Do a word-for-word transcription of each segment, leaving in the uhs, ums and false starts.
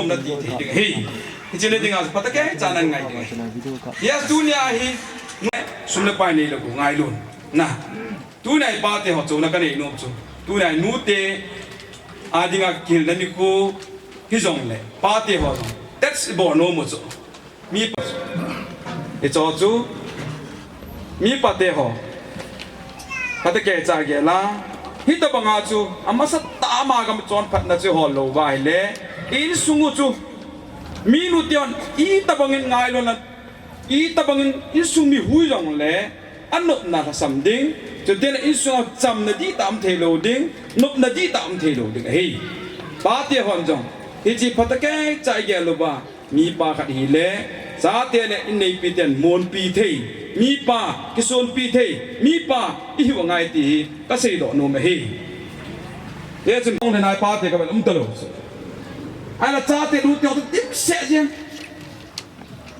nati thei ding ahi. Hiche le dinga phatecha nangai ding ahi. Yes, tunia hi sum le pai neilou ngailun. Na. Tunia hi pate ho chona kanei nom chu, tunia hi nute a dinga kihilna nikho hijongle pate ho jong tax ibol nom u chu, mipa, hiche chu, mipa te ho phatecha gel a, hitobanga chu amasa tah a ama gam chonphatna chu hol lou uva ahile, insung u chu, minu te hon itobangin ngailona, itobangin insung mi hui jongle anopna lhasam ding, chutile insung a chamna dihtah um theilou ding, nopna dihtah um theilou ding ahi. Pate hon jong hiche phatecha igel uva, mipa khat hile, chate le inneipi ten monpi thei, mipa kisonpi thei mipa ihiu angai ti hi kaseidoh nom ahi. Hichun kong le nai pate kavel um talou chu, ahile chate nute ho chu dimset jeng.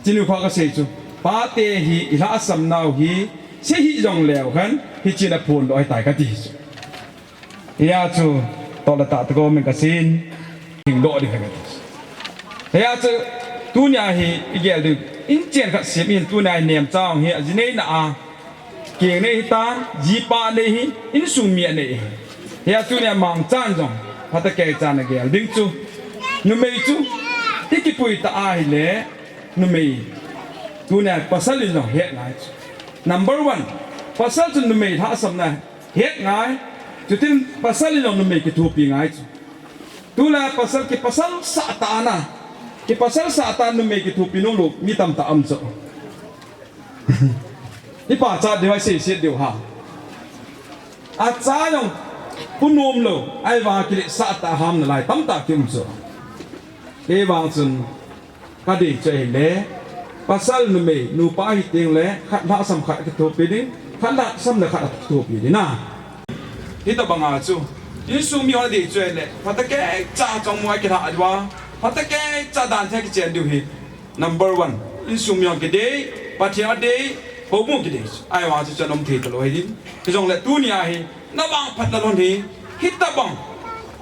Chinu pha kasei chu, pate hi ilhahsam nau hi, sei hih jongleu hen, hichea phondoh ahitai kati chu. Hia chu, toh le tah tah ko min kasei, hingdoh ding kati chu. Hia chu, tunia hi igel ding, inchen khat sem in tunia hi nemcha hi aji neina a, keng nei hitan, jipa nei hi, insung mi anei hi. Hia tunia mangchan jong phatecha nagel ding chu, numei chu ikipui ta ahile, numei, tunia pasal in jong het ngai chu. Number one, pasal chun numei lhahsamna het ngai. Chutin pasal in jong numei kithopi ngai chu. Tulai pasal kipasal sah tah ana, kipasal sah tah numei kithopi nom lou mi tamtah um chu. Ipachat diu, iseiset diu ham. Acha jong pu nom lou, ahivang kiletsah tah ham nalai tamtah kium chu. Kei vang chun kadei chu ahile, pasal numei, nupa ahi tengle, khat lhahsam khat akithopi ding, khat lhahsam le khat akithopi ding na. Hitobanga chu, insung mi hon adei chu ahile, phatecha chongmu a kilhah diu a, phatecha dan thei kichen diu hi. Number one, insung mi hon kidei, Pathen adei, houbung kidei chu. Ahivang chu chan um thei talou ahi din. Hijongle tunia hi, navangphatna lhon hi, hitobang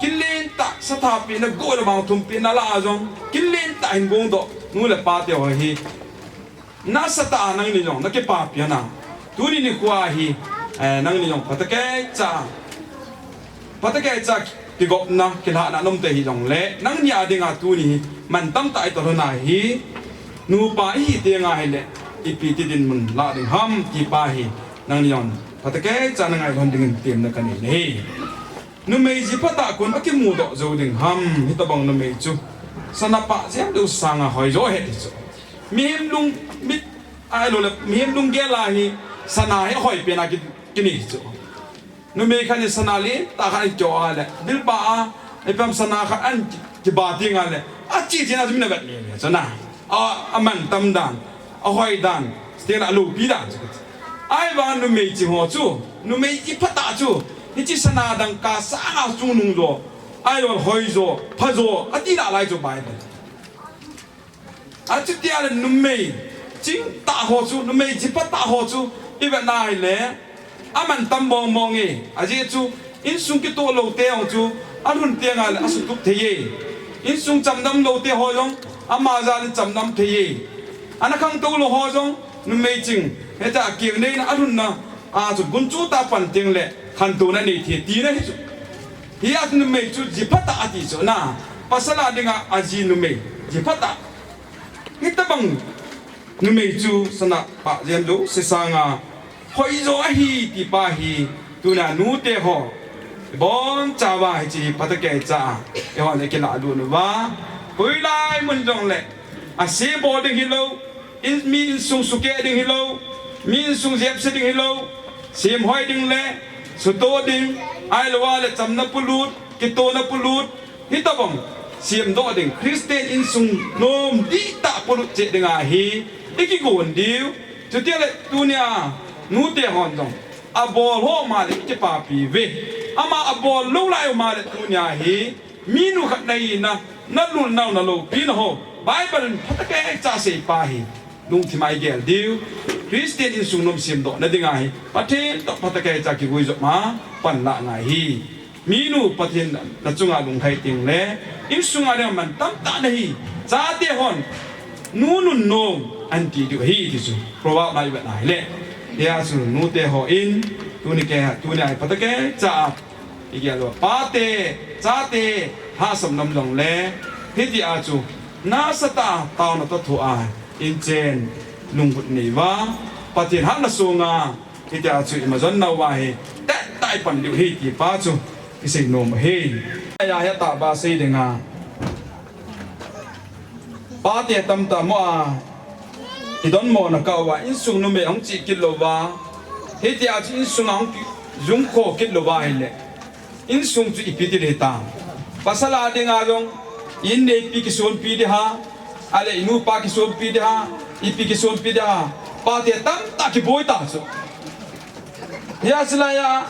kilen tah, sathapi na go le vang thumpi na lah a jong, kilen tah hin gongdoh nu le pate ho hi, nasatah a nangni jong nakipapi ana. Tuni nikho hi, eh, nangni jong phatecha, phatecha kigopna, kilhahna nom te hijongle, nangni a dinga tuni hi mantam tah itol lhon ahi. Nupa ihi tenga hile, ipi ti dinmun lah ding ham ti pa hi, nangni jong phatecha nangai lhon dingin temna kanei ahi. Numei jiphatah kon akimudoh jou ding ham, hitobang numei chu sana pah jem diu sanga hoijo ahi ti chu. Mihem lung, mi, ahilou le, mihem lunggel a hi sana hi hoipen a ki, kinei chu. Numei khat in sana lentah khat ahin cho a le, bilbah a, ipi ham sana khat ahin ki, kiba tenga le, ache chena chu min avet lele chu na. A, amantam dan, ahoi dan, chuteng le aloupi dan chu. Ahivang numei ching ho chu, numei jiphatah chu, hiche sana dangka sanga chungnung jo, ahilou le hoijo, phajo, ati lah lai chu Bible. Achutia le numei chingtah ho chu, numei jiphatah ho chu, ivet na hile, amantam mongmong e, ajeh chu, insung kitoh lou te jong chu, alhun tenga le asutup thei e. Insung chamna um lou te ho jong, ama jal in chamna um thei e. Ana khangtou lou ho jong, numei ching, hitia keng neina alhunna a chu gunchu tah pan tengle, khantouna nei thei tina hi chu. Hia chu numei chu jiphatah ati chu na, pasal a dinga aji numei, jiphatah. Hitobang numei chu sana pah jem jouse sanga hoijo ahi ti pa hi, tuna nute ho, ibonchauva hiche phatecha a, eihon ikilah lut uva, hoilai mun jongle, ase bol ding hilou, in, mi insung sukeh ding hilou, mi insung jepse ding hilou, semhoi ding le, sutoh ding, ahilou le chamna polut, kitohna polut, hitobang semdoh ding, Christian insung nom dihtah polut cheh dinga hi ikigon diu. Chutia le tunia nute hon jong abol ho ma le ikipapi uve. Ama abol lou lai u ma le tunia hi minu khat nahina, nalunau, naloupina ho Bible in phatecha asei pa hi lungthim a igel diu. Christian insung nom semdohna dinga hi Pathen toh phatecha kiguijop ma panlah ngai ahi. Minu Pathen na chunga lunghai teng le, insunga le man tamtah nahi, chate hon, nu nunnom, anti diu ahi ti chu, Proverb lai vet nai le. Hia chu nute hon, tuni kei, tuni a hi phatecha a, igel uva, pate, chate, hahsat nom jong le, hitia chu, nasatah a, taona toh thoa, inchen, lunglut nei uva, Pathen hatna sunga, hitia chu imajon nauva hi, tettah a ipan diu ahi ti pa chu, isei nom ahi. Ahi a hi atah ba sei dinga. Pate tamtah mo a, idon mona kah uva, insung numei ahung chih kit lou uva. Hitia chu insunga hung ki, jung kho kit lou uva ahile. Insung chu ipi ti ding ham. Pasal a dinga jong, in neipi kisonpi ding ham, ahile inupa kisonpi ding ham, ipi kisonpi ding ham. Pate tamtah kiboi ta chu. Hia chu lai a,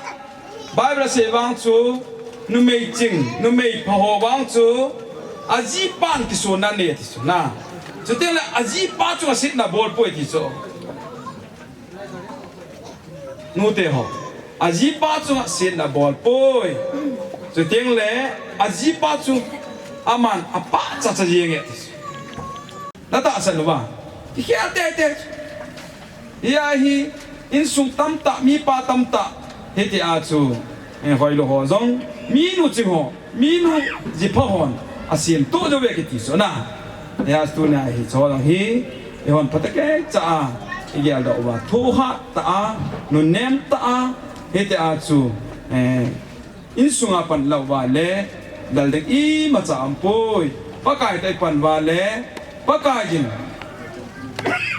Bible a sei vang chu, numei ching, numei pha ho vang chu, ajipan kisonna anei ti chu na. Chuteng le ajipa chu asetna bol poi ti chu. Nute ho. Ajipa chu asetna bol poi. Chuteng le ajipa chu aman apah chacha jeng e ti chu. Na tahsan uva. Ti khel tete. Hia hi insung tamtah, mipa tamtah. Hitia chu, eh, hoilou ho jong, minu ching ho, minu jipha hon, asemtoh jou ve kiti chu na. Hia chu tunia hi, chu jong hi, eihon phatecha a, igel doh uva, thohhat tah a, nunnem tah a, hitia chu, eh, insunga pan lou uva le, lal ding imacha aumpoi. Pakai toh ipan uva le, Pakai in,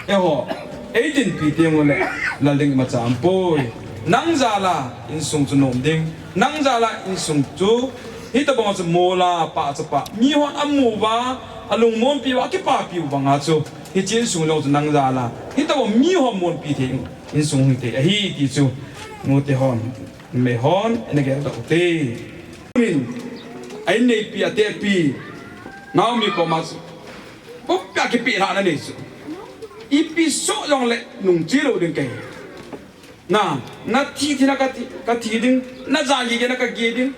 eiho, eidinpi teng ule, lal ding imacha aumpoi. Nang jal a, insung chu nom ding. Nang jal a, insung chu, hitobang chu mol a, pahcha pah. Mihon amu uva, alungmonpi uva, akipapi u banga chu. Hiche insung jong chu nang jal a. Hitobang mihon monpi thei, insung hung thei ahi ti chu. Nute hon. Numei hon, ina gel doh u hite. Min, a in neipi, atehpi, Naomi koma chu, pumpi a kipehlhahna anei chu. Ipi soh jongle nung che lou ding kahi. Na, na thi thina ka thi, ka thi ding, na ja gigena ka gi ding.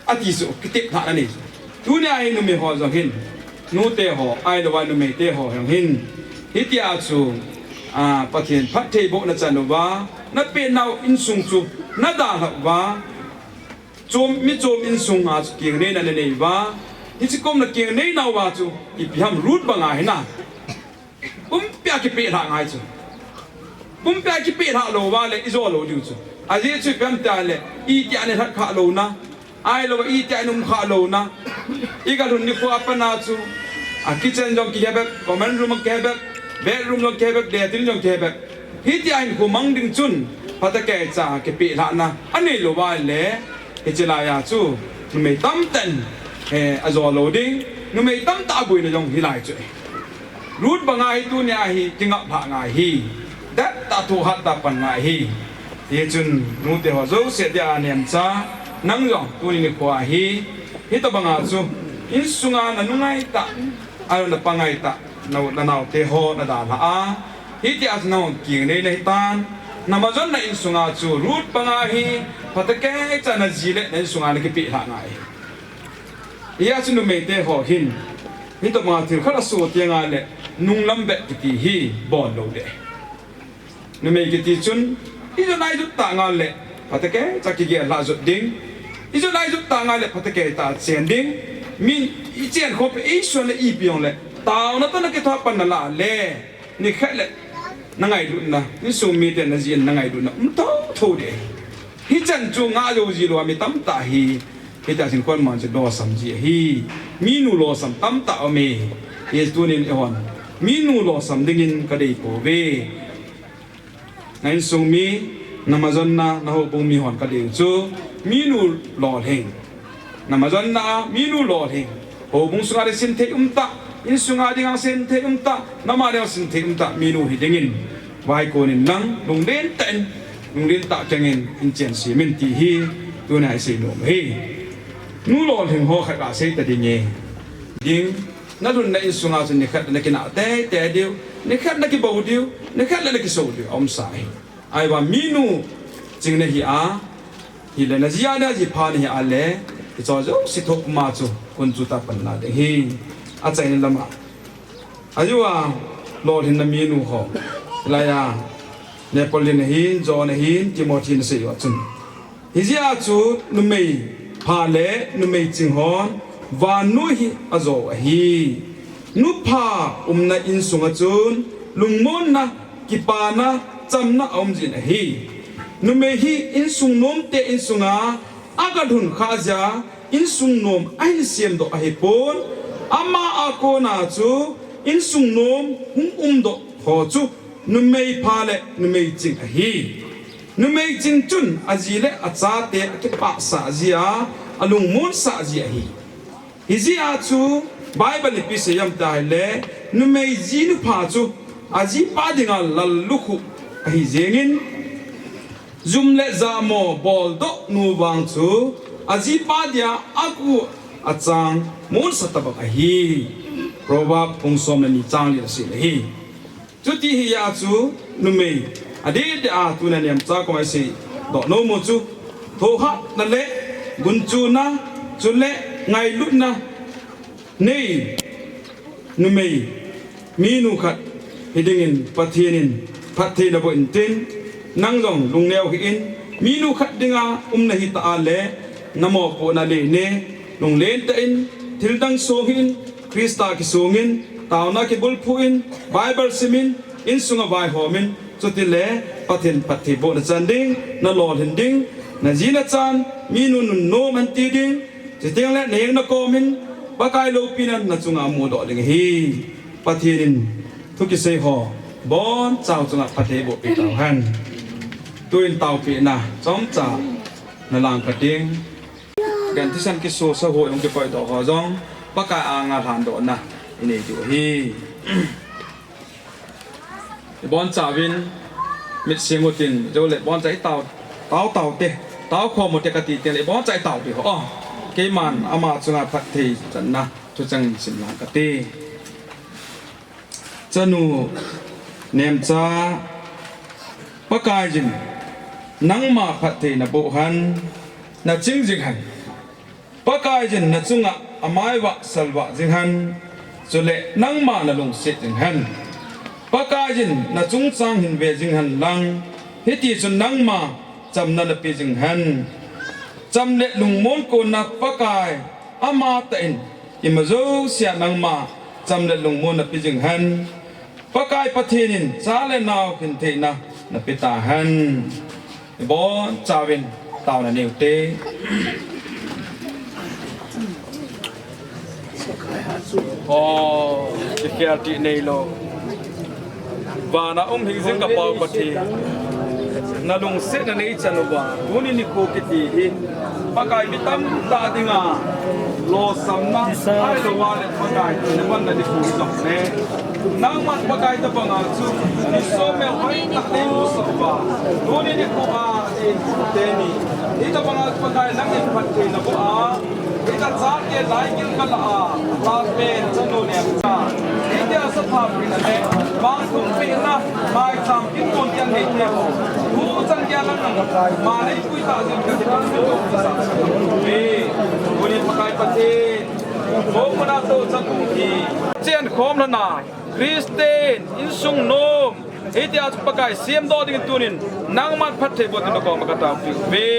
Ati chu, kipehlhahna anei chu. Tunia hi numei ho jong hin, nute ho, ahilouva numei te ho jong hin. Hitia chu, a, Pathen phattheibohna chan uva, na pet nau insung chu, na dalhah uva, chom, mi chom insung a chu keng neina na nei uva, hiche komna keng neinauva chu, ipi ham Ruth banga hi na. Pumpi a kipehlhah ngai chu. Pumpi a kipehlhah lou uva le, ijo lou diu chu. Ajeh chu ipi ham tia le, itia nilhah khah louna. Ahilouva itia in um khah louna. Igalhun nikho a pat a chu. A kitchen jong kihe bep, common room jong kihe bep, bedroom jong kihe bep, latrine jong kihe bep. Hitia hinkho mang ding chun, phatecha a kipehlhahna anei lou uva le, hiche lai a chu, numei tamtah in, eh, ajo lou ding, numei tamtah a boina jong hilai chu. Ruth banga hi tunia hi kingap lhah ngai hi. Dettah thohhat tah pan ngai hi. Hichun nute ho jouse dia anemcha, nang jong tuni nikho a hi, hitobanga chu, insunga na nungai tah, ahilou na pangai tah, na, na naote ho na dalhah a, hitia chu nahung keng nei nahitan, na majonna insunga chu Ruth banga hi, phatecha a na ji le na insunga na kipehlhah ngai hi. Hia chu numeite ho hin, hitobanga thil khat asoh teng le, nunglam beh kiti hi bol lou ding. Numei kiti chun, ijot a ijot tah ngal le, phatecha a kigel lhah jot ding. Ijot a ijot tah ngal le, phatecha a chen ding. Min, ichen khop, isuhna ipi jong le, taona toh na kithoa pan na lah le, nikhat le, na ngailutna, insung mite na jin na ngailutna, um thotho ding. Hichan chu ngah jou ji lou a mi tamtah hi, hitia hin kon man chu losam ji ahi. Minu losam tamtah aume. Hiche tunin eihon. Minu losam dingin kadei pouve. Na insung mi, na majonna, na houbung mi hon kadei u chu. Minu lolhing. Na majonna a, minu lolhing. Houbung sunga ding sinthei umtah, insunga dinga sinthei umtah, nama dinga sinthei umtah, minu hi dingin. Vaikon in lang, lunglen tah in, lunglen tah keng in, inchen sem in ti hi, tunia isei nom u ahi. Nu lolhing ho khat kasei ta ding e. Ding, na lhunna insunga chun nikhat na kinah teitei diu, nikhat na kibou diu, nikhat na kisou diu, aumsa ahi. Ahivang minu ching nahi a, Hile naji a naji pha nahi a le, hicho jouse thoh puma chu gunchu tah panna ding ahi. Achaina lama, ajeh a lolhinna minu ho, hilai a Napoleon ahin, John ahin, Timothy in asei u a chun, hijeh a chu numei pha le numei ching hon vannoi hi ajo u ahi. Nupha umna insunga chun lungmonna, kipana, chamna aum jin ahi. Numei hi insung nomte insunga agalhun khah jeh a insung nom ahin semdoh ahipon, ama a kona chu insung nom hung umdoh ho chu numei pha le numei ching ahi. Numei ching chun aji le achate akipahsah ji a, alungmonsah ji ahi. Hijeh a chu Bible in ipi asei em tia ahile, numei ji nupha chu ajipa dinga lallukhuh ahi jengin, jum le jamo boldoh nu vang chu ajipa dia agu achang monsa tobang ahi. Proverb bung som le ni chang li a asei ahi. Chuti hi a chu numei adeh deh a tuna nemcha koma iseidoh nom u chu, thohhatna le gunchuna, chule ngailutna nei numei minu khat hidingin Pathen in phatthei naboh intin, nang jong lungneo hih in, minu khat dinga um nahi ta a le, namopohna le ne, lunglen tah in, thildang song hih in, Christa kisongin, taona kibulphu in, Bible simin, insunga vaihomin, chutile Pathen phattheibohna chan ding, nalolhin ding, naji nachan minu nunnom ahin ti ding, chuteng le naheng nakomin Pakai loupina nachunga amudoh ding ahi. Pathen in thu kisei ho bonchau chunga phattheiboh peh tauhen. Tuin taopehna chomcha nalang kating. Gan thisan kisosa ho jong kikoidoh ho jong Pakai anga lhandohna inei diu ahi. Ibonchauvin mit sing utin, jou le boncha itao, tao tao te, tao khom ute kati teng le iboncha itao diu ho. Keiman ama chunga phatthei channa thuchang simlang kate. Chanu nemcha, Pakaiyin nangma phatthei naboh hen, naching jing hen. Pakaiyin nachunga amaivah salvah jing hen, chule nangma nalungset jing hen. Pakaiyin nachungchang hin ve jing hen lang, hitichun nangma chamna napeh jing hen. Cham le lungmon kona Pakai amatah in ima jousea nangma cham le lungmon napeh jing hen. Pakai Pathen in cha le nao khentheina napeh tahen. Ibonchauvin taona neiute. O, kikhel tih neilou. Vana um hingjing ka Pa Pathen, nalungsetna neichan uva tuni nikho kiti hi Pakai mi tamtah dinga lolhinna ahilouva le Pakai namanna nikho hijongle, nangman Pakai tobanga chu nisomel hoitah neimusah uva, tuni nikho a teni hitobanga Pakai nangin phatthei naboh a, hitia chate laigil kalah a, tapen chanu nemcha, hitia sathapehna le vangthumpehna maicham kiton dia neite ho, thuchang dia nangin ma neipui tah jeh in kati kati jong kasa kasa ve. Tuni Pakai Pathen, kouna to chanu hi chenkhom lhona Christian insung nom hitia chu Pakai semdoh dingin tunin nangman phatthei boh dingin nakoma kataopeh uve.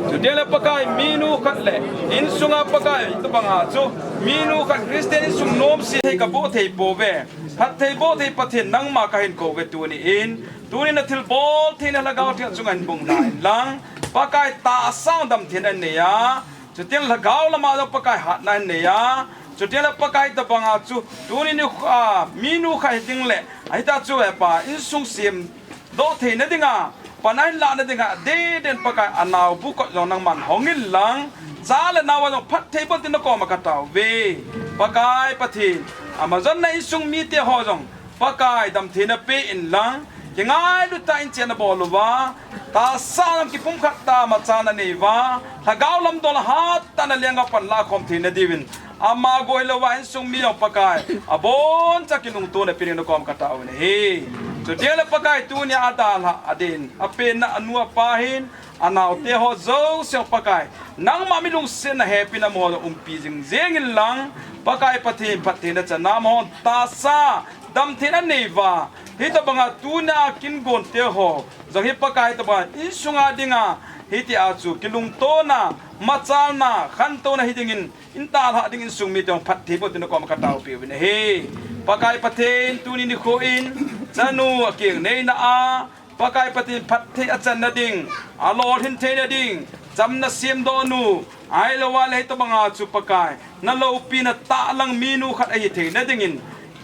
Chuteng le Pakai, minu khat le insunga Pakai, hitobanga chu minu khat Christian insung nomse thei kaboh thei pouve. Phatthei boh thei Pathen nangma kahin kouve tuni in. Tunin nathilbol theina Lhagao Theng chunga hin bung lha inlang, Pakai tahsa damtheina hin neiya, chuteng le lhagao lama jong Pakai hatna hin neiya, chuteng le Pakai tobanga chu tuni nikho a minu khat hiding le, hitia chu hepa insung semdoh theina dinga pan ahin lahna dinga, deden Pakai anaobu kot jong nangman hong inlang, cha le nao a jong phatthei boh dingin nakoma kataove. Pakai Pathen, amajon na insung mite ho jong Pakai damtheina pe inlang, kingailut tah in chena bol uva, tahsa lam kipumkhat tah a machana neiuva, lhagao lam dol hattah na lenga pan lakhom theina diuvin, ama goilouva insung mi jong Pakai, aboncha kinungtona pe dingin nakoma kataovin ahi. Chuteng le Pakai tunia adalhah, adin, apenna anu apa hin, anaote ho jouse Pakai, nangma milungsetna hepina amaho umpi jingjing inlang, Pakai Pathen phattheina channa amaho tahsa damtheina neiuva, hitobanga tuna kingonte ho jong hi Pakai, hitobanga insunga dinga hitia chu kilungtona, machalna, khantouna hidingin, intalhah ding insung mite jong phatthei boh tina koma kataopeh uvin ahi. Pakai Pathen, tuni nikho in chanu akeng neina a, Pakai Pathen phatthei achanna ding, alolhin theina ding, chamna semdohnu, ahilouva le hitobanga chu Pakai, naloupina tahlang minu khat ahi theina dingin,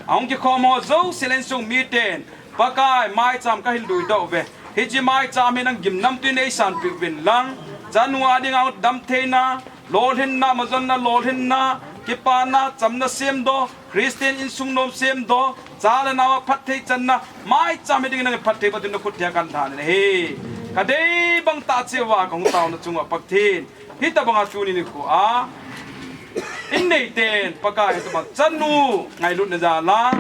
ahung kikhom ho jouse le insung miten, Pakai, maicham kahin luidoh uve. Hiche maicham hi nang gimnamtui in eisanpeh uvin lang, chanu a dinga damtheina, lolhinna, majonna, lolhinna, kipana, chamna semdoh, Christian insung nom semdoh, cha le nao a phatthei channa, maicham hiding nangin phatthei boh tina nakhut theng a kalhan in ahi. Kadei bang tah cheh uva kahung taona chunga Pathen, hitobanga tuni nikho a, in neiten Pakai, hitobang chanu ngailutna jal a,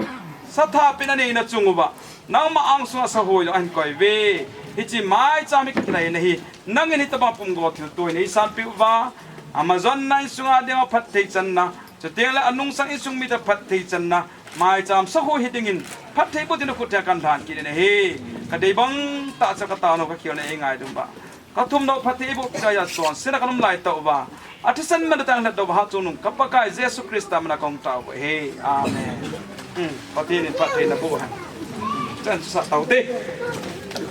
sathah pen aneina chung uva, nangma angsunga sahoi jong ahin koi uve. Hiche maicham hi kakilai in ahi, nangin hitobang pumgo thilto in eisanpeh uva, amajonna, insunga dinga phatthei channa, chuteng le anungsang insung mite phatthei channa, maicham sahoi hidingin phatthei boh tina nakhut theng a kalhan kit in ahi. Kadei bang tah cheh kataona, kakhelna eingaidam uva, kathumna u phatthei eiboh peh uva, chonsetna kalum laitah uva, athisan mana tang lhatdoh uva hatchungnung ka Pakai Jesu Christa mina kahung tao uve. Amen. Hmm, Pathen in phattheina boh hen. Chan chu sah taute.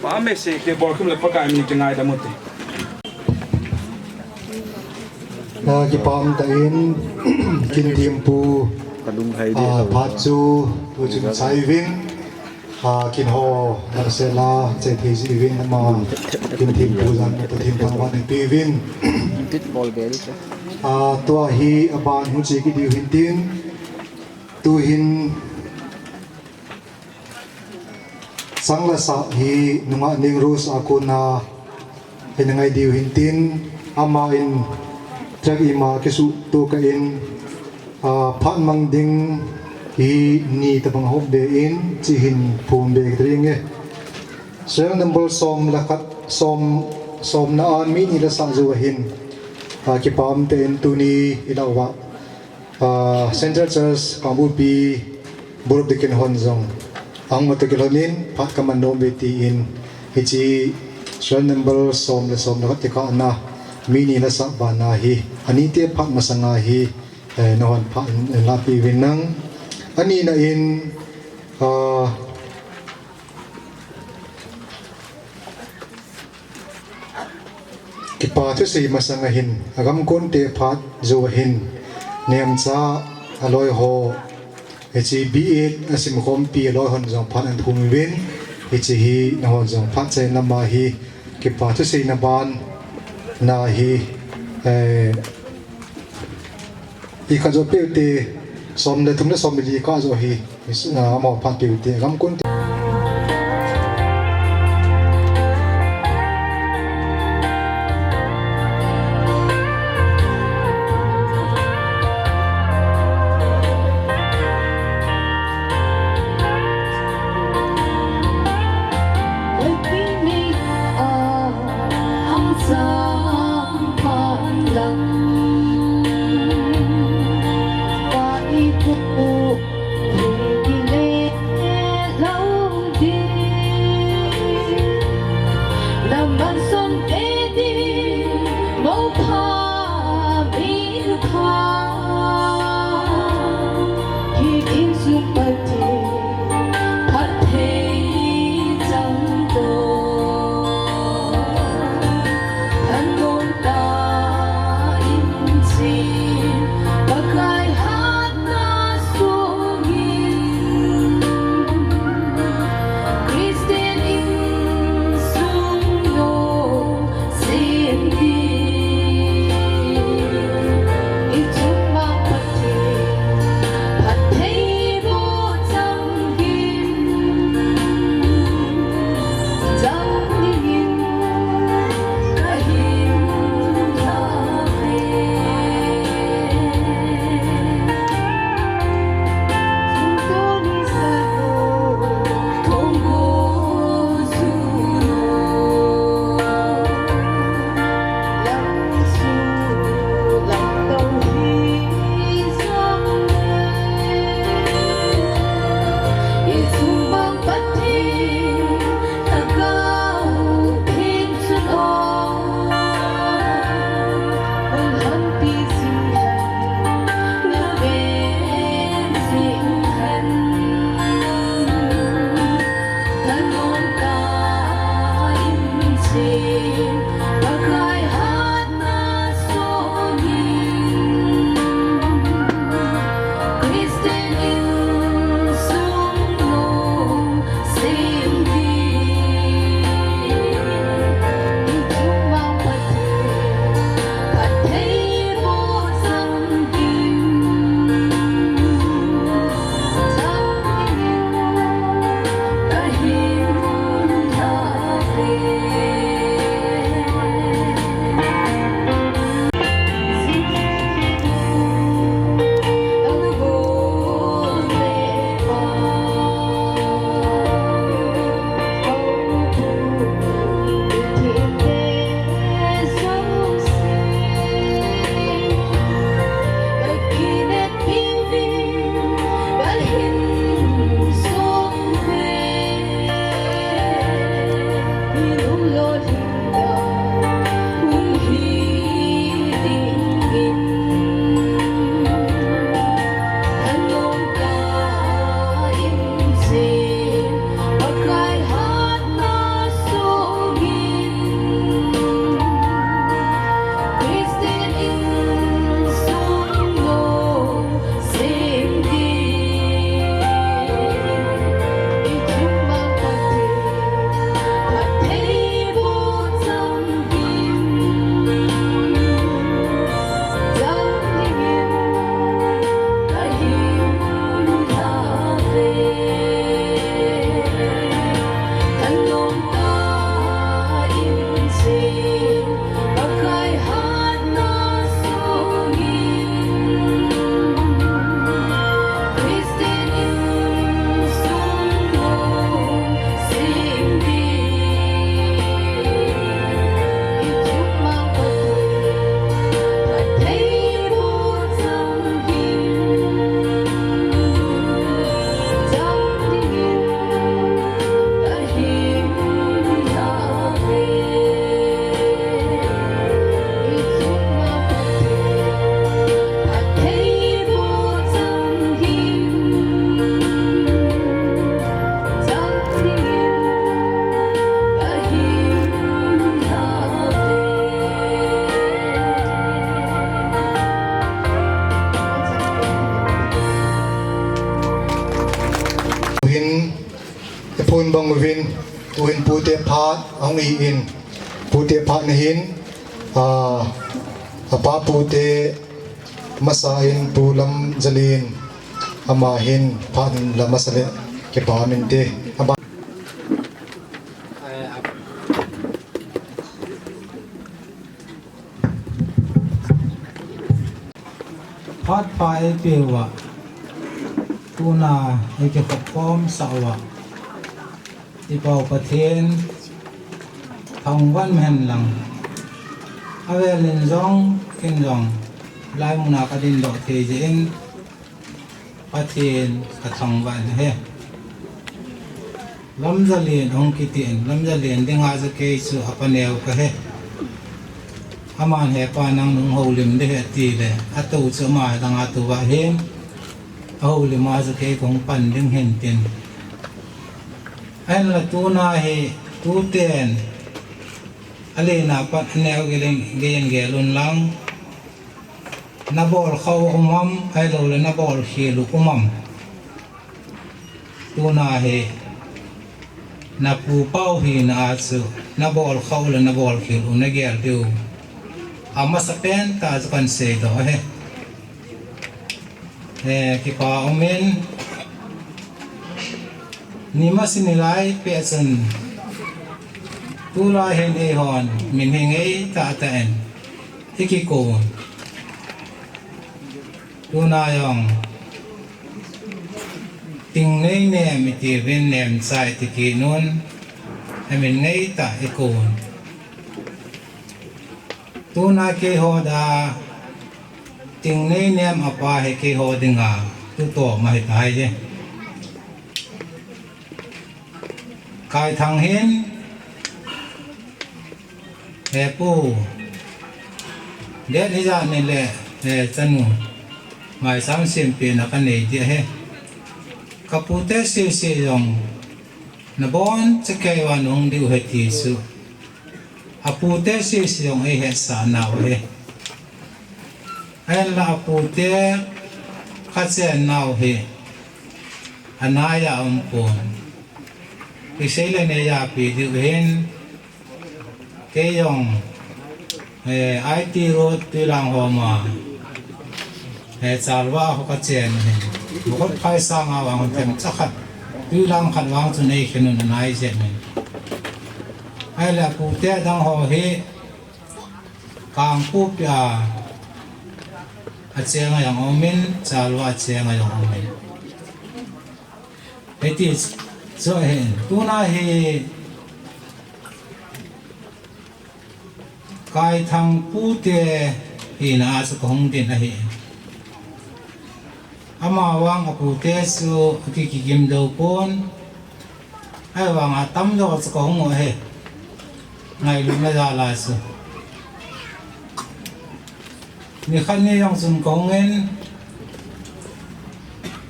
Pa message te bol khum le Pakai min kingaidam ute. Ah, kipah umtah in, kin thempu, ah, phat chu tu chun chai uvin, ah, kin ho, Marcela, chai thei ji uvin ama, kin thempu jana Pathen thangvah in pe uvin. Ah, tua hi aban hung che kit diu hin tin, tuhin, Sang le sah hi nungah Neng Rose a kona hin ngai diu hin tin, ama in track ima kisuhtoh kah in, ah, phat mang ding hi ni tabang hop be in, chi hin phon be kit ringe. Serial number som le khat, som, somna a mi ni la sah jou ahin, ah, kipah umtah in tuni ilah uva. Ah, Central Church Kangpokpi Board of Deacon hon jong ahung matoh kilhon in phat kaman nom uve tin, hiche serial number som le som le khat kikah na mi ni la sah bana hi, ani te phat masanga hi, eh, nahon phat in, in lapi uvin lang. Ani na in, ah, Kipa thusei masang ahin, agam konte phat jou ahin, nemcha aloi ho, hiche B Ed asim khompi aloi hon jong phat ahin thum uvin, hiche hi nahon jong phat chaina ma hi, kipa thusei na ban na hi, eh, ikhat jo peute, som le thum le som le li kah jo hi, ah, amaho phat peute, agam konte. Bang uvin, tuhin pute phat ahung hi in, pute phat nahin, a, apa pute masa in Pu Lamjalin, ama hin phat la masa le kipa min te. Aba. Phat pha eipeuva, tuna eikikhop khom sah uva, i Pau Pathen thangvah hen lang. Avelin jong, kin jong, lai muna kadin doh thei jeh in, Pathen kathangvah in ahi. Lamjalin hung kitin, Lamjalin dinga chu kei chu apa neo kahi. Aman hepa nang nung houlim ding ahi atile, atou chu ama danga tou ahin, ahoulim a chu kei kahung pan ding ahin tin. Ahinla tuna hi, tuten, alen a pat aneo gel in, gel in gel un lang. Nabol khah u um am, ahilouleh nabol khel u um am. Tuna hi, napu pau hina a chu, nabol khah u le nabol khel u nagel diu. Amasapen tah chu kahin seidoh ahi. Eh, kipa umin, ni masa ni lai peh chun, tulai hin eihon, min hi ngeitah tah in, ikikon. Tuna jong, Tingnei nem iti uvin Nemcha iti kit un, amin ngeitah ikon. Tuna keiho da, Tingnei nem apa hi keiho dinga, tutom ahitai je. Kaithang hin, he pu, det hijat ni le, he chanu, ngaisam sempina kanei ding ahi. Kapute sese jong, nabonchauva nahung diu ahi ti chu. Apute sese jong eihetsah nau ahi. Ahinla apute kachen nau hi, anaiya umpon. Kisei le neiya pi diu hin, kei jong, eh, I T Road Tuilang homa, eh, chalwa ho kachen hin. Mukot phaisang a vang themcha khat, Tuilang khat vang chu neikhen un anai jet hin. Ahile apute dang ho hi, Kangpokpi a, acheng a jong umin, chalwa acheng a jong umin. Hiti chu ahin, tuna hi Kaithang pute hina a chu kahung din ahi. Amavang apute chu aki, kigim dou pon. Ahivanga tamjo chu kahung u ahi. Ngailutna jal a chu. Nikhat ni jong chun kahung in,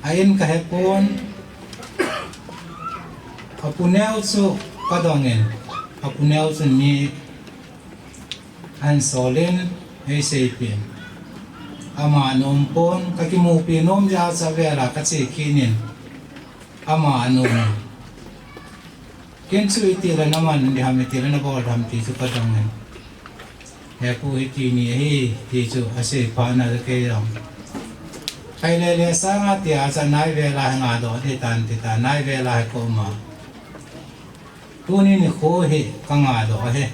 a in kahepon. Apu neo chu kadong in, apu neo chun mi ahin sol in, eiseipeh in. Ama anom pon, kakimupi nom jeh a chu avel a kache kit in, ama anom in. Ken chu itile naman ding ham, itile nabol ding ham ti chu kadong in. He pu, hiti ni ahi ti chu asei phat na chu kei jong, Kailele sanga tia chu naivel a hi ngadoh ding tan ti tan, naivel a hi koma. Tuni nikho hi kangadoh ahi.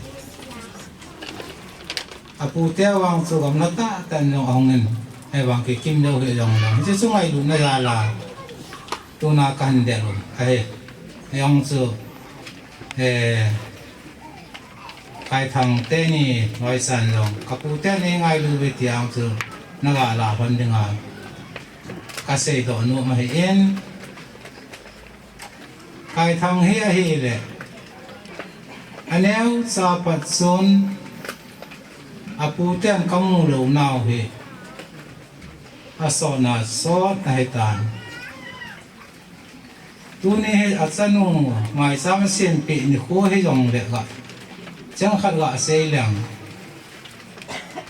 Apute vang chu gamla tahtah in jong ahung in, ahivang kikim lou hi jong jong. Hiche chu ngailutna jal a tuna kahin del u ahi. Jong chu, eh, Kaithang teni loisan jong, kapute neingailu uve ti jong chu naga lah lhon dinga kaseidoh nom ahin. Kaithang hi ahile, aneocha pat chun aputen kamu lou nau hi asotna sot ahitan. Tuni hi achanu ngaisam asenpeh nikho hijongle ga, cheng khat ga sei leng.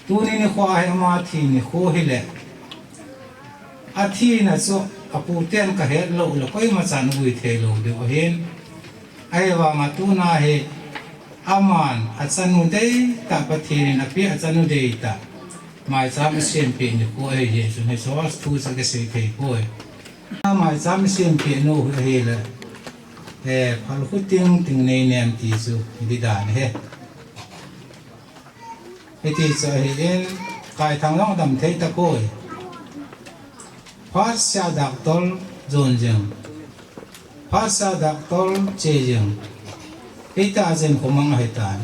Tuni nikho hi ama thi nikho hile, athina chu aputen kahet lou le koimachan agui thei lou diu ahin. Ahivanga tuna hi aman achanu deitah, Pathen in apeh achanu deitah maicham asempeh nikho ahi jeh chun hiche thu chu kasei thei poi. Maicham asempeh nu ahile, eh, Phalkhuting Tingneinem ti chu hiti dan ahi. Hiti chu ahin, Kaithang jong damthei tapoi. Phatseh a doctor jon jing, phatseh a doctor che jing, hiti a jing khomang ahitan.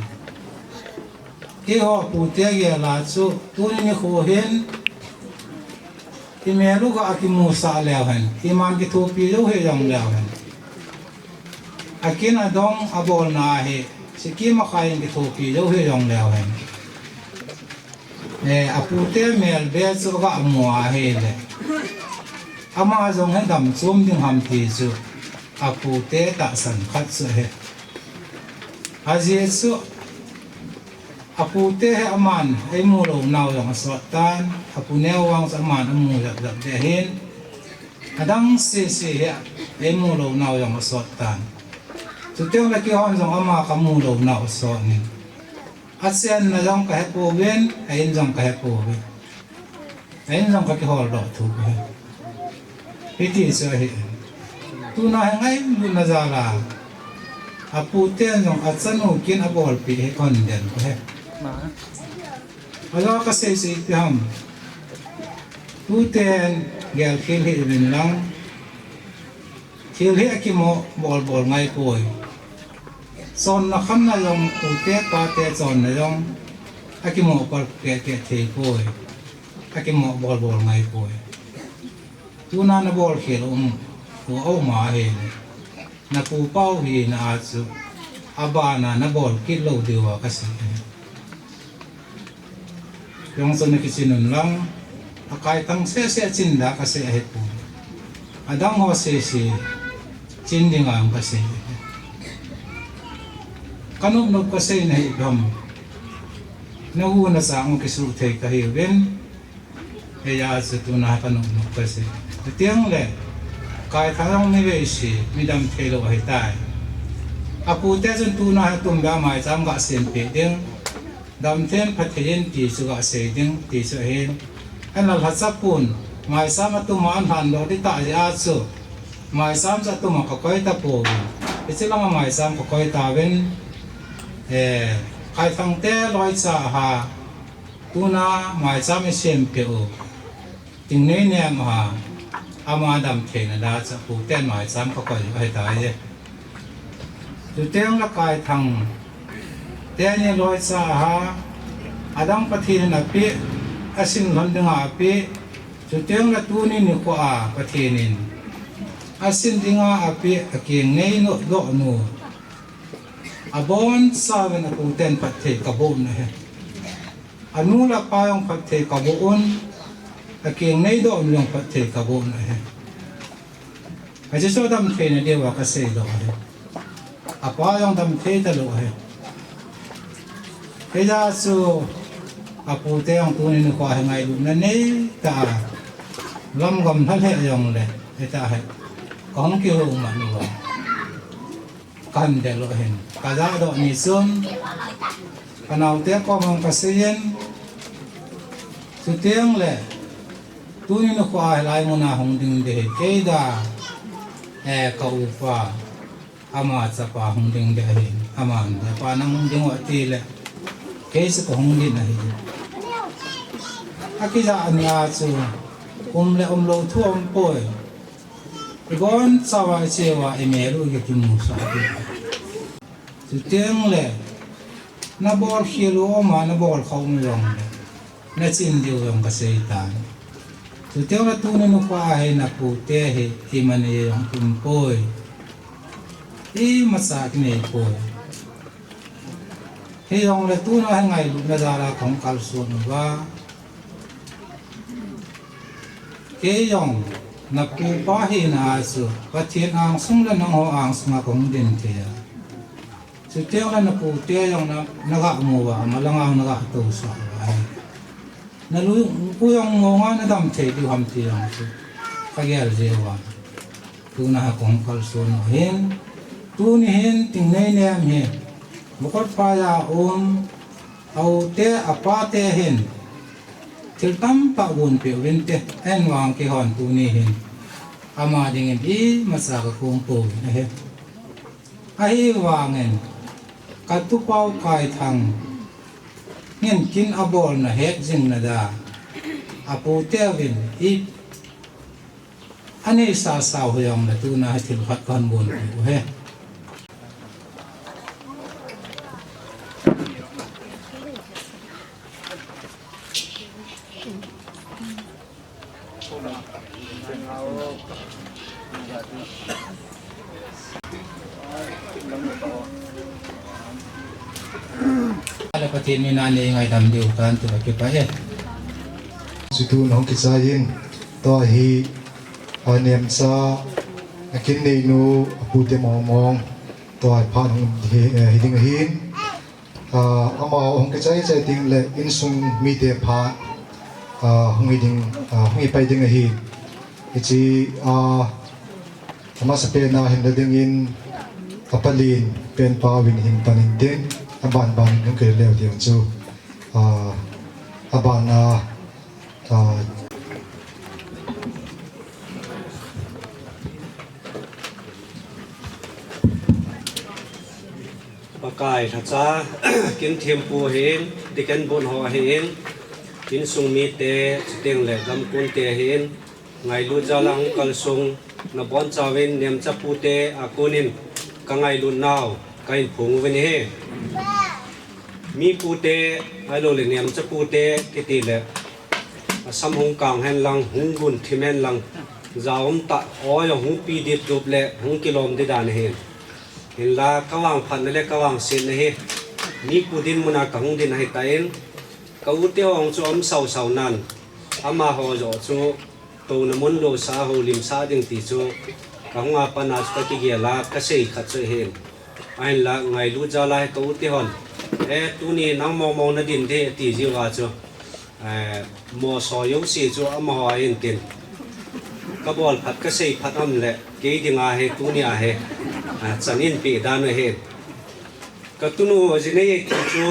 Eiho pute gel a chu tuni nikho hin imel u ga akimusah leu hen, iman kithopi jou hih jong leu hen, akin adong abolna hi sikima khai in kithopi jou hih jong leu hen, eh, apute melbe chu aga mu ahile, ama jong hi dam chom ding ham ti chu apute tahsan khat chu ahi. Ajeh chu apute hi aman eimu lou nau jong asot tan, apu neo vang chu aman amu jep jep ding ahin, adang sese hi eimu lou nau jong asot tan. Chuteng le keihon jong ama kamu lou nau asot in, achenna jong kahepouvin, a in jong kahepouvin, a in jong kakihol doh thou ahi. Hiti chu ahi. Tuna hi ngailutna jal a aputen jong achanu kin abolpeh hi kahon del u ahi. Ajeh a kasei chu ipi ham, tuten gelkhel hih uvin lang, thil hi akimo bolbol ngai poi. Chonna khanna jong, pute pate chonna jong akimo kol keh keh thei poi, akimo bolbol ngai poi. Tuna nabolkhel um u aum ahile, napupa u hina a chu abana nabol kit lou diuva kasei ahi. Jong chu nakichin un lang, akaithang sese chin da kasei ahipoi. Adang ho sese chin dinga jong kasei ahi. Kanop nop kaseina hi ipi ham, nahu nachang u kisuhthei kahiuvin, hijeh a chu tuna kanop nop kasei. Chuteng le Kaithang jong mi veise mi damthei lou ahitai. Apute chun tuna hi atumbeh a maicham gasempeh ding, damthei in phatthei in ti chu gasei ding ti chu ahin, ana lhacha pon, maicham atum a alhandoh ding tah jeh a chu maicham chu atum a kakoi tapouvin, hiche langa maicham kakoi tauvin, eh, Kaithang te loicha a tuna maicham isempeh u Tingneinem a, ama damtheina dia chu aputen maicham kakoi u ahitai. Chuteng le Kaithang teni loicha a, adang Pathen in apeh, asin lhon dinga apeh, chuteng le tuni nikho a Pathen in asin dinga apeh akeng neidoh nu, abonchauvin aputen phatthei kaboh u ahi. Anu le apa jong phatthei kaboh un, akeng neidoh nu jong phatthei kaboh u ahi. Ajeh chu adamtheina diuva kasei lou ahi. Apa jong damthei talou ahi. Hijeh a chu apute jong tuni nikho hi ngailutna neitah a, lam gam lha lheh jongle, hitia hi kahung kihou man uva kahin del u ahin. Kajahdoh ni chun kanaote kom jong kaseiyin, chuteng le tuni nikho a hilai muna hung ding ding hi kei da, eh, kaupa, ama chapa hung ding ding ahin, aman apa nang hung ding u atile, kei chu kahung ding ahi. Akijah nia chu um le umlou thu aumpoi. Ibonchauva icheuva imel u kimusah ding. Chuteng le nabolkhel u um a, nabolkhel u um jongle nachin diu jong kaseitan. Chuteng le tuni nikho a hi napute hi imacha jong kiumpoi, imacha kineipoi. Hijongle tuna hi ngailutna jal a kahung kalson uva, kei jong napupa hina a chu Pathen angsung le nangho angsunga kahung ding thei a, chuteng le napute jong na, nagamu uva, amalang a nagatoh sah uva hi, nalungpu jong monga nadamthei diu ham ti jong chu kagel jeh uva, tuna hi kahung kalson u ahin. Tuni hin Tingneinem hi Bukotphai a um, a u te, a pa te hin thil tamtah gonpeh uvinte, ahivangin keihon tuni hin ama dingin imacha kakhom pouvin ahi. Ahivangin ka tupau Kaithang in kin abolna het jing na dia, a pu teuvin i Ani sasa ho jong le tuna hi thil khat kahin bol u ahi. Ale Pathen min a nei ngaidam diu tan tia kipah e. Chuti nahung kichai in, tua hi, a, nemcha, a kin neinu, a pute mong mong, tua hi phat hung hi, eh, hi ding ahin, a, ama hung kichai chai ding le insung mite phat, a, hung hi ding, a, hung hi pai ding ahi. Hiche, a, Amasapen a hin la dingin, a palen, penpa vin hin pan intin, a ban ban in hung kile leu ding chu, a, a ban a, a, Pakai lhacha, kin thempu ahin, deacon bun ho ahin, insung mite, chuteng le gamkun te ahin, ngailut jal a hung kalsong, nabonchauvin nemcha pute a konin ka ngailut nau, kahin phong uvin ahi. Mi pute, ahilou le nemcha pute, kiti le, a sam hung kang hen lang, hung gun thim hen lang, ja um tah, oi jong hung pi dip dup le, hung kilom di dan ahin. Hinla, ka vangphatna le ka vangsetna hi, mi pu dinmun a ka hung din ahi tan, ka u te ho chu um sau sau nan, amaho joh chu, touna mun lou sa, houlim sa ding ti chu, ka hung a pat a chu ka kigel a, ka sei khat chu ahin. Ahinla, ngailut jal a hi ka u te hon, eh, tuni nang mong mong na din de, ti jiu a chu, eh, mo so yo si chu amaho ahin tin. Ka bol phat, ka sei phat um le, kei ding a hi, tuni a hi, ah, chan in pe dan u ahin. Ka tunu jinei ti chu,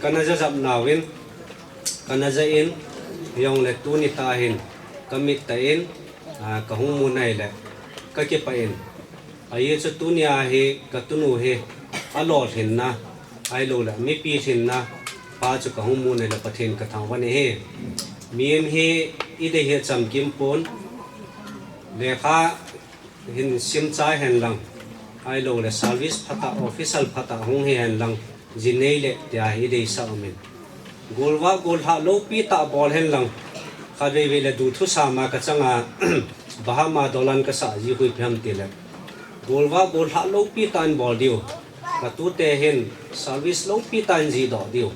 ka na ja jap nauvin, ka na ja in, jong le tuni tah hin, ka mit tah in, ah, ka hung mu nai le, ka kipah in. Ahi chu tuni a hi, ka tunu hi, a lolhinna, ahilou le, mipi lhinna, pa chu ka hung mu nai le, Pathen ka thangvah in ahi. Mihem hi, i dei hi chamkim pon, lekha, hin sim chai hen lang, ahilou le service phatah, official phatah hung hi hen lang, jinei le tia hi deisah um in. Golvah golhah loupi tah bol hen lang, khatvei vei le duthusam a ka chang a, Bahama dolan ka sah ji hui phiam ti le. Golvah golhah loupi tah in bol diu, ka tute hin service loupi tah in ji doh diu.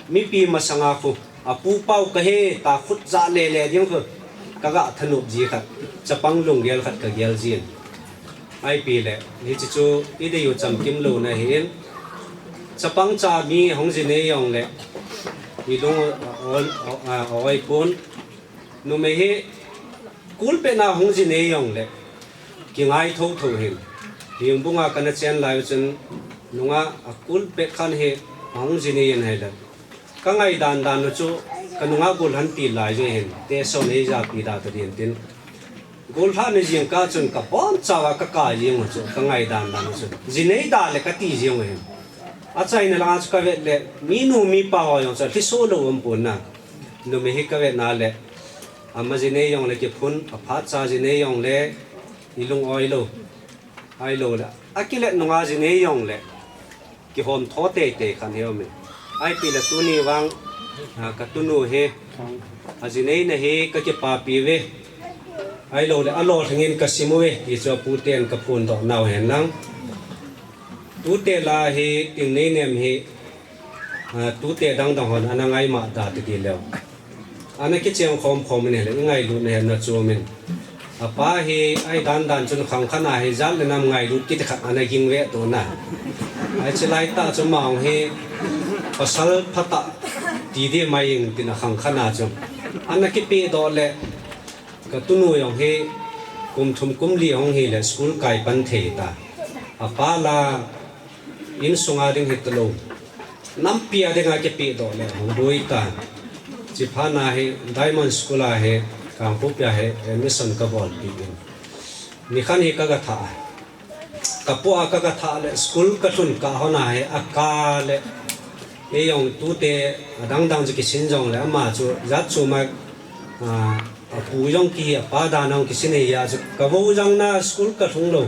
Mipi masang a khu, a pu pau ka hi, ta khut ja le le ding khu, ka ga thanop ji khat, chapang lunggel khat ka gel jin. Ahi pi le, hiche chu i dei u chamkim louna ahin, chapang cha mi hung jinei jong le, i lung a, a, a, a oi pon, numei hi, kulpet na hung jinei jong le, kingai thotho hin. Hingbung a ka na chen lai u chun, nungah a kulpet khan hi, a hung jinei in ahi le. Ka ngai dan dan u chu, ka nungah golhang ti lai u hin, te so nei ja pi da ta din tin. Golhah ni jing kah chun ka bonchauva ka kai jing u chu, ka ngai dan dan u chu. Jinei da le ka ti jing u hin. Achaina lang a chu ka vet le, minu mipa ho jong chu, lhiso lou um pon na. Numei hi ka vet na le, ama jinei jong le kiphun, aphat cha jinei jong le, i lung oi lou. Ahilou le, akilet nunga jinei jong le, kihom tho teitei khat hi um e. Ahi pi le tuni vang, a, ka tunu hi, a jinei na hi ka kipapi uve. Ahilou le, a lolhing in ka sim uve, ti chu a pu ten ka phondoh nau hen lang. Tute la hi, Tingneinem hi, a, tute dang dang hon, ana ngai ma da ti ti leu. Ana kicheng khom khom in ahile, i ngailutna hi ana chom in. A pa hi, ahi dan dan chun khang khat a hi, jat le nam ngailut kiti khat ana ging ve to na. Ahi chilai tah chu ama hung hi, pasal phatah ti di mai ing tin a khang khat a chu. Ana kipe doh le, ka tunu jong hi, kum thum kum li hung hi le, school kai pan thei ta. Apa la insunga ding hitalou, nampi a dinga kipehdoh le hung boi ta. Chiphat na hi Diamond School a hi Kangpokpi a hi admission kabolpeh in. Nikhat hi kagathah a, kapoh a kagathah le school kalhun kah hon a hi aka le, eijong tute adangdang chu kisin jongle ama chu jat chom a, a, apu jong kihi, apa dan jong kisin ahi a chu kavou jang na school kalhung lou.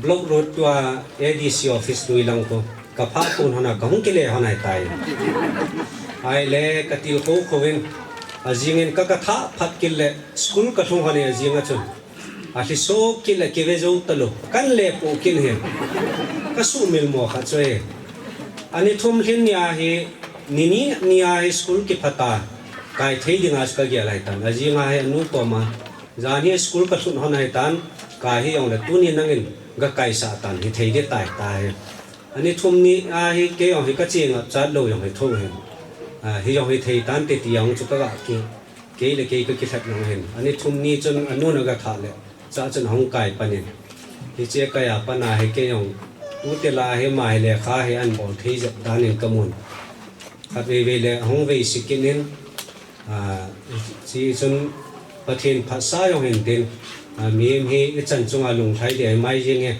Block Road tua A D C office lui lang khu kaphah kon hon a kahung kile hon ahitai. Ahile katilkhou khou in, ajing in ka, kagathah phat kit le school kalhung hon e ajing a chun. Alhiso kit le kive jou talou, kan lepoh kit hin. Kasuhmil mo khat chu e. Ani thum lhin nia hi, ni ni nia hi school kiphat a, kai thei dinga chu kagel ahitan. Ajing a hi anu koma, jan hi school kalhun hon ahitan, kai hijongle tuni nangin gakaisah tan, hithei ding tai, ati hi. Ani thum ni a hi kei jong hi kache ngapchat lou jong hi thou hin. A, hijong hithei tante ti jong chu kaga ki, kei le kei kakilhat jong hin. Ani thum ni chun anun agathah le, chua chun ahung kai pan in. Hiche kai a pat a hi kei jong, tute la hi ama hi lekha hi ahin bol thei jep dan in kamun. Khatvei vei le ahung veisih kit in, a, hichun Pathen phatsah jong hintin, a, mihem hi ichan chunga lunglhai ding ahi mai jenge.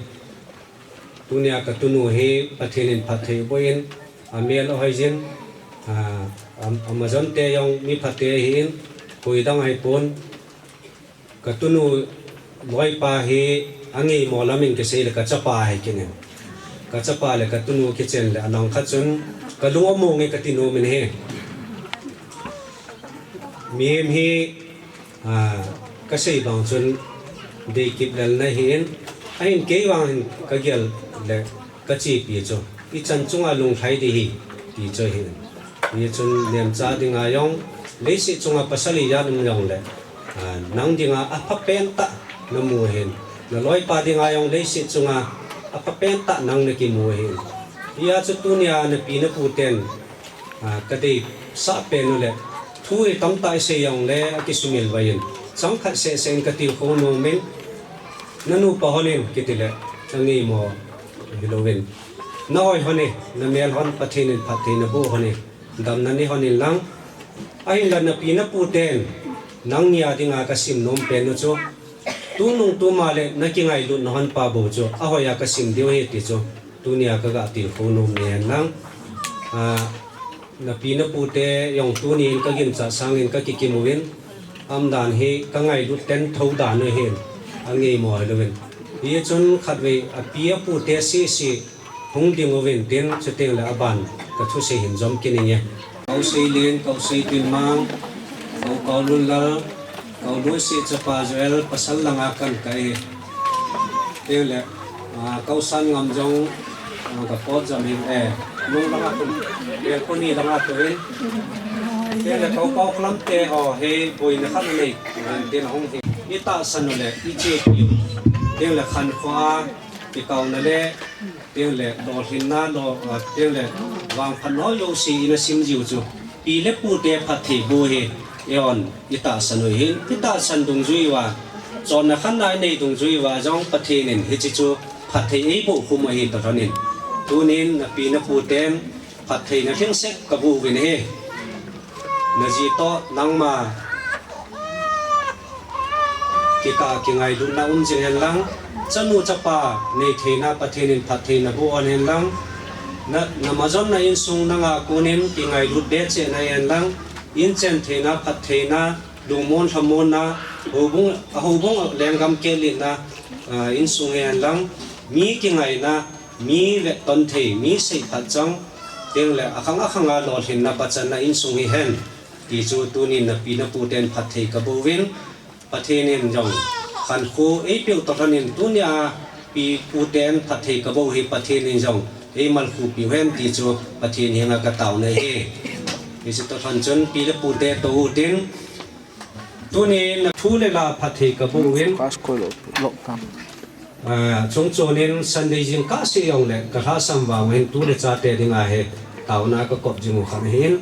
Tunia katunu hi Pathen in phatthei aboh in, amel ahoi jin, a, am-, amajonte jong mi phate ahin, koi dang ahipon. Katunu loipa hi angeimo lam in kisei le kachapa ahi kit in. Kachapa le katunu kichen le alangkhat chun kalung amonge kati nom in ahi. Mihem hi, a, kasei bang chun deikip lelna ahin, ahin kei vang hin kagel le kachepi chu, ichan chunga lunglhai ding ahi, ti chu ahin. Hichun nemcha dinga jong, leiset chunga pasal ijat um jongle, a, nang dinga aphapen tah namu ahin. Naloipa dinga jong leiset chunga aphapen tah nang nakimu ahin. Hijeh chun tunia napi napu ten, a, kadeisah pen u le, thu hi tamtah isei jongle akisumil vai in, changkhat sehseh in katilkhou nom in, nanupa hon in kiti le, angeimo hilouvin, nahoi hon in, namel hon Pathen in phatthei naboh hon in, damna nei hon in lang. Ahinla napi napu ten, nangni a dinga kasim nom pen u chu, tunung tuma le nakingailut nahon pa bou chu, ahoi a kasim diu ahi ti chu, tunia kaga tilkhou nom nei hen lang. A, napi napute jong tunin kaginchat sangin kakikim uvin, umdan hi kangailut ten thou dan u ahin, angeimo hilouvin. Hichun khatvei api apute sese hung ding uvin tin, chuteng le aban kathusei hin jom kit inge. Ka u Seilen, ka u Seitinmang, ka u Kaolunlal, ka u Lunset chapa Joel, pasal langa kan kai hi. Teng le, a, ka u Sangam jong, a, ka pot jam in, e, nung langa tu, balcony langa tu in. Teng le, ka u Paoklam te ho hi boina khat anei, a, tin ahung hi. Itahsan u le, ichepi u. Teng le, khankhoa, kikauna le, teng le, lolhinna, lo, a, teng le, vangphat loi jouse ina sim jiu chu. Pi le pute phatthei boh hi, eihon, itahsan u ahin, itahsan dungjui uva, chonna khanna inei dungjui uva jong Pathen in hiche chu phatthei eiboh khum u ahi toh lhon in. Tunin napi naputen phatthei nalhingset kaboh uvin ahi. Naji toh nangma kikah a kingailutna um jing hen lang, chanu chapa nei theina Pathen in phatthei naboh hon hen lang, na, namajonna insung nanga konin kingailut be cheh nahi hen lang, inchen theina, phattheina, lungmon lhamonna, houbung, a houbung lenggam kelitna, a, insung hi hen lang, mi kingaina, mi vetton thei, mi seiphat chang, teng le akhang akhanga lolhinna pachatna insung hihen, ti chu tunin napi naputen phatthei kaboh uvin, Pathen in jong khankho eipeu toh lhon in tunia pi puten phatthei kaboh u hi Pathen in jong eimalkhuh piu hen ti chu Pathen henga kataona ahi. Hiche toh lhon chun pi le pute tou utin, tunin na thu le la phatthei kaboh uvin. Fast koi lo, lockdown. A, chungchonin Sunday jingkah seh jongle kalhahsam vang u hin tu le chate dinga hi taona kakop jing u khat ahin,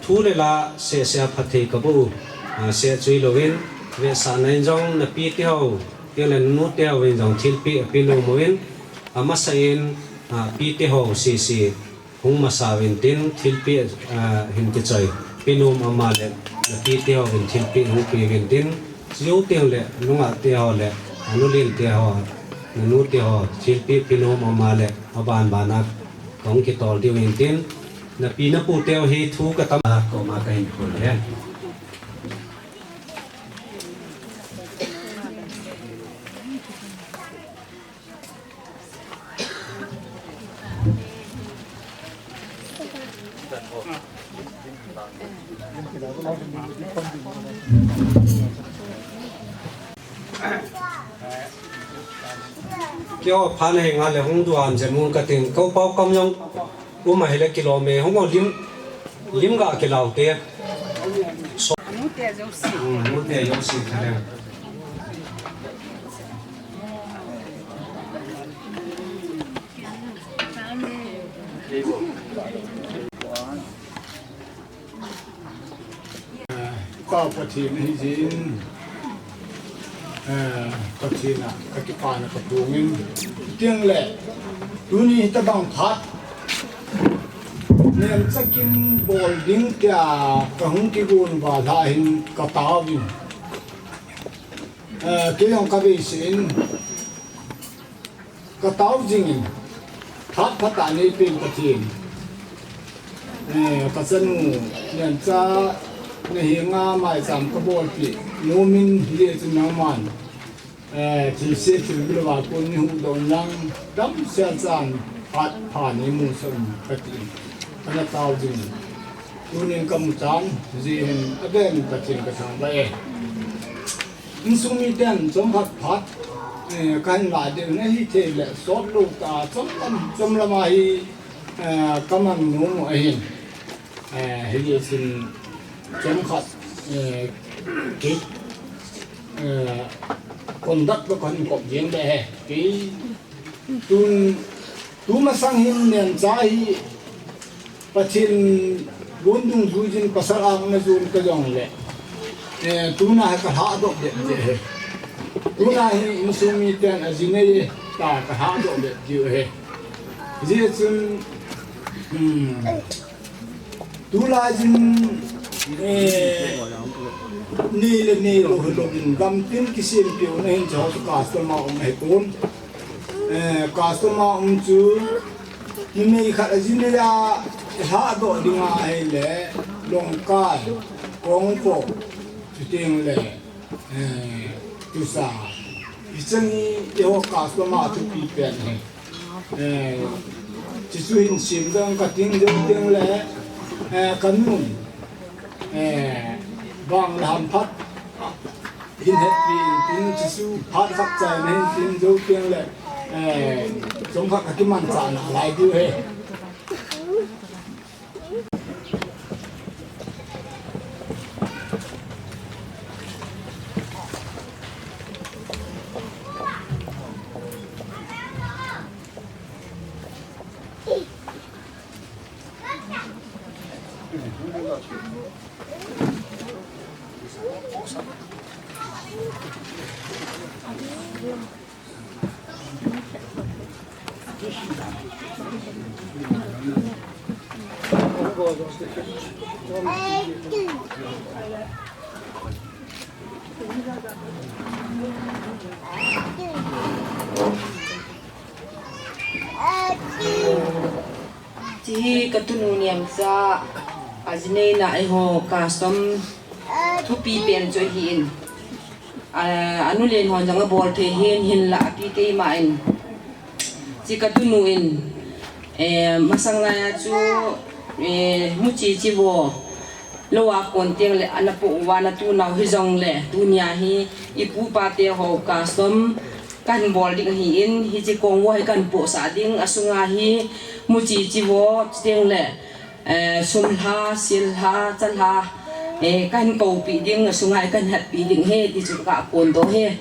thu le la sehseh a phatthei kaboh u, a, seh chu hilouvin, vetsahna in jong napi teho, teng le nanu teho in jong thilpeh ape nom uvin, Amasan, ah, pite ho sese hung masa uvin tin thilpeh, ah, hin kichoi. Pi Nomama le napi te hovin thilpeh hung pe uvin tin, chujou teng le nungah te ho le, anu len te ho, nanu te ho, thilpeh Pi Nomama le aban ban a kahung kitol diu hin tin, napi napu te ho hi thu katam a koma kahin khol e. Keiho phat nahi nga le hung duhan je mun kating ko pau kam jong. Uma hile kilom e, hung o lim, lim ga kilau te. So, anu te jouse. Hmm, anu te jouse kha le. Pa Pathen ahi jin, eh, Pathen a kakipana kaphongin, tin le, tuni hitabang phat, nemcha kin bol ding tia kahung kigon uva lha hin kataovin. Eh, kei jong kavei seh in, katao jingin, phat phat a neipen Pathen. Eh, kachanu, nemcha, nahenga maicham kabolpeh nomin, hijeh chun nangman, eh, thilse thilgil uva kon neihuhdoh in lang, damsel chan phat pha neimusah un katin, kana tao jingin. Tunin kamu chan, hijeh hin avel in Pathen kathangvah e. Insung miten chomkhat phat, eh, kahin lah ding ahi thei le, sot lou tah a chomlam, chomlam a hi, eh, kaman nom u ahin. Eh, hijeh chun chomkhat, eh, kei, eh, conduct toh kahin kop jeng le he. Kei Tun, tumasang hin nemcha hi Pathen gon dungjuiyin pasal a ana jon kajongle, eh, tuna hi kalhadoh bep ding ahi. Tuna hi insung miten ajinei ta kalhadoh bep diu ahi. Hijeh chun, hmm, Tulaiyin, eh, nei le neilou hilou in, gamtin kisempeh u nahin, chu customer um ahipon. Eh, customer um chu, numei khat ajinei a lhadoh ding ahile, longkai, kongpo, chuteng le, eh, tusa. Hichan hi eiho customer thupi pen ahi. Eh, chuchu hin sem ding kating jou teng le, eh, kanun, eh, vang le hamphat hin hetpi in tin, chuchu phat khat chai nahin tin jou teng le, eh, chomkhat kakimanchah nalai diu ahi. Hiche hi katunu nemcha, ajinei na eiho custom thupi pen chu ahin. A, anu len hon jong abol thei hin, hinlah api keima in. Hiche katunu in, eh, masang laiya chu, eh, muchi chivo lou a kon teng le ana poh uva, ana tunau hijongle, tunia hi ipu ipa teho custom kahin bol ding ahin, hiche kongvo hi kahin pohsah ding, asunga hi muchi chivo, chuteng le, eh, sum lha, sil lha, cha lha, eh, kahin koupi ding, asunga hi kahin hetpi ding ahi, ti chu kaphondoh e.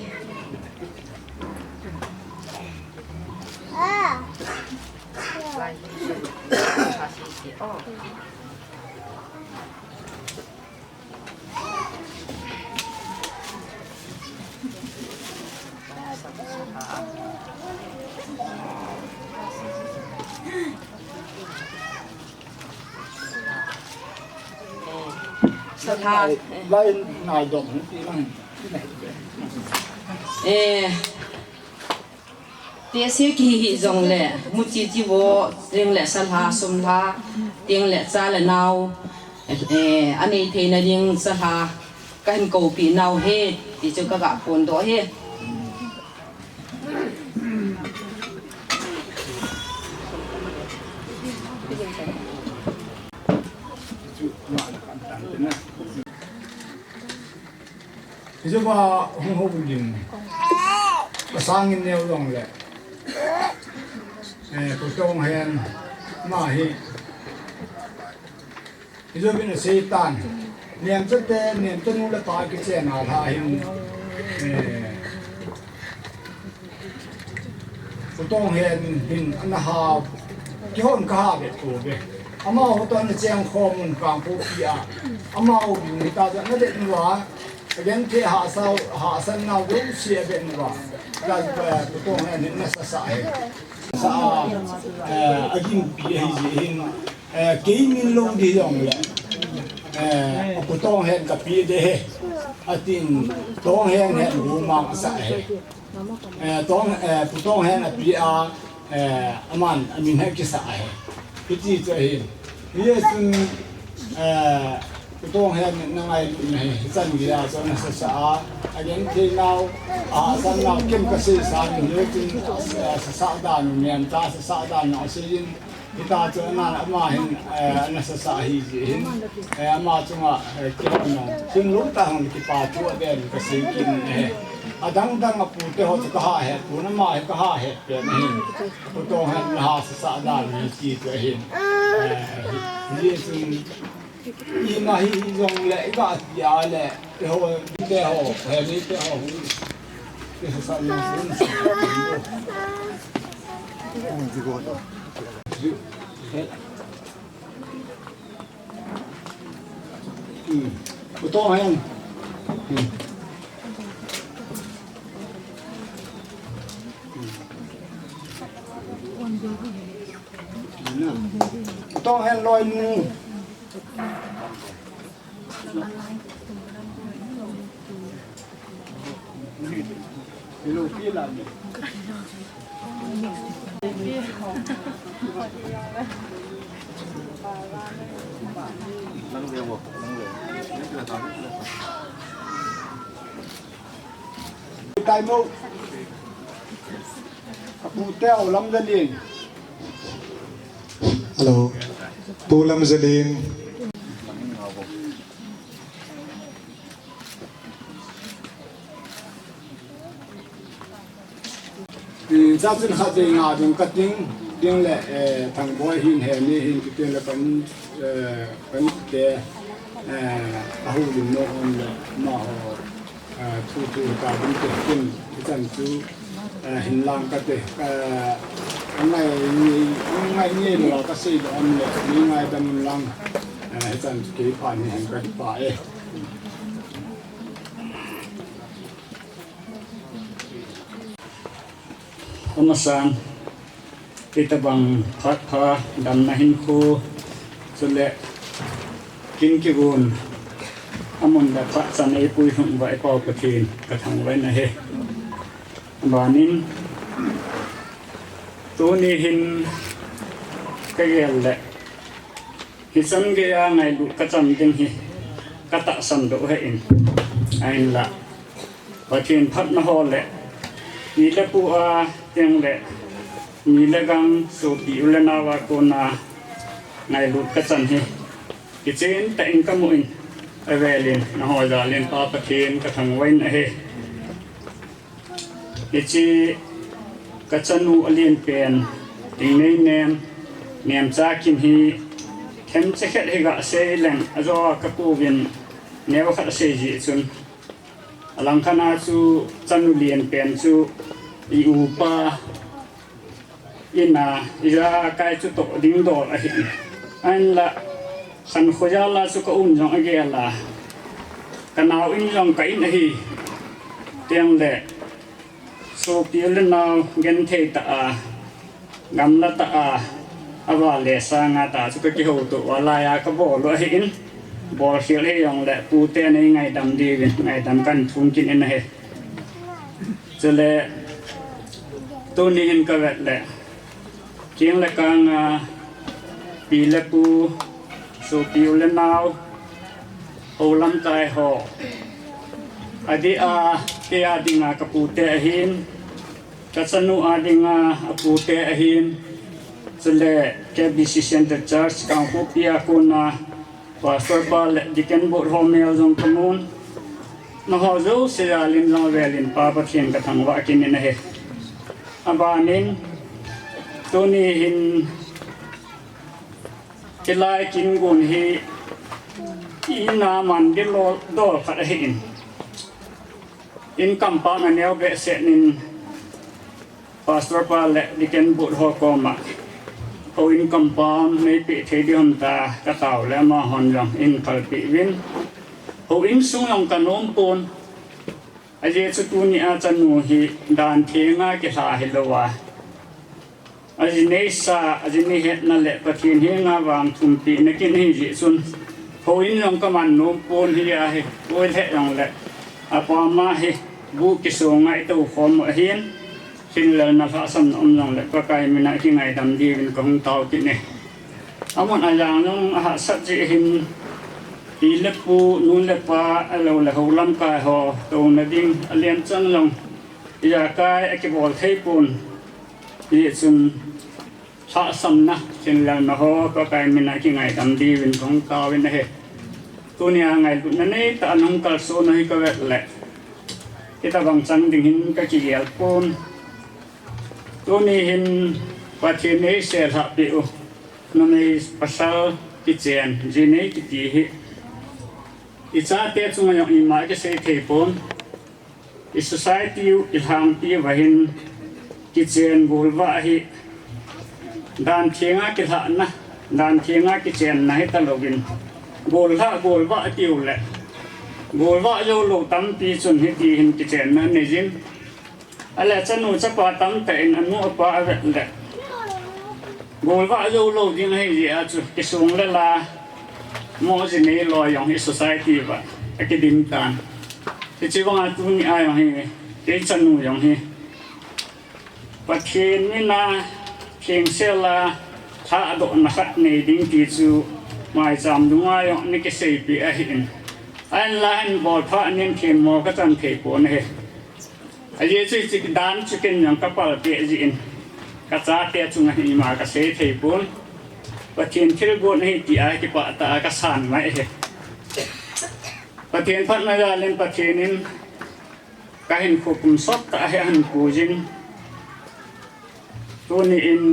Satha. Lai nai dom ti lang. Eh. Te se ki hi jong le, mu chi chi vo, ring le sa lha, sum lha, ting le cha le nau, eh, anei theina ding sa lha, ka hin ko pi nau he, ti chu ka ga phon doh he. Hichu ba hung ho lim. Ka sangin neo long le. Eh, ko tong hen. Ma hi. Hichu bin Satan. Niam chate, niam chanu le pa kichen a lha hin. Eh, Pu Tonghen hin ana ha, kihon ka ha ve ko ve. Amaho toh ana cheng khom un Kangpokpi a. Amaho bin hita ja na det nuva. Again te ha sa, ha san na do si a det nuva. Ja, eh, Pu Tonghen hin na sa sa he. Sa, eh, agin pi he ji hin. Eh, kei min lo di jong le. Eh, Pu Tonghen ka pi de he. Atin Tonghen he lu mang sa he. Eh, Tong, eh, Pu Tonghen a pi a, eh, aman, amin he kisa he. Hiti chu ahin. Hi chun, eh, Pu Tonghen na ngai na he, hi chan gei a chu na sa sa a. Again, thei nau, a san nau, kem ka sei sa ni, hi chun, eh, sa sa dan, niam cha sa sa dan, na sei in, Hita chu ana, ama hin, eh, ana sa sa hi ji hin, eh, ama chunga, eh, kihon nung. Thinglung tah hung kipa thu a den ka sei kit e. Adang dang a pu te ho chu ka ha het, pu na ma hi ka ha het pen ahin. Pu Tonghen na ha sa sa dan hi ti chu ahin. Eh, hi, hi chun Ima hi, hi jong le, i ga ti a le, i ho, i te ho, he ni te ho, hu. I sa sa ni, hu. Hmm. Pu Tonghen. Hmm. Pu Tonghen loi nu. Taimo. Ka pu Teo Lamjalin. Hello. Pu Lamjalin. Hmm, cha chun khat vei nga ding ka ting, ding le, eh, Thangboi hin he ni hin kitin le pan, eh, pan te, eh, a hu lim no on le ma ho. Ah, thu thu ta ding te kin, hichan chu, ah, hin lang ka te, ah, ngai ni, ngai ni lo ka sei lo am le, ni ngai dam lang, ah, hichan chu kei pha ni hin ka pa e. Amasan, hitabang phat pha, damna hinkho, chule kin kigon, amun le phat chan eipui lhung uva i Pau Pathen ka thangvah in ahi. Abanin, tuni hin ka gel le, hichan geiya ngailut ka chan ding hi ka tahsan doh ahi in, ahinla. Pathen phatna ho le, pi le pu a teng le, mi le gang, sopi u le nao a kona ngailut ka chan hi kichen tah in ka mu in, avel in nangho jal in Pa Pathen ka thangvah in ahi. Hiche ka chanu alen pen, Tingnei Nem, Nemcha Kim hi, themcha khat hi ga sei leng, ajo a ka pu vin, neo khat asei ji chun. Alangkhat a chu chanu alen pen chu i upa in a, ijakai chu toh ding dol ahi. Ahinla, Khankho jal a chu ka um jong agel a, ka nao in jong ka in ahi. Teng le, sopi u le nao genthei tah a, gamla tah a, ava le sang a tah chu ka kihoutoh uva laiya ka bol u ahi in. bolkhel hijongle pute nei ngaidam diuvin ngaidam kahin thum kit in ahi. Chule tuni hin kavet le keng le kang a pi le pu, sopi u le nao, hou lamkai ho, adeh a kei a dinga kapute ahin, kachanu a dinga apute ahin, chule K B C Centre Church Kangpokpi a kona Pastor pa le Deacon Board ho mel jong kamun. Nangho jouse a lim jong avelin Pa Pathen kathangvah kit in ahi. Abanin tuni hin hilai kin gon hi ina man dol khat ahin, income pa aneo behseh in Pastor pa le Deacon Board ho koma houin compound neipeh thei ding ham tia katao le amahon jong eihin phalpeh uvin, houin sung jong kanom pon. Ajeh chu tuni a chanu hi dan thenga kilha hilou a, aji neisa, aji neihetna le Pathen henga vangthumpehna kin ahijeh chun houin jong kaman nom pon, hi ahi, koi lheh jongle apa ma hi bu kisonga itoukhom u ahin, lhinglelna lhahsamna um jongle Pakai mina kingaidam diuvin kahung tao kit e. Amun ajang jong ahahsat jeh hin, pi le pu, nu le pa, ahiloule hou lamkai ho touna ding alen chang jong ijakai akibol thei pon. Hijeh chun lhahsamna, lhinglelna ho Pakai mina kingaidam diuvin kahung taovin ahi. Tunia ngailutna neitah a nahung kalson u hi kavet le hitobang chang ding hin kakigel pon. Tuni hin Pathen in eiseilhah peh u numei pasal kichen jinei kiti hi ichate chunga jong ima kisei thei pon. I society u, ilhangpi uva hin kichen golvah hi dan thenga kilhahna, dan thenga kichenna hitalouvin, gollhah golvah atiuleh, golvah joulou tampi chun hiti hin kichenna aneijin. Ahile chanu chapa tamtah in anu apa avet leh, golvah joulou ding ahijeh a chu kisong le la, moh jinei loi jong hi society uva akiding tan. Hiche banga tunia jong hi, kei chanu jong hi Pathen mina thengsel a lhahdohna khat nei ding ti chu maicham dunga jong ana kiseipeh ahin. Ahinla hin bolphat nin themmo kachan thei pon ahi. Ajeh chu hiche dan chu ken jong kapalpeh jeh in, kachate chunga hi ima kasei thei pon. Pathen thilgon ahi tia kipah tah a kasan mai ahi. Pathen phatna jal in Pathen in kahinkho kum sot tah hi ahin puijin, tuni in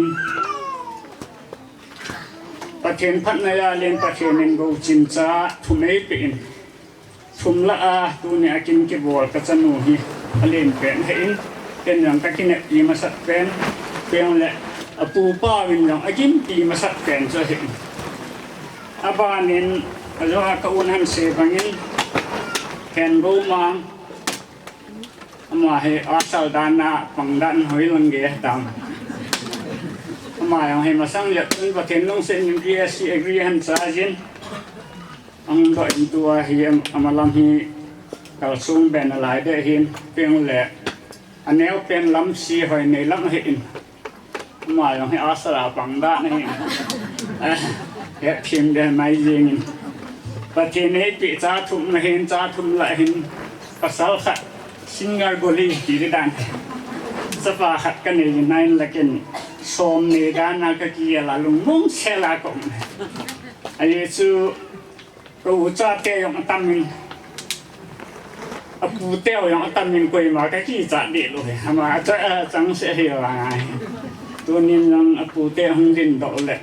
Pathen phatna jal in Pathen in gouchin cha thum eipeh in, thum lah a tunia kin kibol kachanu hi alen pen ahin, ken jong kakineppi masat pen, pen le apupa uvin jong agimpi masat pen chu ahin. Abanin ajoa ka un ahin sei bangin, Hengoumang, ama hi asal dan a pang dan hoilou gei tam. Ama jong hi masang jep chun Pathen lungset in B S C agree ahin chai jin. Ahung doh in tua hi am-, amalam hi kalsong be nalai deh ahin, pen le aneo pen lam si hoi nei lam ahin. Ama jong hi asal a pang dan ahin. Hetthem deh mai jengin. Pathen in eipeh cha thum ahin, cha thum lah hin pasal khat single goli ti dan, chapa khat kanei jin, ahinla ken som nei dan a kakigel a lungmong sel a kaum. Ajeh chu ka u chate jong atamin, apute jong atamin, koima kakichat deh lou hi. Ama acha, achangseh hi vang ahi. Tunin jong apute hung dingdoh leh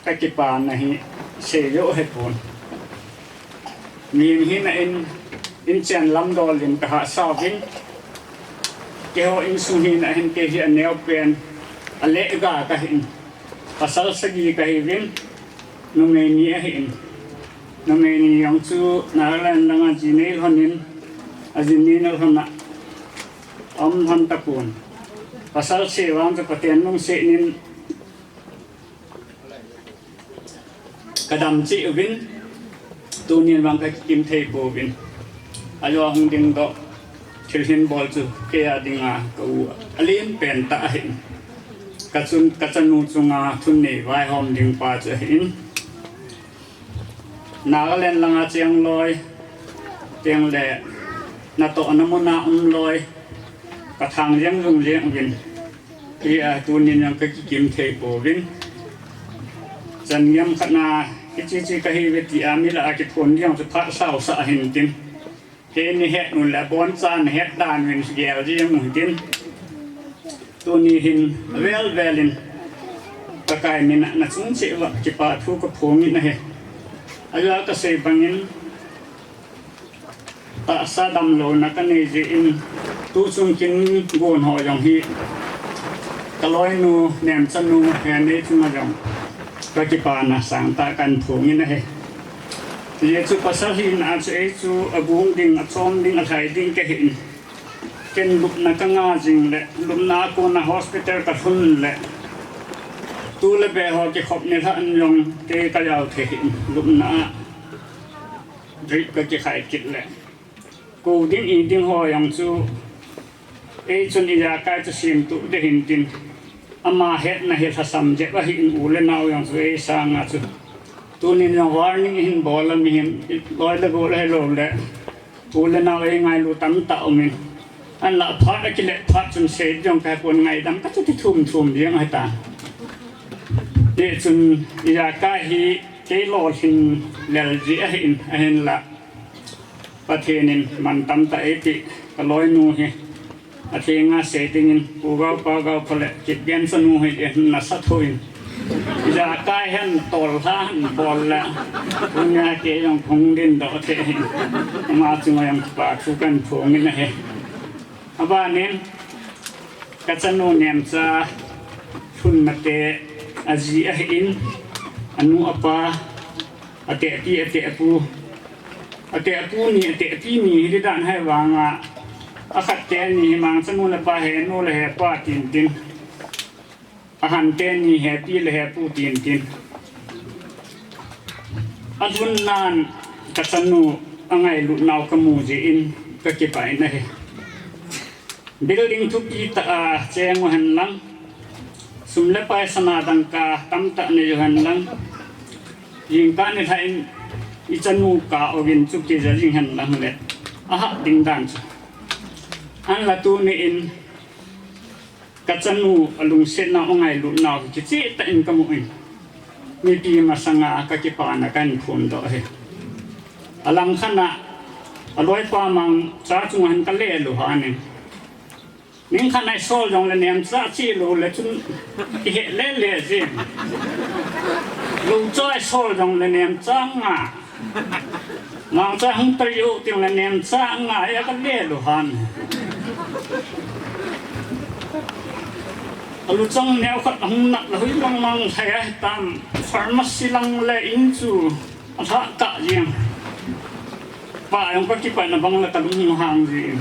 kakipana hi seijou hipon. Mihem hina in, inchen lamdol in kahahsa uvin, keiho insung hina hin kei hi aneo pen, aleh ga kahin, pasal sagi kahiuvin, numei ni ahin. Numei ni jong chu Nagaland langa ji neilhonin, aji neina lhona aum lhon tapon. Pasal se vang chu Pathen lungset in kadam cheh uvin, Tunin vang ka kikim thei pouvin. Ajo hung ding doh thil hin bol chu kei a dinga ka u alen pen tah ahi. Ka chun ka chanu chunga thun nei vaihom ding pa chu ahi. Nagaland langa cheng loi, cheng le natohna muna um loi, ka thang jeng jung jeng uvin. Hia tunin jong ka kikim thei pouvin. Chan ngam khat na, hichi chi ka hi ve ti a mi lah a kiphon ding chu phat sau sa hin tin. Keini het nun le bon chan het dan min gel ji mu tin. Tuni hin vel vel in Pakai min a na chung cheh uva kipa thu ka phong in ahi. Ajo ka sei bangin tahsa damlouna ka nei jeh in, tu chung kin gon ho jong hi ka loinu, nemchanu, he nei chunga jong ka kipana sangtah kan phong in ahi. Hijeh chu pasal hina chu ei chu agung ding, achom ding, alhai ding ka hi in. Ken lupna ka nga jing le, lupna a kona hospital ka lhun le, tu le be ho kikhop nilhah in jong kei ka jao thei hi in, lupna a drip ka kikhai kit le. Ko ding i ding ho jong chu, ei chun ijakai chu semtup ding hin tin, ama hetna hi lhasam jep ahi in, u le nao jong chu ei sanga chu. Tunin jong warning hin bol a mi hin, loi le gol hilou le, u le nao ei ngailu tamtah um in. Ahinla phat a kile phat chun sei jong ka pon, ngaidam ka chu ti thum thum jeng ahi ta. Hijeh chun ijakai hi kei lolhin lel ji ahi in, ahinla Pathen in man tamtah eipeh, ka loinu hi. Athenga sei dingin, Pu Gaupa Gaupha le Kipgenchanu hi nasa thoin, ijakai hin tolha hin bol le, tunia kei jong kahung dingdoh thei hin, ama chunga jong kipa thu kan phong in ahi. Abanin, ka chanu Nemcha lhunna te, aji ahin, anu apa, atehpi, atehpu, atehpu ni, atehpi ni hi dan hai vanga, akhat teni hi Mangchanu le pa, henu le hepa tin tin. Ahan teni hepi le hepu tin tin. Alhun nan ka chanu angailut nau kamu jeh in kakipah in ahi. Building thupi tah a cheng u henlang, sum le pai sana dangka tamtah nei u henlang, jingkah nilhah in i chanu kah uvin chu kija jing henlang le, ahah ding dan chu. Ahinla tuni in, ka chanu alungsetnau, angailut nau hi kicheh tah in kamu in, mipi masanga kakipana kahin phondoh ahi. Alangkhat a, aloipa Mangcha chunga hin kale lou hon in, ningkhat a isol jongle Nemcha cheh lou le chun kihe lele jin. Lungcha isol jongle Nemcha nga, Mangcha hung tah u tingle Nemcha nga, akale lou hon. Aluchang neo khat ahung nat le, hoilang lang lhai ahitam, pharmacy lang le in chu alhah kah jeng. Pa jong kakipah na bang le kalung hang jin.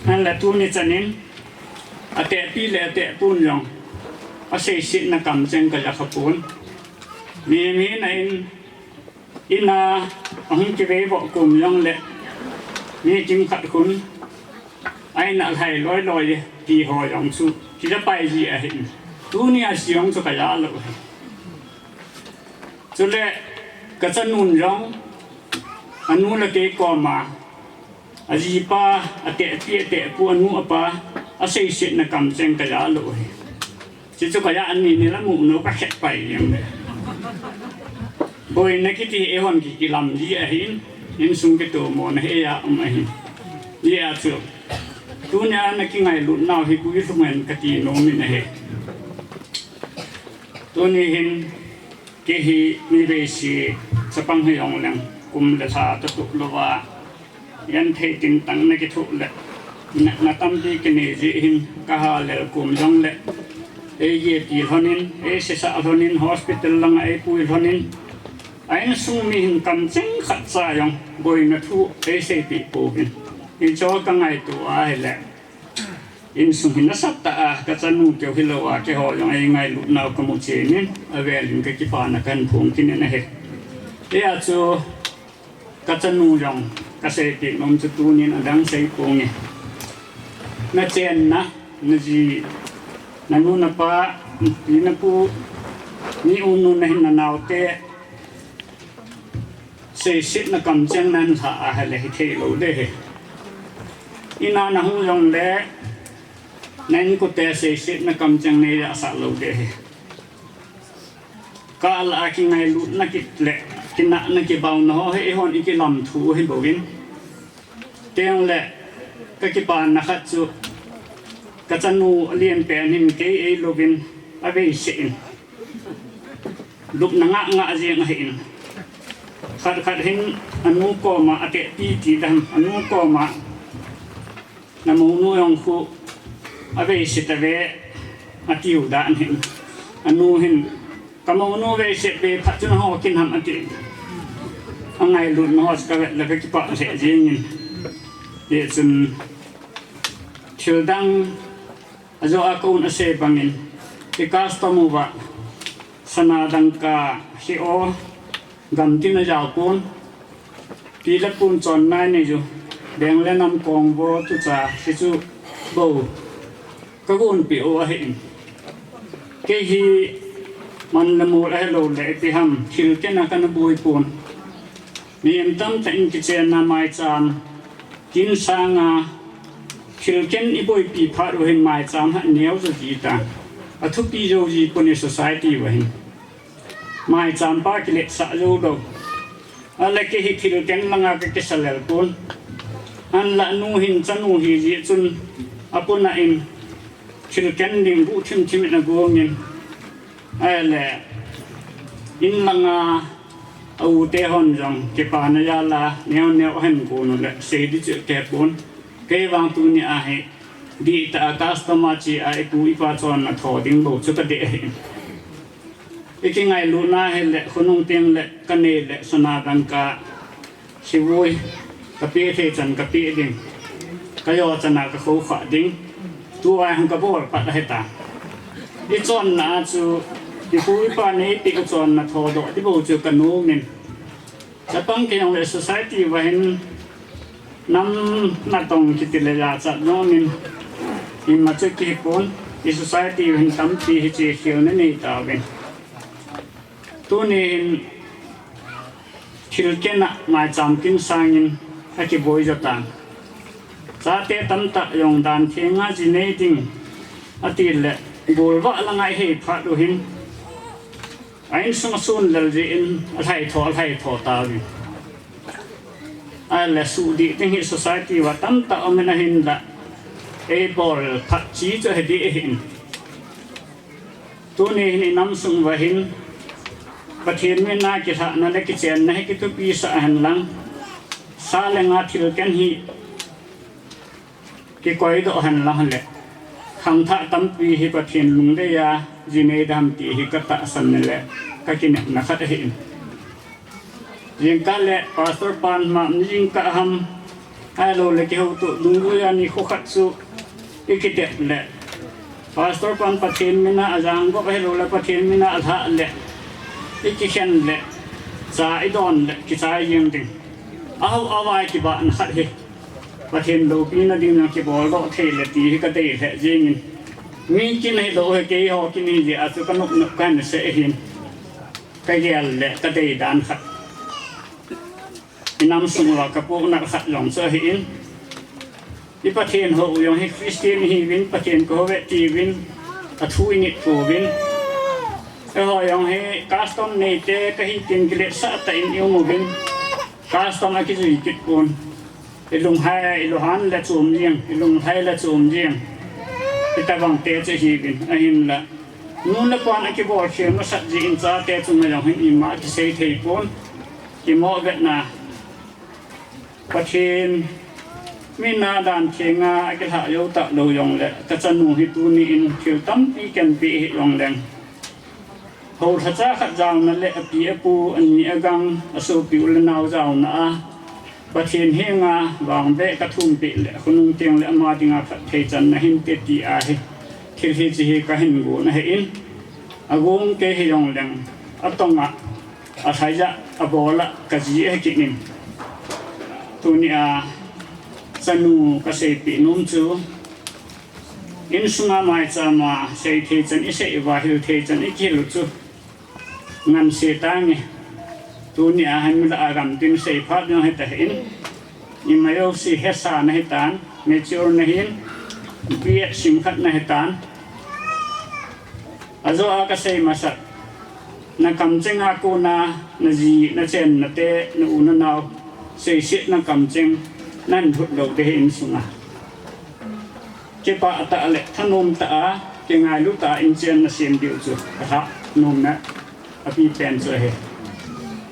Ahinla tuni chan in, atehpi le atehpun jong aseisetna kamcheng kaja khapon. Mi, mi na in, in a ahung kivei voh kom jongle, mi kimkhat khun a in a lhai loi loi ti ho jong chu kija pai ji ahin. Tunia se jong chu kaja lou ahi. Chule ka chanun jong anu le kei koma, ajipa, atehpi, atehpu, anu apa aseisetna kamcheng kaja lou ahi. Chuchu kaja ani ni la mu no kakhet pai jeng le. Boina kiti hi eihon ki kilam ji ahin, insung kitomona hi eija um ahin. Hijeh a chu, tunia na kingailut nau hi koi lhung hen kati nom in ahi. Tuni hin, kei hi mi veise chapang hi jongleng, kum le lha toh tup louva, genthei tintang na kithoh le, natna tampi kinei jeh hin, kaha lel kom jongle, eijepi lhon in, eisesah lhon in, hospital langa eipui lhon in, a insung mi hin kamcheng khatcha jong boina thu eiseipeh pouvin. Hichu kangaito ahile, insung hi nasatah a, ka chanu keu hilouva, keiho jong eingailut nau kamu chen in, avel in kakipana kahin phong kit in ahi. Hijeh a chu, Kachanu jong kaseipeh nom chu tunin adang sei ponge. Nachenna, naji, nanu napa, pi napu, ni u nu nahin nanaote seisetna kamcheng nahin lha ahile hithei lou ding ahi. Ina nahung jongle na inkote seisetna kamcheng neijahsah lou ding ahi. Kah lah a kingailutna kit le kinahna kibaona ho hi eihon ikilamthu u ahi bouvin. Tengle kakipana khat chu kachanu alen pen hin kei eilouvin aveiseh in lupna ngah ngah jeng ahin, khat khat hin anu koma atehpi ti dam, anu koma namounu jong khu aveise tave atiu dan hin, anu hin kamounu veise ve phat chun ho kin ham ati. Angailutna ho chu kavet le kakipah lheh jengin. Hijeh chun thildang ajo a kaun asei bangin, i custom uva sana dangka hi o, gamtin ajao pon, pi le pun chonna nei u, beng le nam kong vo tucha hichu bou kagonpeh u ahin. Kei hi man le mol ahiloule ipi ham thil kena kana boi pon. Mihem tamtah in kichenna maicham kin sanga thil ken iboipi phat u hin maicham ha neo jo ji ta. Athupi jo ji pon i society uva hin. Maicham pa kiletsah jou lou. Ahile kei hi thil ken langa kakisa lel pon. Ahinla nu hin chanu hijeh chun apuna in thil ken ding guhthim thim in agongin. Ahile in langa a u te hon jong kipana jal a neo neo ahin gon u le sei ding chu kihepon. Kei vang tuni a hi dihtah a custom a che a ipu ipa chonna tho ding bou chu kadei ahi. Ikingailutna hile khonung tengle kanei le sana dangka hivui kapeh thei chan kapeh ding, kajo chana kakhou khah ding, tua hung kabol pat ahitan. Ichonna a chu ipu ipa neipeh u chonna thodoh ding bou chu kanomin. Chapang kei jongle society uva hin nam natong kiti le jachat nomin, ima chu kihipon, i society uva hin tampi hiche khelna nei tauvin. Tuni hin thil kena maicham kin sangin akiboi jo tan. Chate tamtah jong dan thenga ji nei ding atile, golvah langa ihei phat u hin a insung asun lel jeh in alhaitho alhaitho tauvin. Ahile suhdih ding hi society uva tamtah umin ahinla eibol phat chi chu hidih ahin. Tuni hin inam sung uva hin Pathen mina kilhahna le kichenna hi kithupisah henlang, sa le nga thil ken hi kikoidoh henlang le, khangthah tampi hi Pathen lungdei a ji nei dam ti hi katahsan le kakinepna khat ahin. Jingkah le pastor pan ma jingkah ham, ahiloule kihoutoh dungjui a nikho khat chu ikitep le, pastor pan Pathen mina ajanggop ahiloule Pathen mina alhah le, ikikhen le, cha idon le kichai jeng ding. Ahou avai kibahna khat hi Pathen loupina ding jong kiboldoh thei le ti hi kadei lheh jengin. Mi kin hilou hi keiho kin hijeh a chu kanop nop kahin sei ahin. Kagel le kadei dan khat, inam sung uva kapohnat khat jong chu ahin. I Pathen hou u jong hi Christian ihiuvin, Pathen kahouve tiuvin, athu init pouvin. Eiho jong hi custom neite kahi tin kiletsah tah in ium uvin, custom akijui kit pon. Ilunghai, ilunghan le chom jeng, ilunghai le chom jeng, hitobang te chu ihiuvin, ahinla nu le pan akibolkhel masat jeh in chate chunga jong hin ima kisei thei pon. Kimoh vetna, Pathen mina dan thenga akilhah jou talou jongle, kachanu hi tuni in thil tampi kahinpeh hih jongleng, houlhacha khat jaona le api apu, ani agang, asopi u le nao jaona a Pathen henga vangveh kathumpeh le khonung tengle ama dinga phatthei channa hinte ti ahi. Thil hiche hi kahin gon ahin, agong kei hijongleng, atonga, alhaiya, abola kaji ahi kit in. Tunia chanu kaseipeh nom chu, insunga maichama seithei chan isei uva, hilthei chan ikihil u chu nganse tange. Tunia hin milah a gamtin seiphat jong hitahin, ima jouse hesa nahitan, mature nahin, B Ed simkhat nahitan. Ajoa kasei masat, nakamchenga kona naji, nachen, nate, na u, nanao seiset nakamcheng nahin lhut lou ding ahi insunga. Kipah tah le thanom tah a, kingailu tah a inchen nasem diu chu kalhah nomna apipen chu ahi.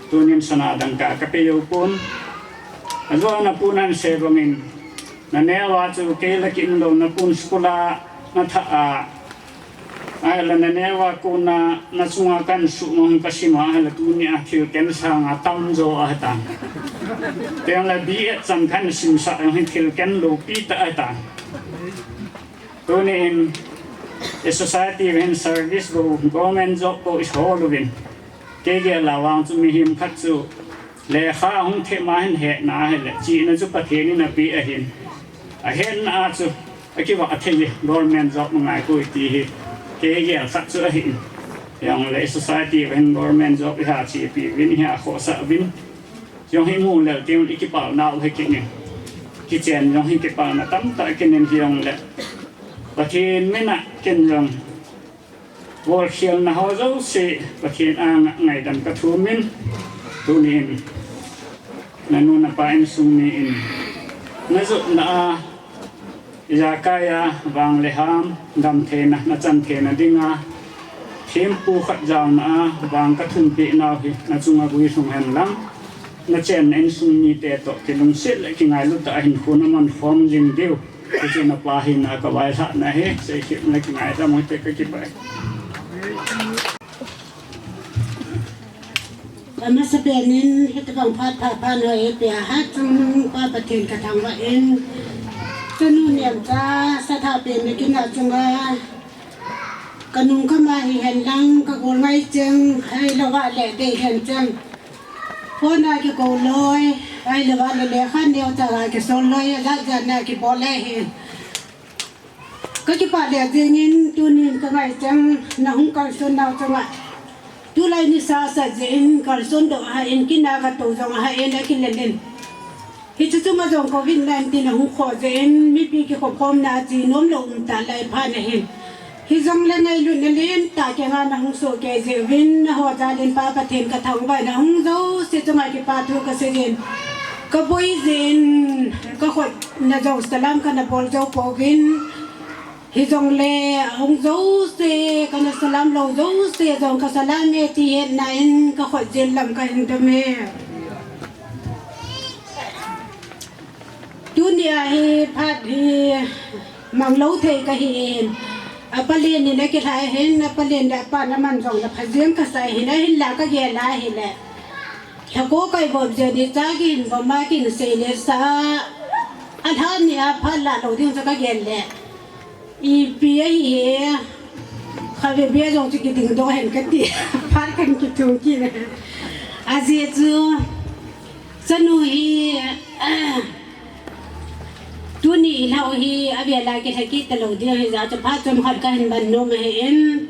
Tunin sana dangka kapejou pon. Ajoa napun ahin sei bangin, naneo a chu kei la kium lou, napun school a nathah a, ahile naneo a kona nachunga kahin suhmang, kasim a, ahile tunia thil ken sanga tamjo ahitan. Tengle B Ed chan kahin simsah jong hi thil ken loupi tah ahitan. Tunin i society uva hin service bou, government job bou ihol uvin, kei gel a vang chu mihem khat chu lekha ahung them a hin hetna ahile chihna chu Pathen in apeh ahin, ahetna a chu akivah thei e, government job angaipoi ti hi kei gel khat chu ahin. Hijongle i society uva hin government job iha chepi uvin, iha khohsah uvin, jong hi imu lel teng ikipah nau hi kit in, kichen jong hi kipana tamtah kit in, hijongle Pathen mina ken jong bolkhelna ho jouse Pathen anga ngaidam kathumin, tunin nanu napa insung mi in najotna a ijakai a vang le ham damtheina, nachan theina dinga thempu khat jaona a vang kathum peh nau hi nachunga guilhung henlang, nachenna insung mite toh kilungset le kingailu tah a hinkho naman khom jing diu, hichu napa hina kavailhahna ahi. Seikhel na kingaidam u hite, kakipah e. Amasapen in hitobang phat pha phat nahung peh a, hatchungnung Pa Pathen kathangvah in, chanu Nemcha sathah pen nakin a chunga kanung kama hihen lang, kagol ngai cheng, ahilouva le deihen cheng, phone a kikou loi, ahilouva le lekha neocha a kisol loi, ajat jat na kibol ahi. Kakipah le jengin tunin kangai cheng, nahung kalson nau chunga, tulai nisa sat jeh in kalson doh ahin, kin a katou jong ahin, akilel in. Hiche chunga jong Covid nineteen ahung khoh jeh in mipi kikhopkhomna a che nomlou umtah lai phat ahin. Hijongle ngailutna lentah keiya nahung sohkei jeh uvin, naho jal in Pa Pathen kathangvah in, ahung jouse chunga kipathu kaseijin, kaboi jeh in kakhutna jong salam kana bol jou pouvin. Hijongle ahung jouse, kana salam lou jouse jong kasalam e ti hetna in kakhut jel lam kahin dom e. Tunia hi phat hi manglou thei kahin, apalen in akilhai hin, apalen le apan aman jong le phajeng kasah hin, ahinla kagel a ahile, lhako kaibop jeh in cha kihin bom a kihin seile sa, alha nia phat lah lou ding chu kagel le, ipi ahi, khatvei vei jong chu kidingdoh hen kati, phat kahin kithum kit. Ajeh chu chanu hi, tuni ilhah u hi avel a kilha kit talou ding ahijeh chun phat chomkhat kahin ban nom ahin,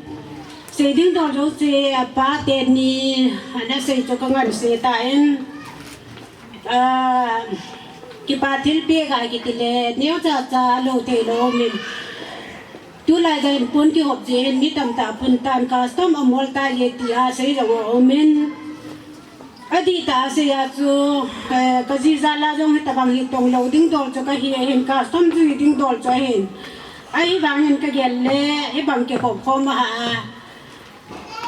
sei dingdol jouse apa teni anasei chu kanganse tan, kipa thilpeh ga kiti le neocha cha lou theilou umin, tulai jeh in pon kihop jeh in mi tamtah pon tan, custom amol tai e tia sei jong aumin, adihtah a sei a chu, kaji jal a jong hitobang hi tonglou dingdol chu kahi ahin, custom jui dingdol chu ahin, ahivangin kagel le hibang kikhopkhom aha a,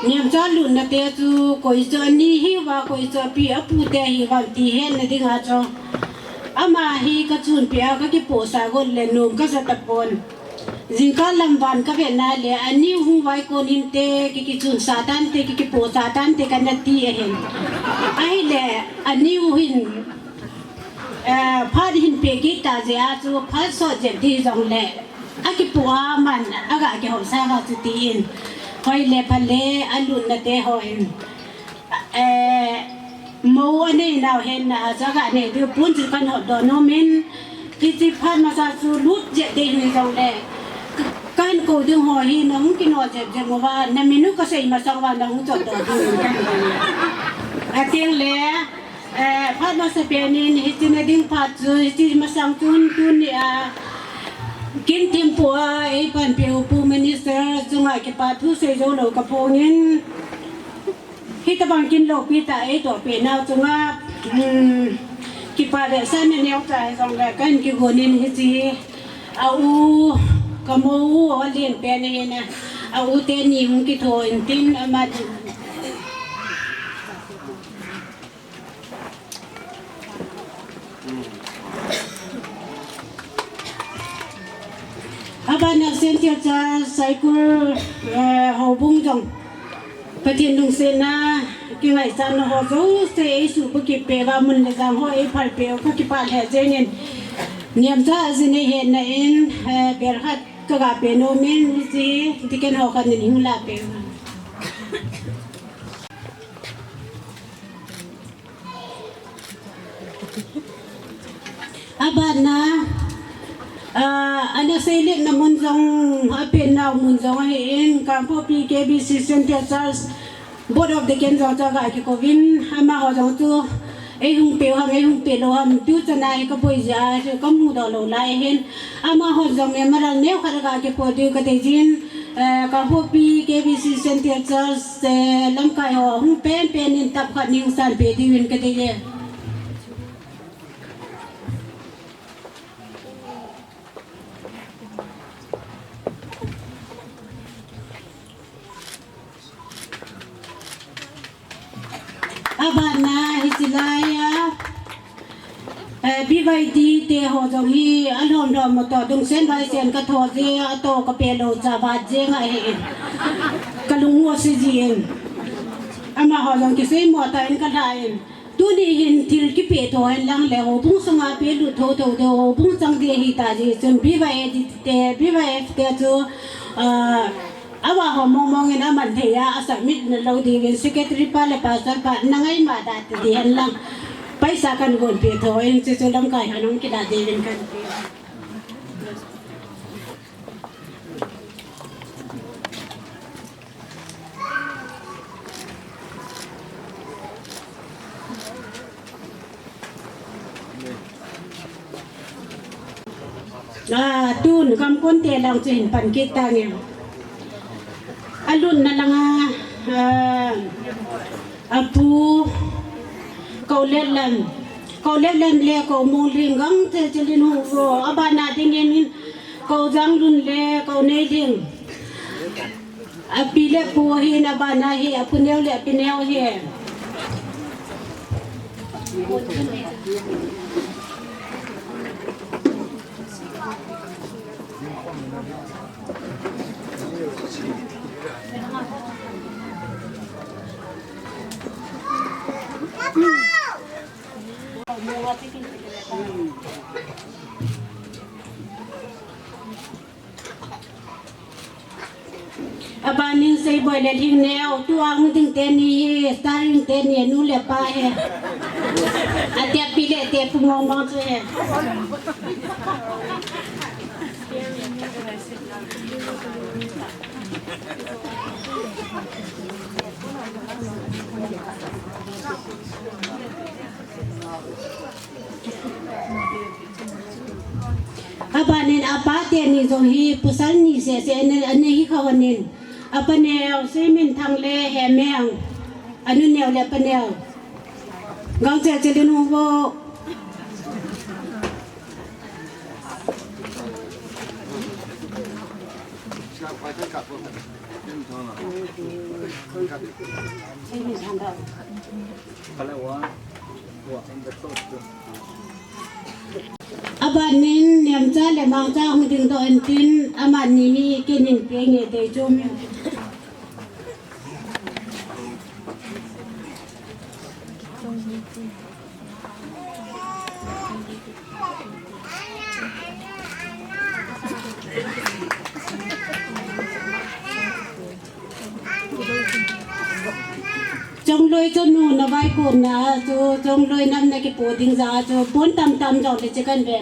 Nemcha lutna te chu koi chu ani hiuva, koi chu api apu te hiuvam ti hetna dinga chu, ama hi kachunpeh a kakipohsah got le nom kaja tapon. Jingkah lam van kavetna le aniu hung vaikon inte, kikichunsa tante, kikipohsah tante kana ti ahin. Ahile aniu hin phat hin peh kit ta jeh a chu phat sot jep di jongle, akipoh a man aga kihopsah a chu tin, hoile phale alutna te hon, Mou anei nau henna a jaga nei diu pun chu kan hotdoh nom in, hiche phat masa chu lut jep ding hijongle, ka, kahin kou ding ho hi nahung kino jep jep uva, namin u kasei masang uva nahung chotdoh ding. Atengle, eh, phat masa pen in hiche na ding phat chu, hiche masang chun tuni a, kin thempu a, eipanpiu Pu Minister chunga kipa thu sei jou lou kaphongin, hitobang kin loupi tah eitoh peh nau chunga, um, kipa vetsahna neocha hijongle kahin kigon in hiche a u, kamou u alen pen ahin a, a u teni hung kitho intin ama Abana Saint Teresa's Saikul, eh, houbung jong Pathen lungsetna kingaichatna ho jouse eisuhbukit peh uva, mun le jang ho eiphalpeh u kakipah lheh jengin, niamcha ajin eihetna in, eh, bel khat kaga pe nom in, hiche deacon ho khat in hung lahpeh u. Abana, ah, ana seiletna mun jong, apen nau mun jong ahin, Kangpokpi K B C Central Church Board of Deacon jong chu aga kikouvin, amaho jong chu eihung peh u ham, eihung peh lou ham, tuchan a hi kaboi jeh a chu kamudoh lou lai ahin, amaho jong memorial neokhat aga kipo diu kadei jin, eh, Kangpokpi K B C Central Church, eh, lamkai ho hung penpen in tap khat nei hung sanpeh diuvin kadei e. Abana hiche laiya, eh, B Y D te ho jong hi alhom lhom u toh dungsen vaisen katho jeh a toh kapeh lou cha vat jeng ahi. Kalung u ase jin. Amaho jong kiseimo tah in kalhan. Tuni hin thil kipeh tho henlang le houbung sunga pehlut thotho ding, houbung chang ding ahitah jeh chun B Y D te, B Y F te chu, ah, avaho mongmong in aman thei a, asubmit na lou diuvin secretary pa le pastor pa nangaima da ti di henlang. Paisa kahin gonpeh tho in, chuchu lamkai hon hung kilah diuvin kahin ti. Ah, tun gamkon te lang chu hin pan kit tange. Alutna langa, ah, apu, Kou Letlam, Kou Letlam le Kou Monglhing, Gangchelchel in hung uvo, abana dingin Kou Janglun le Kou Neilhing. Api le pu ahin, abana hi apu neo le api neo ahi. Abanin Seiboi le Lhingneo, tua hung ding teni hi, starring teni, nu le pa hi. Ati api le ati apu mongmong chu hi. Abanin apa teni jong hi pasal ni sese anei, anei hi kha honin. Apa neo, Seiminthang le Hemeng. Anu neo le apa neo. Gangchelchel in hung uvo. Abanin Nemcha le Mangcha hung dingdoh intin, amani hi kinin penge dei chom. Chong Oi, chu nu na vai kon na chu, chongloi nam na kipo ding ja chu, pon tam tam jong le che kan ve.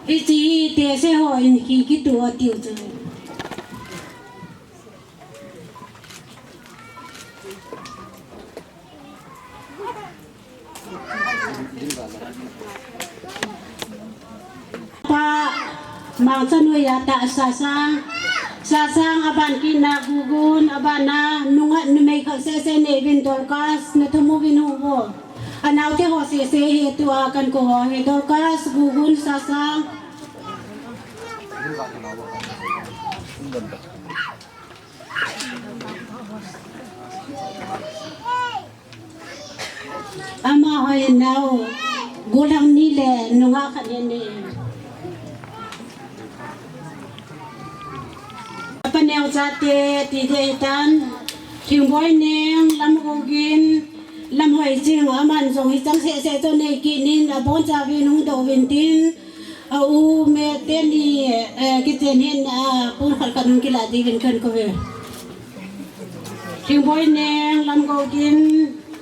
Hiche hi tese ho in hi kitoh tiu chu. Pa, Mangcha noi a ta Sasang, Sasang aban kit na Gugun, aban na nungah numei khat sese nei uvin Dorcas, na thum uvin hung vo. Anaote ho sese hi tua kan ko ho hi Dorcas, Gugun, Sasang. Amaho in nao, gollhang ni le nungah khat in nei. Apa neo chate ti thei tan, Thingboi Neng, Lamgogin, Lamhoiching, aman jong hicheng sese chu nei kit in, abon chauvin hung doh uvin tin, a u me teni, eh, kichen hin, a pon khat khat hung kila diuvin kan ko ve. Thingboi Neng, Lamgogin,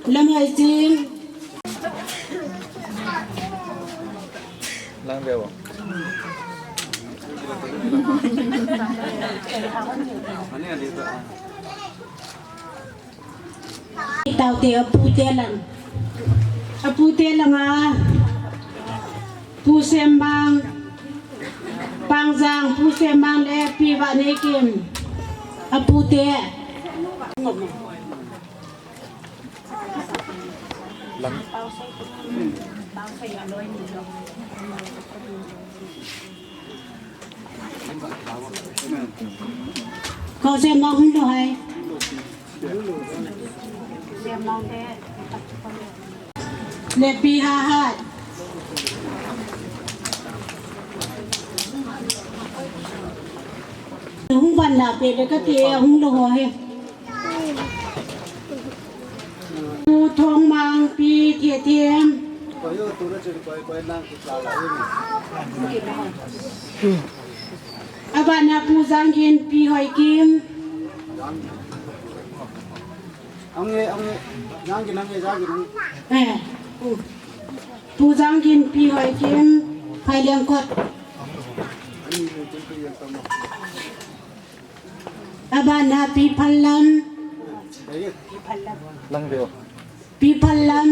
Lamhoiching. Lang veu. Taote apute lang. Apute lang a. Pu Sembang. Pangjang, Pu Sembang le Pi Vaneikim. Apute. Lang. Kau Sembang hung lou hai. Lepi hahat. Hung ban la pe le kati hung lou ho he. Pu Thongmang, Pi Thiathem. Abana Pu Janggin, Pi Hoikim. Ang e, ang e. Janggin, ang e, Janggin, ang e. Eh, Pu. Pu Janggin, Pi Hoikim, Phaileng Kot. Abana Pi Phallam. Lang veu. Pi Phallam.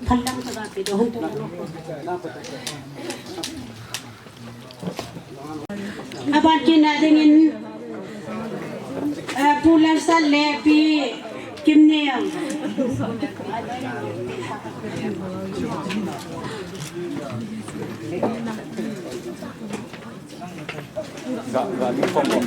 Phallam ta ba pi do hon to. Aban kit na dingin, eh, Pu Lalsat le Pi Kimneo. Ga, ga, ni phong mo.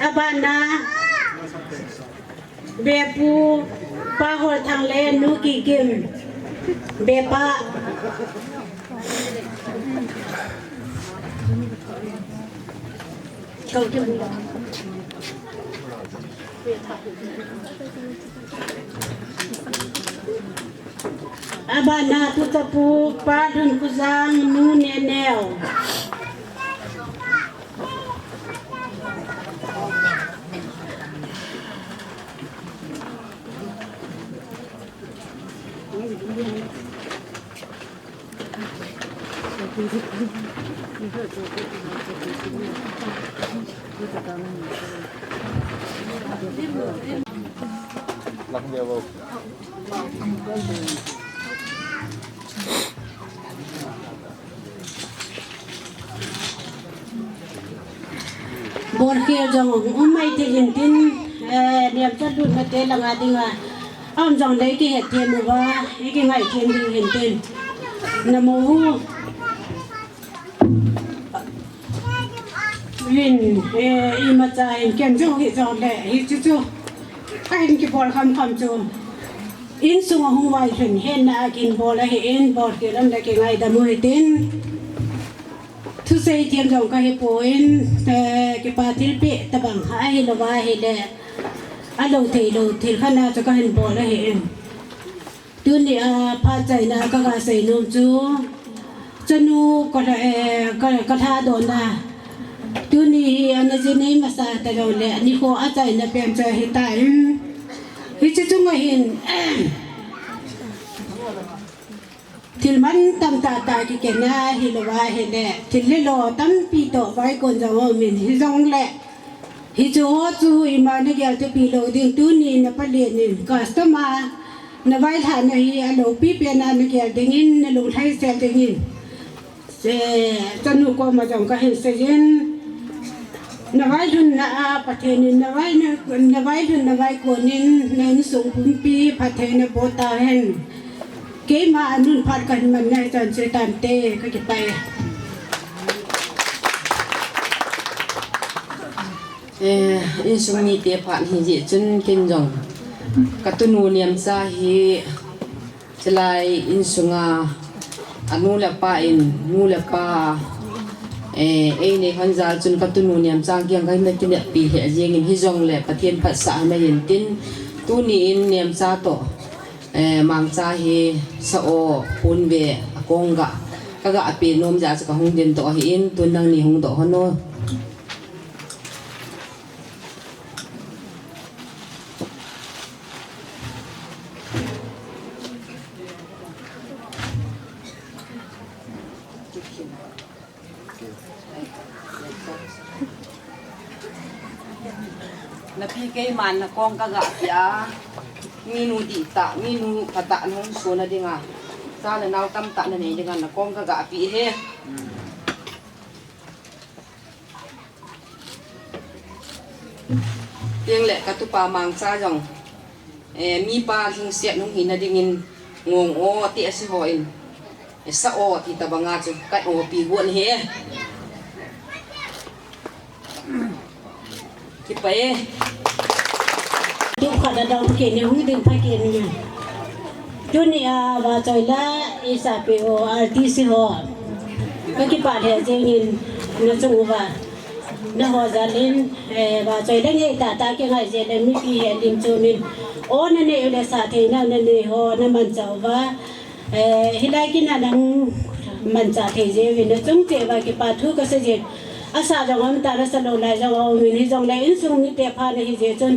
Abana, Bepu, Pa Holthang le Nu Kikim. Bepa. Abana Pu Tapu, Pa Lhunkholjang, Nu Neneo. Bolkhel jong um mai thei hin tin, eh, niam chalutna te langa dinga, aum jongle kihet thei uva, ikingai thei ding hin tin. Namu vin, eh, imacha hin ken jong hi jongle, hichu chu. Ahin kibol kham kham chu. Insunga hung vailhun henna a kin bol ahin, bolkhel lam le kingaidam u hitin. Thusei thiam jong kahi poi, eh, kipa thilpeh tabang kha ahi louva ahile, alou thei lou thil khat na chu kahin bol ahin. Tuni a phat chaina kaga seinom chu, chanu ka, eh, ka, kalhadohna. Tuni hi ana ji nei masa ta jongle, nikho achaina pen chu ahitan. Hiche chunga hin, thil mantam tah tah kikenna ahi louva ahile, thil le lo tampi toh vaikon jong aumin hijongle, hichu ho chu ima nagel tepi lou ding, tuni napalen in customer navailhahna hi aloupi pena nagel dingin, nalunglhaisel dingin. Chanu koma jong kahin seijin. Navailhunna a Pathen in navai, navailhun navaikon in na insung pumpi phatthei naboh tahen. Keima anunphat kahin manna hichan seitante, kakipah e. Eh, insung mite phat hijeh chun ken jong katunu Niamcha hi chulai insunga anu le apa in, nu le pa, eh, einei hon jal chun katunu Niamcha kiang kahin kineppi lheh jengin hijongle Pathen phatsah hina intin tuni in Niamcha toh, eh, Mangcha hi sa-o, ponve, akong ga, kaga peh nom jeh a chu kahung dindoh ahin, tun nangni hungdoh hon o. Napi keiman nakong kaga peh a, minu dihtah, minu phatah nahung sona dinga, cha le nao tamtah nanei dinga nakong kaga peh e. Tengle katupa Mangcha jong, eh, mipa lhingset hung hina dingin ngong o ti ase hon, eh, sa o ti tabanga chu ka o pi gon ahi. Kipah e. Tukhat a dong kit ni, hung ding pha kit ni. Tuni a vachoi la isahpeh u R T C ho, kakipah lheh jengin nachung uva. Naho jal in, eh, vachoi la ngei tahtah kingai jeh le mipi hi lim chom in. O nanei u le sah thei nau nanei ho namanchah uva. Eh, hilai kin a nang manchah thei jeh uvin nachung cheh uva kipa thu kasei jin. Asah jong aum tan, asa lou lai jong aum in hijongle insung mite phat ahi jeh chun,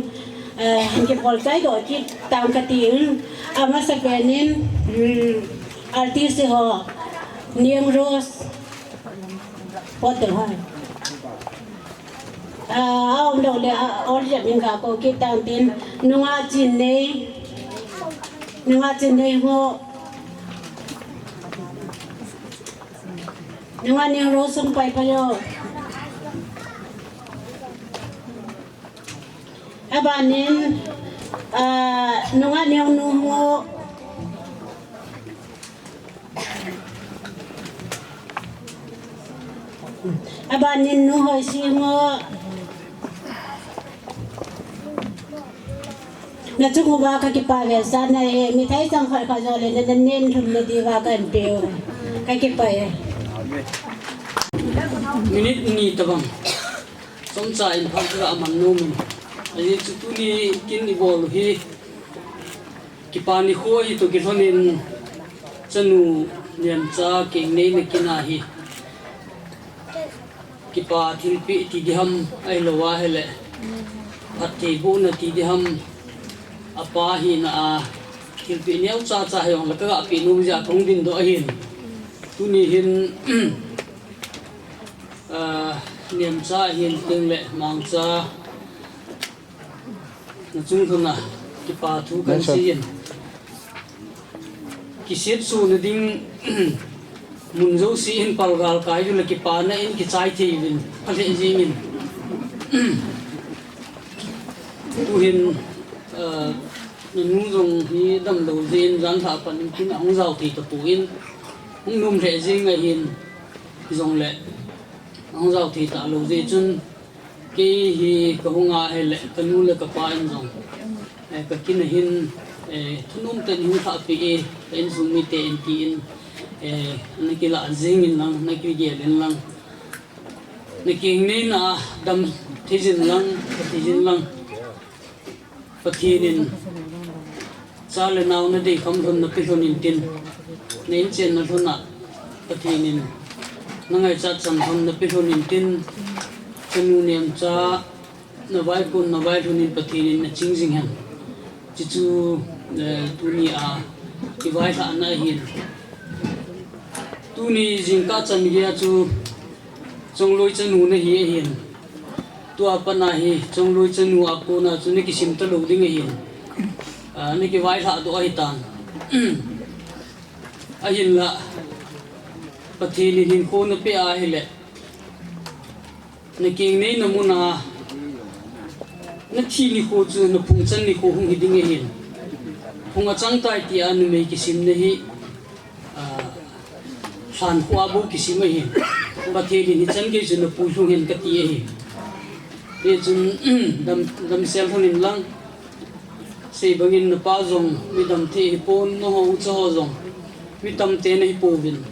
eh, kibol chai doh kit tang kati in, amasapen in, um, R T C ho, Niang Rose, Hotel hoi. Ah, aum lou le, ah, ol jep in kakou kit tang tin, nunga Chinnei, nunga Chinnei ho, nunga Niang Rose hung pai pai o. Abanin, ah, nunga Niang Nu ho. Abanin Nu Hoisi ho. Nachung uva kakipah vetsahna e, mithai chang khat khat jole na, nanen lhum na diuva kahin peh u. Kakipah e. Minute ni tabang. Chomcha in phat kaga man nom in. Ajeh chu tuni kin ibol u hi. Kipa nikho hi toh kilhon in chanu Niamcha keng neina kin ahi. Kipa thilpeh ti diham ahilou ahile. Phattheibohna ti diham apa hina a thilpeh neocha cha hijongle kaga peh nom jeh a kahung dindoh ahin. Tuni hin, ah, Nemcha hin teng le Mangcha na chung lhun a kipa thu kan seiyin. Kisepsona ding mun jouse in palgal kai uvin le kipana in kichai thei uvin phalheh jingin. Tuhin, ah, nanu jong hi damlou jeh in janlhah a pat in tin ahung jao thei tapon, hung nom lheh jing ahin, hijongle ahung jao thei talou jeh chun, kei hi kahung a hile kanu le kapa in jong, eh, kakin ahin, eh, thunom tah in hung lhahpeh e, ka insung mite in tin, eh, nakilah jingin lang, nakigel in lang, nakeng neina a dam thei jin lang, kati jin lang. Pathen in cha le nao nadei kham lhon nape lhon intin, na inchen na lhon a Pathen in nangaichat chan lhon nape lhon intin, chanu Nemcha navaikon navailhon in Pathen in naching jing hen. Chuchu, eh, tuni a kivailhahna ahin. Tuni jingkah chan geiya chu Chongloi chanu nahi ahin. Tua pat a hi Chongloi chanu a kona chu nakisim talou ding ahin. Ah, nakivailhah doh ahitan. Ahinla Pathen in hinkho napeh a hile, nakeng neina mun a nathi nikho chu naphung chan nikho hung hi ding ahin. Phung achang tai tia numei kisimna hi, ah, lhankhuh a bou kisim ahin. Pathen in hichan gei chu napuilhung hen kati ahi. Hichun dam, damsel lhon in lang, sei bangin napa jong midam thei ahipon, nangho ucha ho jong mi tamtah nahipouvin.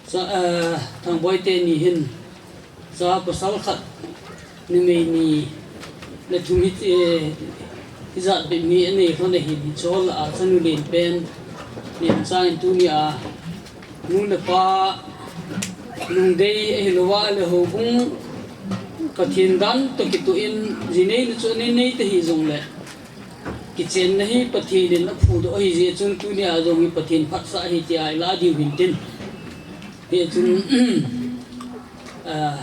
Cha, eh, Thangboi teni hin cha pasal khat, numei ni le thum hi, eh, hijat bep hi anei lhon ahin, hiche lah a chanu lenpen Nemcha in tuni a nu le pa lungdei ahilouva le houbung Pathen dan toh kitoh in, jinei le chu anei nei ta hijongle, kichenna hi Pathen in aphudoh ahijeh chun tuni a jong hi Pathen phatsah ahi tia ilah diu hintin. Hichun, ah,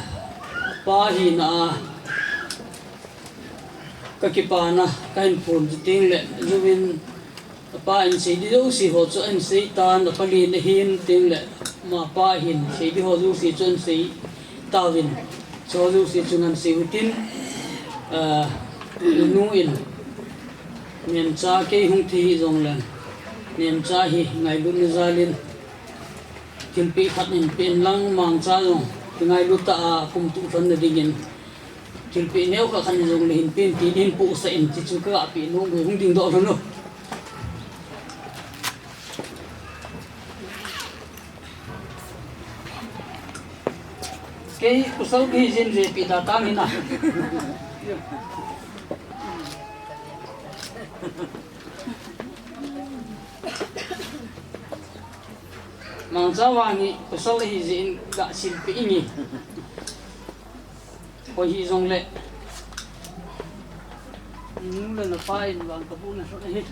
pa hina a kakipana kahin phon chu tengle, juvin apa in sei di jouse ho chu ahin sei tan, apa len ahin tengle, ama pa hin sei di ho jouse chu ahin sei tauvin, chu jouse chu ngan sei utin, ah, nu in Nemcha kei hung thi hijongle, Nemcha hi ngailutna jal in thilpeh khat hin pen lang, Mangcha jong kingailut tah a kumtuh lhon na dingin thilpeh neokha khat hijongle hin pen tin hin pohsah in, chuchu kagah peh nom e, hung dingdoh lhon o. Kei pasal kahi jeh in jehpeh da tang hina. Mangcha vang hi pasal ahi jeh in gah silpeh inge. Koi hijongle, nu le napa in vang kabuhna lhon ahi.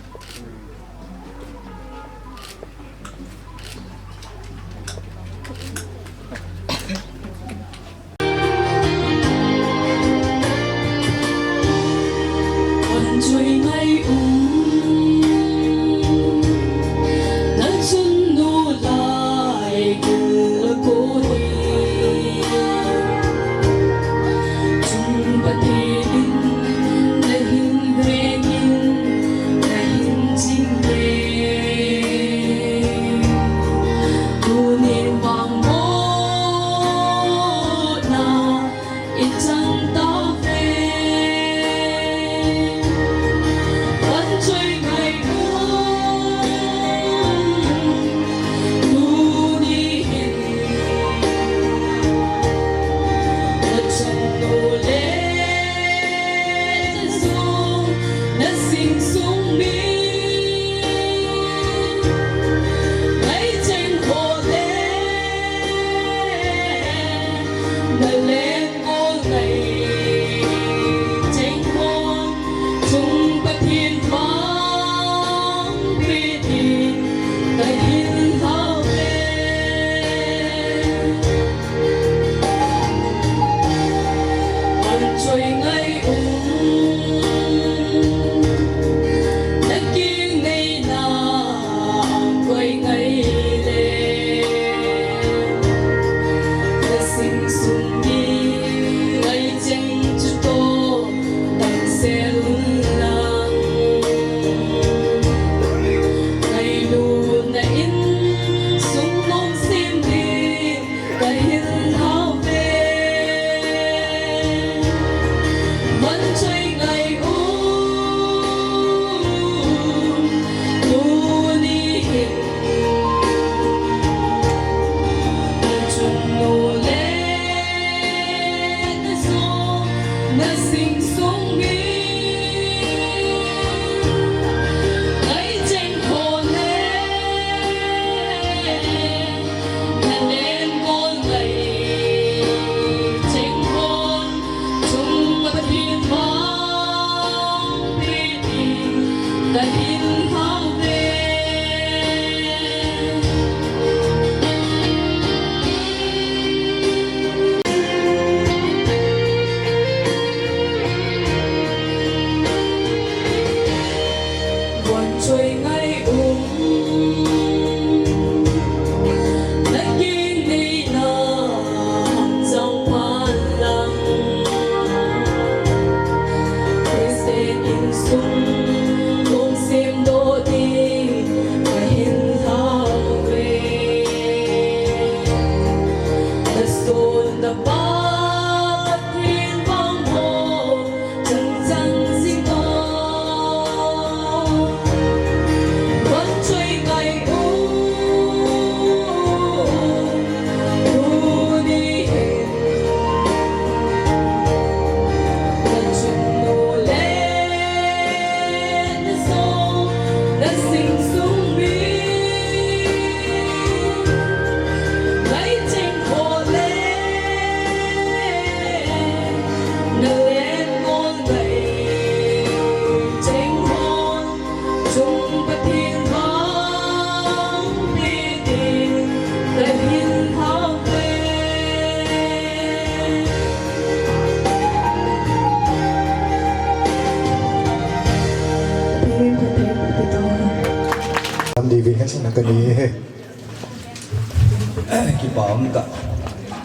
Kipa um ta.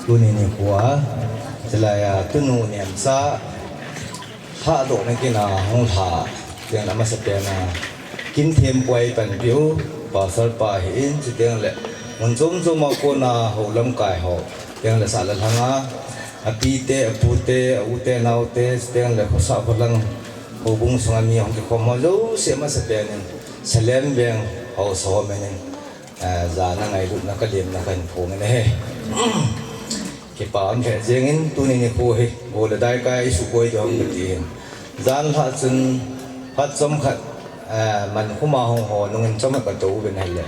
Tuni nikho a, chulai a tunu Nemcha lhadohna kin a hung lha, chuteng le amasapen a kin thempu a eipanpiu Pastor pa hi in, chuteng le mun chom chom a kona hou lamkai ho, chuteng le sahlam lhang a, apite, apute, aute, anaote, chuteng le khosah kholang, houbung sunga mi hung kikhom ho jouse amasapen in, Salem Veng haosa ho min in, eh, jana ngailutna ka lemna kahin phong in ahi. Kipa um lheh jeng in, tuni nikho hi, go le dai kai i suboi diu ham kati in. Jan lhah chun, phat chomkhat, eh, Mankhuma hung ho nungin chomkhat ka tou uvin ahile,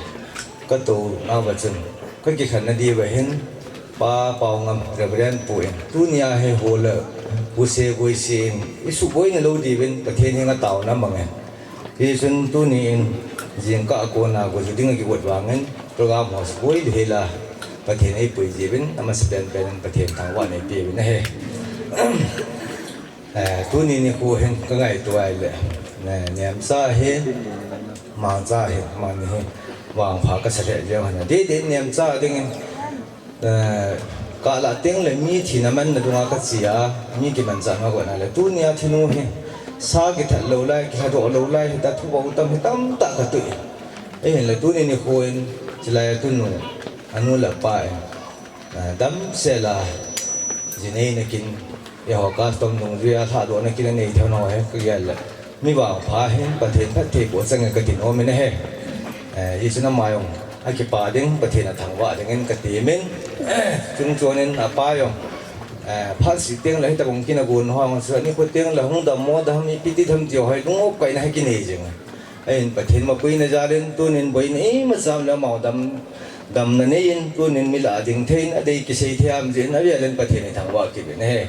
ka tou nauva chun, ka kikhenna diuva hin, Pa Paongam, Reverend pu in, tunia hi ho le, Pu Se Boise in, i suboina lou diuvin, Pathen henga taona mang in. Hichun tuni in, jingkah a kona go ju ding a kigot vangin, program ho suboi le hila, Pathen eipui jiuvin, amasapen pen in Pathen thangvah in eipeuvin ahi. Eh, tuni nikho hin ka ngaito a ahile, eh, Nemcha hi, Mangcha hi, amani hi, vangpha kasa lheh jeng hon a. Dede Nemcha dingin, eh, kalah teng le mi thina manna dunga kache a, mi kimanchah na kona le. Tunia thinu hi, sa kithat lou lai, kilhadoh lou lai, hita thu bou tam hi tamtah ka tui. Ahinla tuni nikho in, chulai a tunu, anu le apa in, ah, damsel a, ji neina kin, eiho custom dungjuia lhadohna kin anei thei nau hi ka gel le. Mi vangpha hin Pathen phatthei boh chang e kati nom in ahi. Eh, hichun ama jong akipa ding, Pathen athangvah dingin ka temin. Chungchon in apa jong, eh, phat sih teng le hitabang kin agon ho jong chu, ani kho teng le hung dammo dam, ipi ti dam ti ho hi lung-op kaina hi kinei jing. Ahin Pathen mapuina jal in tunin boina imacha um le amau dam, damna nei in tunin mi lah a ding thei in adei kisei thei a um jeh in avel in Pathen i thangvah kit uvin ahi.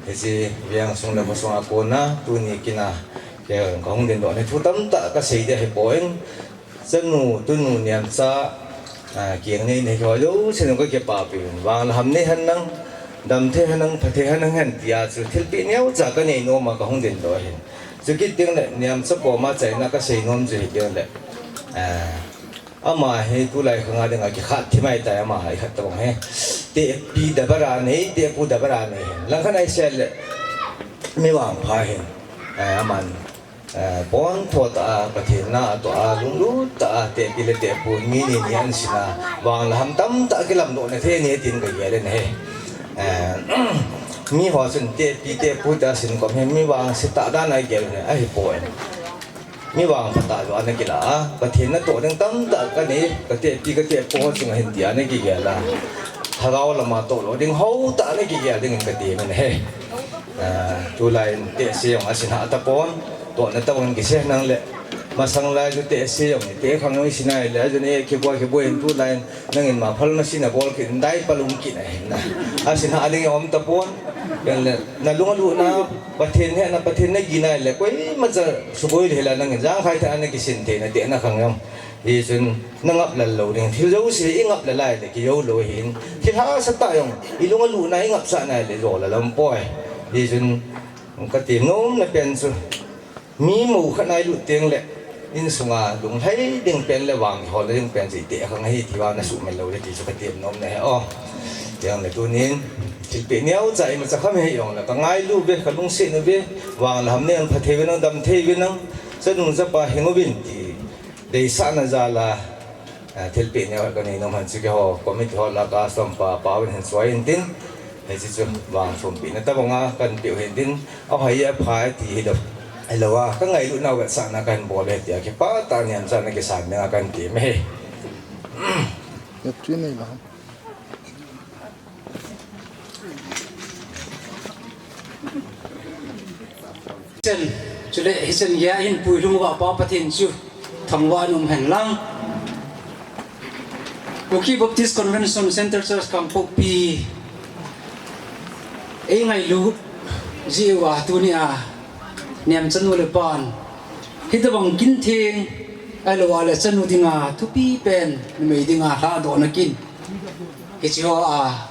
Hiche veng sung le kho sunga kona tuni kin a ka hung dingdoh na thu tamtah ka sei ding ahipoi. Chanu, tunu, Nemcha, ah, keng nei nei ho jouse jong ka kipapi uvin. Vang le ham nei hen lang, dam thei hen lang, pha thei hen lang hen tia chu thilpeh neocha ka nei nom a ka hung dingdoh ahin. Chukit teng le, Nemcha koma chaina ka sei nom chu hi teng le, eh, ama hi tulai khanga dinga kikhat thim ahitai, ama hi khat tabang hi. Tehpi dabara nei, tehpu dabara nei. Langkhat a isei le, mi vangpha hin, eh, aman, eh, pontho tah a, Pathen na atoh a, lunglut tah a, tehpi le tehpu mi ni ni ahin sin a, vang le ham tamtah kilamdoh na thei ni tin ka gel in ahi. Eh, mi ho chun tehpi tehpu tia sin kom hi mi vangse tah dan a gel in ahipoi. Mi vangpha tah joh a na kila a, Pathen natoh ding tamtah ka nei, ka tehpi ka tehpu ho chunga hin tia na kigel a. Lhagao lama toh lou ding ho tah na kigel dingin ka temin ahi. Ah, tulai in tehse jong asin ha tapon, tohna tabang in kise hen lang le. Masang lai chu tehse jong, teh khang jong isin a ahile, ajun e kiboi kiboi in tulai in Nangin ma phal machine a bol kit in dai palum kit ahin na. Asin ha ding a um tapon. Ken le, na lung a lutna, Pathen hetna, Pathen na gina le, koimacha suboi le hila nangin jangkhai tah a na kisin thei na tehna khang jong. Hichun na ngap lal lou ding. Thil jouse i ngap lal a le, kijo lou ahin. Thil hahsa tah jong, i lung a lutna i ngapsah na le, jo lal a um poi. Hichun, ka ti nomna pen chu. Mi mo khat na ilut teng le, insunga lunglhai ding pen le vang kiholna ding pen chu iteh khang ahi ti vang na suhmil lou le ti chu ka tem nom na ahi o. Tiang le tunin, thilpeh neocha imacha kham hei jong le, ka ngailu uve, ka lungset uve, vang le ham nei un, pha thei uvin lang, dam thei uvin lang, chanu chapa hing uvin ti deisahna jal a, Ah, thilpeh neo ka nei nom hen chu keiho committee ho lah a ka som pa, pa uvin hin choi intin. Hiche chu vangsompehna tabang a kan peh u hintin. Ahoi apha ti hilou. Hilou a, ka ngailutna vetsahna kan bol e tia kipah tah a Nemcha na kisan ding a kan ti ahi. Hechan, chule hichan geiya hin puilhung uva Pa Pathen chu thangvah in um hen lang. Kuki Baptist Convention Central Church Kangpokpi ei ngailut jeh uva tunia Nemcha nu le pan hitabang kin theng ahilou a le chanu dinga thupi pen numei dinga lhadohna kin. Hiche ho a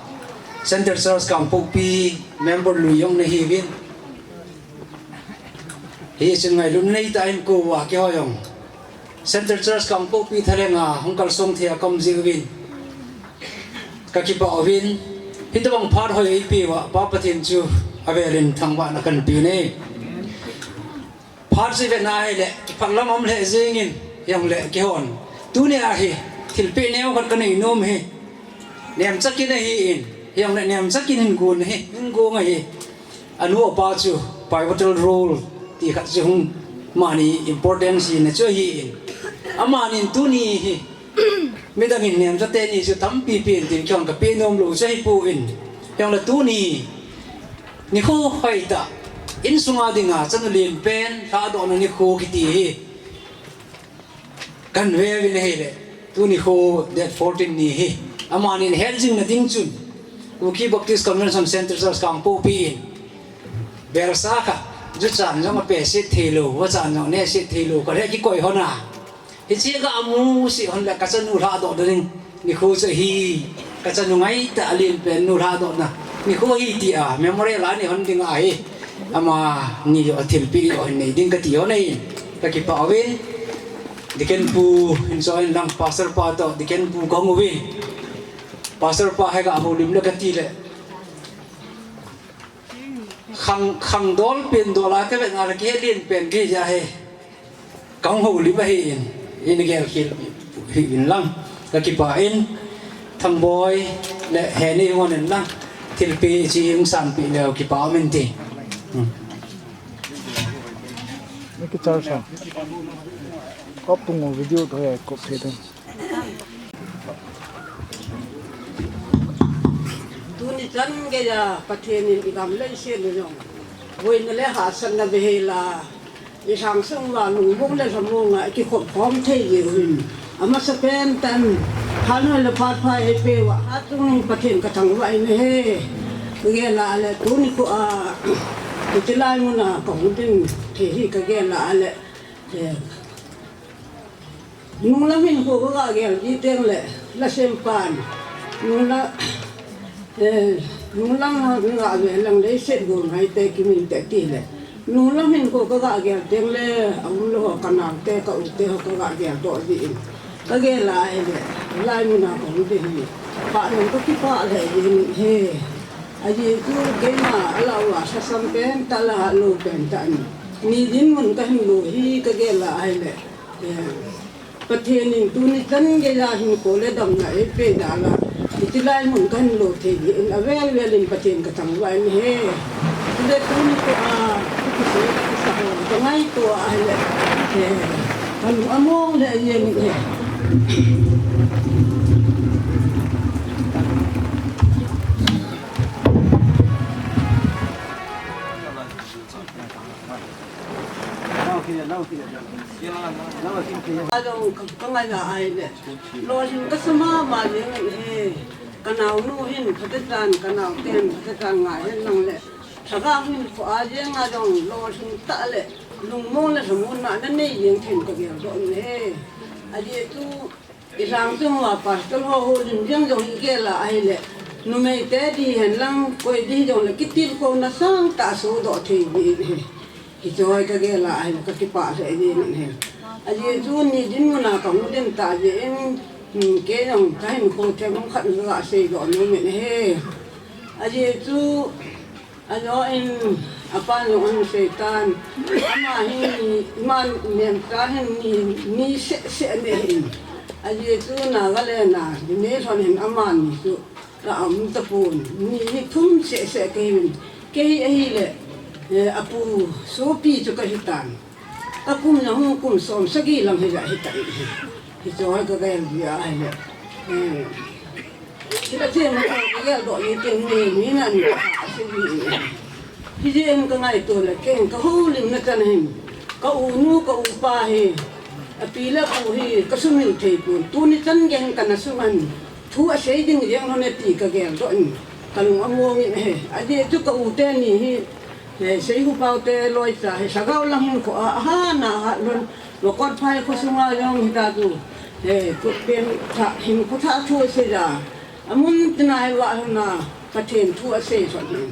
Central Church Kangpokpi member lui jong nahiuvin. Hichun ngailutna neitah in kou uva keiho jong Central Church Kangpokpi thalenga hung kalsong thei a ka um jeh uvin ka kipah uvin, hitobang phat hoi eipeuva Pa Pathen chu avelin thangvahna kahin pe uve. Phat chu ivet na ahile, kipah lam um lheh jengin, hijongle kihon. Tunia hi, thilpeh neo khat kanei nom hi. Nemchakin ahin, hijongle nemchakin hin gon hi, hin gon ahi. Anu apa chu pivotal role ti khat chu hung mani importance hina chu ahin. Amanin tuni hi, midangin nemcha teni chu tampi pen tin kihon kapeh nom lou chu ahipon. Hijongle tuni, nikho hoitah, insunga dinga chanu lenpen lhadohna nikho kiti hi kahin ve uvin ahile, tuni kho date fourteen ni hi amanin het jing na ding chun Kuki Baptist Convention Central Church Kangpokpi in belsa khat, juchan jong apeh set thei lou, vachan jong ne set thei lou, kale kikoi hon a. Hiche ga amu sih hon le kachanu lhadohna ding nikho chu ahi, kachanu ngaitah lenpen nu lhadohna nikho ahi tia memorial anei hon ding ahi. Amani joh a thilpeh joh hin nei ding kati hon ahi. Kakipah uvin. Deacon pu hin joh in lang, Pastor pa toh Deacon pu kahung uvin. Pastor pa hi ga houlim le kati le. Khang, khangdol pen dol a kavet na le kihe lenpen kei jeh ahi. Kahung houlim ahin, in gel khel hih in lang. Kakipah in, Thangboi le Heni hung in lang. Thilpeh chu hung sanpeh leu kipah um inte. Hmm. Ni kichar sa. Kop tung video to ya kop the. Tuni chan geiya Pathen in igam leiset u jong boina le hahsatna veheila, ilhangsung uva lungmong le lhamong a ikikhop khom thei jeh uvin, amasapen tah in phat hoi le phat pha eipeuva, atung Pathen kathangvah in ahi. Kagel a le tuni kho a, hitilai mun a kahung ding thei hi kagel a le, eh, Nunglam hinkho kaga gel ji teng le, lasempan. Nungla, eh, nunglam ho kaga ve lang leiset gon hai te kimin te ti le. Nunglam hinkho kaga gel teng le, aum lou ho kanaote, kaute ho kaga gel doh ji in. Kagel a ahile, lai mun a kahung ding hi. Pah nung kakipah le ji in he. Ajeh chu keima alah uva sasam pen tah le hatlou pen tah in. Ni dinmun kahin lo hi kagel a ahile. Eh, Pathen in tuni chan geiya hinkho le damna eipeh jal a, hitilai mun kahin lo thei jeh in avel vel in Pathen kathangvah in ahi. Chule tuni kho a, kisei kisah ho kangaito a ahile, eh, kalung among le ajeng in ahi. Ajong ka, ka ngai a ahile. Lolhing kasa mama jeng in ahi. Kanaonu hin phatechan, kanaoten phatechan ngai hen lang le. Lhagao hinkho a jeng a jong lolhing tah le lungmong le lhamonna nanei jeng thei in kagel doh in ahi. Ajeh chu Ilhang chung uva pastor ho houlim jeng jong hi gel a ahile, numei te di hen lang, koi di jong le kitilkhouna sangtah sodoh thei jin ahi. Hiche hi kagel a ahile kakipah lheh jin ahi. Ajeh chu ni dinmun a kahung ding tah jeh in, hmm, kei jong kahinkho them khat kaga seidoh nom in ahi. Ajeh chu Ajeh in, apa jong ahin seitan. Ama hi, ima nemcha hin ni, ni seh seh ahin. Ajeh chu Nagaland a, dinei lhon hin amani chu la aum tapon. Ni hi thum seh seh kahiuvin. Kei ahile, eh, apu sopi chu kahitan. Kakum na hung kum som sagi lang hi la hita in. Hiche hi kagel ji a ahile. Eh. Hila che ma kagel doh ni teng ni, ni na ni ka se ni. Hijeh in kangaito le keng kahoulimna chan hin. Ka u nu, ka u pa hi. Api le apu hi, kasumil thei pon. Tuni chan geiyin kana sum in. Thu asei ding jeng lhon e ti kagel doh in. Kalung among in ahi. Ajeh chu ka u teni hi. He, Seikhopao te loicha hi, lhagao lang hinkho a, ahat na ahat lhon, Mokotphai khosunga jong hita chu, he, kutpen tha, hinkho thah thu asei a, amun tina hi vah lhon a, Pathen thu asei lhon hi.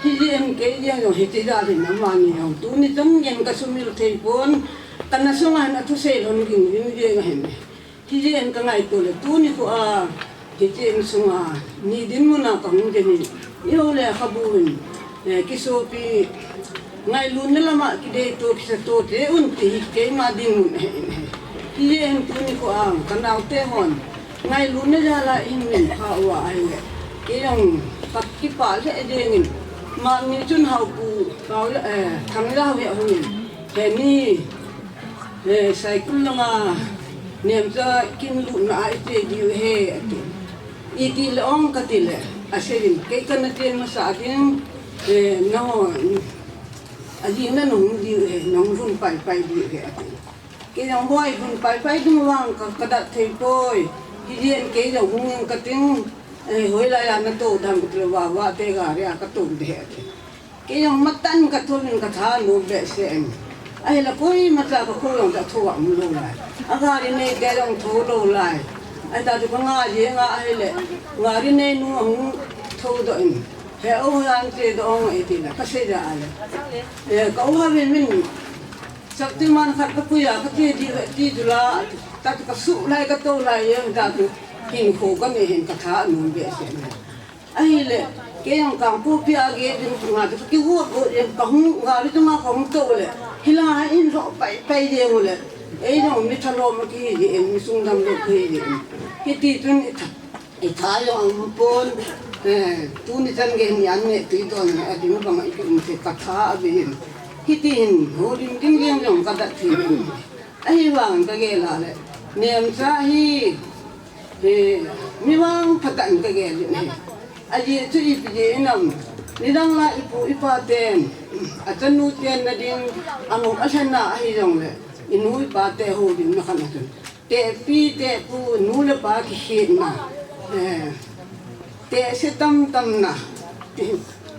Hijeh in kei jeng jong hiti jal hin amani jong, tuni chan geiyin kasumil thei pon, Kana sunga hin athusei lhon ging ging jeng ahin. Hijeh in kangaito le tuni kho a, hiche insunga, ni dinmun a kahung jeng hi, ihou le khabu in, eh, kisopi, ngailutna lama kideito, kisato te un ti hi keima dinmun ahi in ahi. Hijeh in tuni kho a, kanaote hon, ngailutna jal a ihin min pha uva ahile, kei jong kakipah lheh jeng in, mani chun Haopu, Hao, eh, Thangjao hi ahung in, heni, Eh, Saikul langa Nemcha kin lutna a iche diu ahi, ati. Iti le ong kati le, asei in, kei kana chen masa ding, eh, nangho, ajing na nahung diu ahi, nahung lhun paipai diu ahi, ati. Kei jong boi lhun paipai ding vang ka, kadat thei poi, hijeh in kei jong hung in kating, eh, hoilai a natou dam kati le vava te gari a katou ding ahi, ati. Kei jong matan kathum in katha nom behseh in. Ahile koimacha kakho jong chu athou a umlou lai. Agari neite jong thou lou lai. Ahita chu kanga jenga ahile, gari neinu ahung thoudoh in, he o, han chedoh ong e tile kasei ja ale, eh, ka u Havin min Shaktiman khat kapui a kache diu ve ti chu la, ta chu kasuh lai katou lai jeng ta chu hinkho kanei hin katha nom behseh in. Ahile, kei jong Kangpokpi a gei ding chunga chu kakigot got jeng, kahung, gari chunga kahung tou le, hilanga hin lhoh paipai jeng ule, ei jong mi thalom kahi jeh in, mi sungdam lou kahi jeh in. Hiti chun itha, itha jong aum pon, eh, tuni chan gei hin an neh tui don ading banga ikium thei katha abei in. Hiti hin, houlim ding jeng jong kadat thei in. Ahivang kagel a le, Nemcha hi, eh, mi vangpha tah in kagel in ahi. Ajeh chu ipi jeh in ham, nidang la ipu ipa ten, achanu chenna ding, among alhenna ahijongle, inu ipa te houlimna khat a chun, tehpi tehpu, nu le pa kikhetna, eh, tehse tamtamna,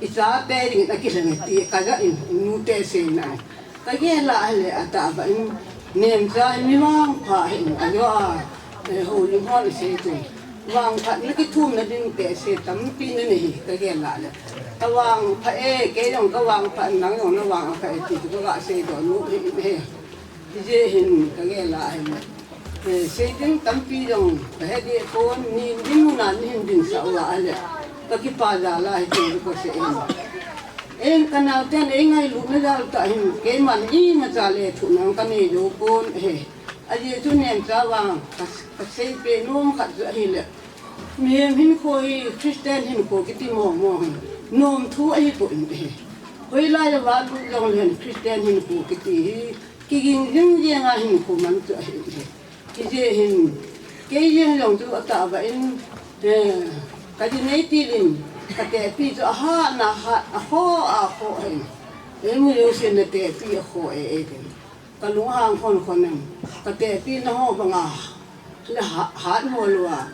ichate dingin akilhen e ti kaja in, nute seina. Kagel a ahile atahbeh in, Nemcha hi mi vangpha ahin, ajo a, eh, houlim hon asei chun, vangphatna kithumna ding tehse tampi nanei hi kagel a le, kavangpha e, kei jong kavangpha, nang jong navangpha e ti chu kaga seidoh nom ahi in ahi. Hijeh hin kagel a ahile, eh, sei ding tampi jong kahe deh pon, ni dinmun a nahin dinsah uva ahile, kakipa jal a hiche chu kasei in. Ei kanaoten eingailutna jal tah hin keiman imacha lethuhna kanei jou pon ahi. Ajeh chu Nemcha vang ka, kaseipeh nom khat chu ahile, mihem hinkho hi Christian hinkho kiti mong mong hi nomthu ahipoi in ahi. Hoilai a valut jongle hin Christian hinkho kiti hi kiging jing jenga hinkho man chu ahi in ahi. Hijeh hin, kei jeng jong chu atahbeh in, eh, kaji nei til in, katehpi chu ahatna hat, akhoh, akhoh ahin. Eimu jousen natehpi akhoh e, eitin. Kalunghang khon khon in, katehpi naho banga, le ha, hatmo lou a,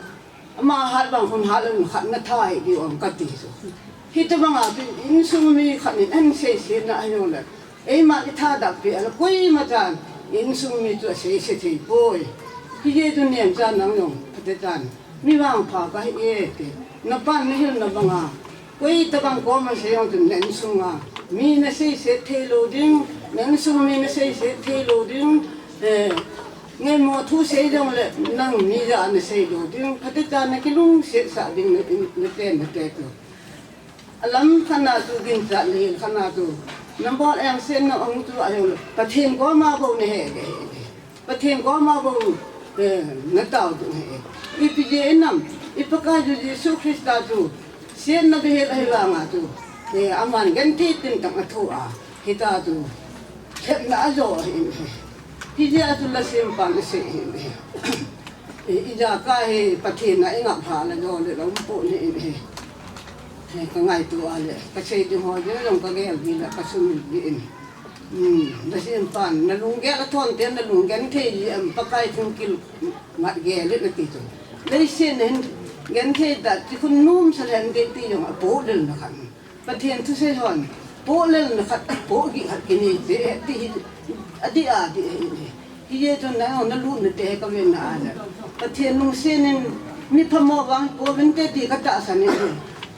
ama hat bang khun hat lou in khat natha hih diu ham kati chu. Hitobanga chu insung mi khat in ahin seisetna ahijongle, eiman itha dap peh a le koimachan insung mi chu aseise thei poi. Hijeh chun Nemcha nang jong phatechan, mi vangpha kahi e ti, napan nahilna banga, koitobang koma sei jong chun na insunga mi naseiset theilou ding, na insung mi naseiset theilou ding, eh, ngaimo thu sei jongle nang mi ja nasei lou ding, phatechan nakilungsetsah ding na, naten nate chu. Alam khatna chu ginchat le hel khatna chu, nabol engsetna ahung chu ahijongle Pathen koma bou nahe ding ahi. Pathen koma bou, eh, natao ding ahi. Ipi jeh in ham, i Pakaiyu Jesu Christa chu, setna behel ahivanga chu, eh, aman genthei tintang athoh a, hita chu, lhepna ajo ahi in ahi. Hijeh a chu lasempan asei ahi in ahi. Eh, ijakai hi Pathen a ingap lha le jo le lom pon ahi in ahi. Eh, kangaito a le, kasei ding ho jong kagel ji le kasumil ji in. Hmm, lasempan, nalunggel athon ten nalung genthei ji em, Pakai thingkil mat gel in ati chu. Leiset a hin genthei tah ti khun nomsa lheh ding ti jong apoh lelna khat. Pathen thusei hon, poh lelna khat, poh gih khat kinei je ti hi, adih adih ahi in ahi. Hijeh chun nangho nalutna te kavena a le, Pathen lungset in mi phamo vang pouvinte ti katahsan in ahi.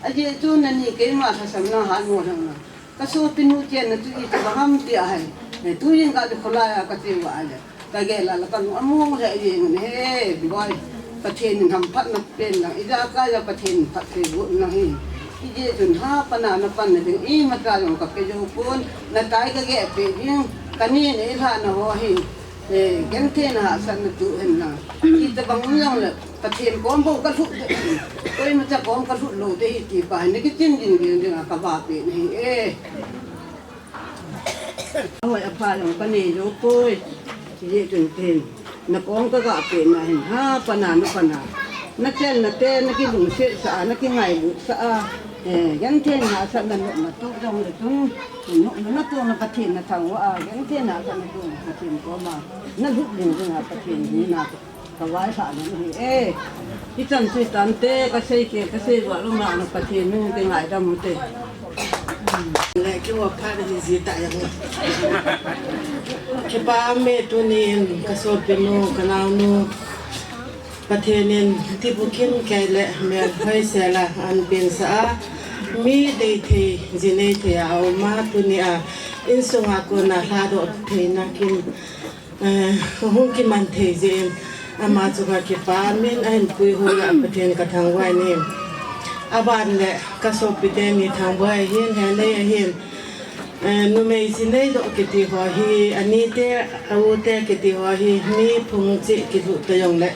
Ajeh chu nani keima lhasam na hatmo lhon na. Kasopinu chenna chu itobang ham ti ahi. Eh, tuin ka ti khulai a ka ti va le. Ka gel a la ka nu amu le yin he boy. Pathen in hamphatna pen lang. Ija ka ya Pathen phatthei got na hi. Ije chun ha pana na pan na ding imacha jong ka pe jou pon. Na tai ka gel pe ding. Ka ni nei lhahna ho hi. Eh, genthei na hahsatna tu hen lang. Ita bang um jong le. Pathen kom bou ka lhut de. Koimacha kom ka lhut lou de hi ti pa. Ni ki tin ding ding ding a ka va pe na hi. Eh. Ahoi apha jong ka nei jou poi. Ije chun tin. Na kom ka ga pe na hin ha pana na pana. Na chenna te na kilungset sah a, na kingailut sah a. Eh, genthei na hahsatna nopna tu jong le tun. Nopna na tu na Pathen na thangvah a. Genthei na hahsatna tu Pathen koma. Na lhut ding ding a Pathen hi na. Ka vai sa ding hi e. Ichan sui tante, ka sei ke, ka sei va lo ma na Pathen min te ngaidam u te. Le ki wa pha ni ji ta yang. Kipa me tunin ka sopinu, ka naonu. Pathen in ti bukim kai le me hoi sela an pin sa a. Mi dei thei, ji nei thei a um a tuni a. Insunga kona lhadoh theina kin. Eh, hung kiman thei jeh in, ama chu ka kipa min a hin puihoi a Pathen ka thangvah in. Aban le ka sopi teni thangvah ahin, he nei ahin. Eh, numei ji neidoh kiti ho hi, ani te, a u te kiti ho hi, mi phung cheh kilhuh ta jong le.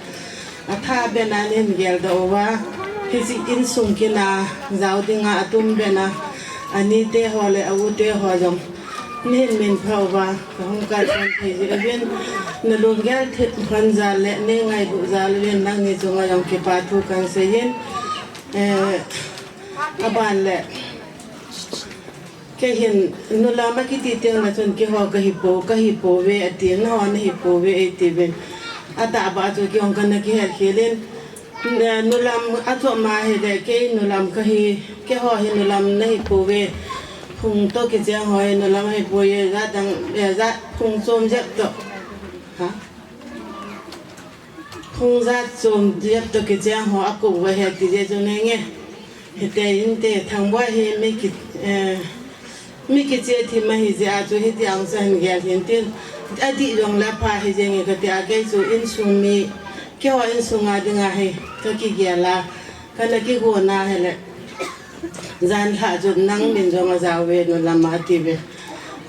Atha bena nei hin geldoh uva, hiche insung kina jao dinga atum bena, ani te ho le a u te ho jong nei hin minpha uva, ka hung kalson thei jeh uvin, na lunggel thei lhon jal le, nei ngailut jal uvin, nangni chunga jong kipa thu kan seiyin, eh, aban le, Kei hin, nulam a kiti teng le chun keiho ka hi po, ka hi pouve ati, nangho na hi pouve ati uvin. Atahbeh chu kei hung kana kihel khel in, eh, nulam a chom a hile, kei nulam ka hi, keiho hi nulam na hi pouve. Phung toh kicheng ho hi nulam hi pouve, jat dang, eh, jat phung chom jep toh. Ha? Phung jat chom jep toh kicheng ho a kouva he ti jeh chun nge. Hiti hin te Thangboi hi mi ki, eh, mi kicheh thim ahi jeh a chu hiti ang chu hin gel hin tin. Adih jong le pha hi jeng e kati a kei chu insung mi, keiho insung a dinga hi ka kigel a, kana kigon a hile. Jan lhah chun nang min jong ajao ve, nulam a ati ve.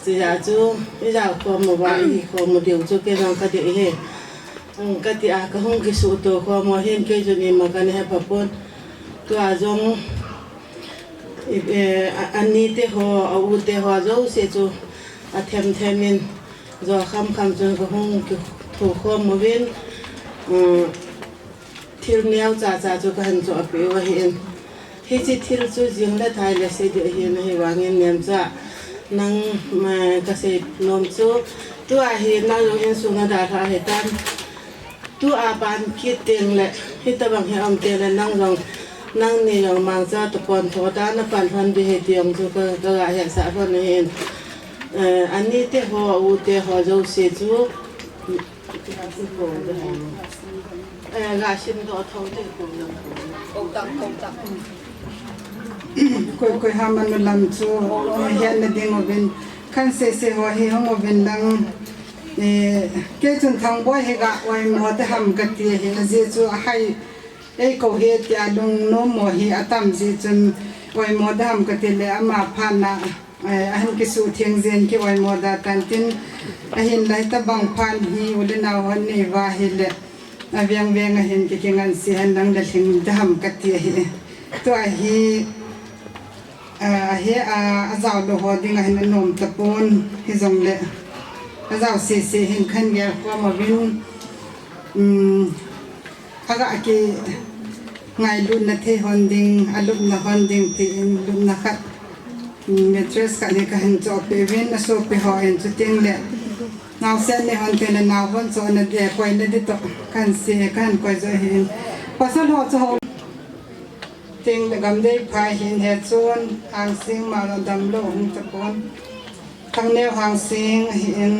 Chujeh chun, ijao khom uva, ihi khom u diu chu kei jong kadei e. Hung kati a, kahung kisuhto khom u hin kei chun ima kana hepha pon. Tua jong, i, eh, a, ani te ho, a u te ho, jouse chu athem them in, jo kham kham chun kahung kitho khom uvin, um, Thil neocha cha chu kahin chohpeh u ahin. Hiche thil chu jing le thai le sei ding ahin, ahivangin nemcha nang, eh, kasei nom chu. Tua hi nang jong insung nadalhah ahitan. Tua ban kit teng le, hitabang hi aum teng le nang jong, nangni jong mangcha toh pon tho ta napan lhon ding ahi ti jong chu ka, kaga hetsah lhon ahin. Eh, ani te ho, u te ho jouse chu. Koi, koi ham a nulam chu, eh, hetna ding uvin, khan sese ho hi hung uvin lang, eh, kei chun Thangboi hi ga oimo ding ham kati ahin, ajeh chu ahai, eikou hi tia lungnom mo hi atam jeh chun oimo ding ham kati le ama phatna. Eh, ahin kisuhtheng jin ki oimo da tan tin, ahinla hitabang phat hi u le nao hon nei uva hile, aveng veng ahin ki, kingansei hen lang le lhing ding ham kati ahi. Tua hi, ah, ahi, ah, ajao lou ho ding ahin anom tapon, hijongle ajao sese hin kahin gel khom uvin, um, Aga ki ngailutna thei hon ding, alupna hon ding tin lupna khat, mm, mattress khat hi kahin chohpeh uvin, asopi hon chuteng le naosen ni hon teng le nao hon chohna ding, koina ding toh kahin sei, kahin koi jo ahin. Pasal ho chu ho teng le gamdei phai hin he chun, Hangsing ma lo damlou hung tapon. Thangneo Hangsing ahin,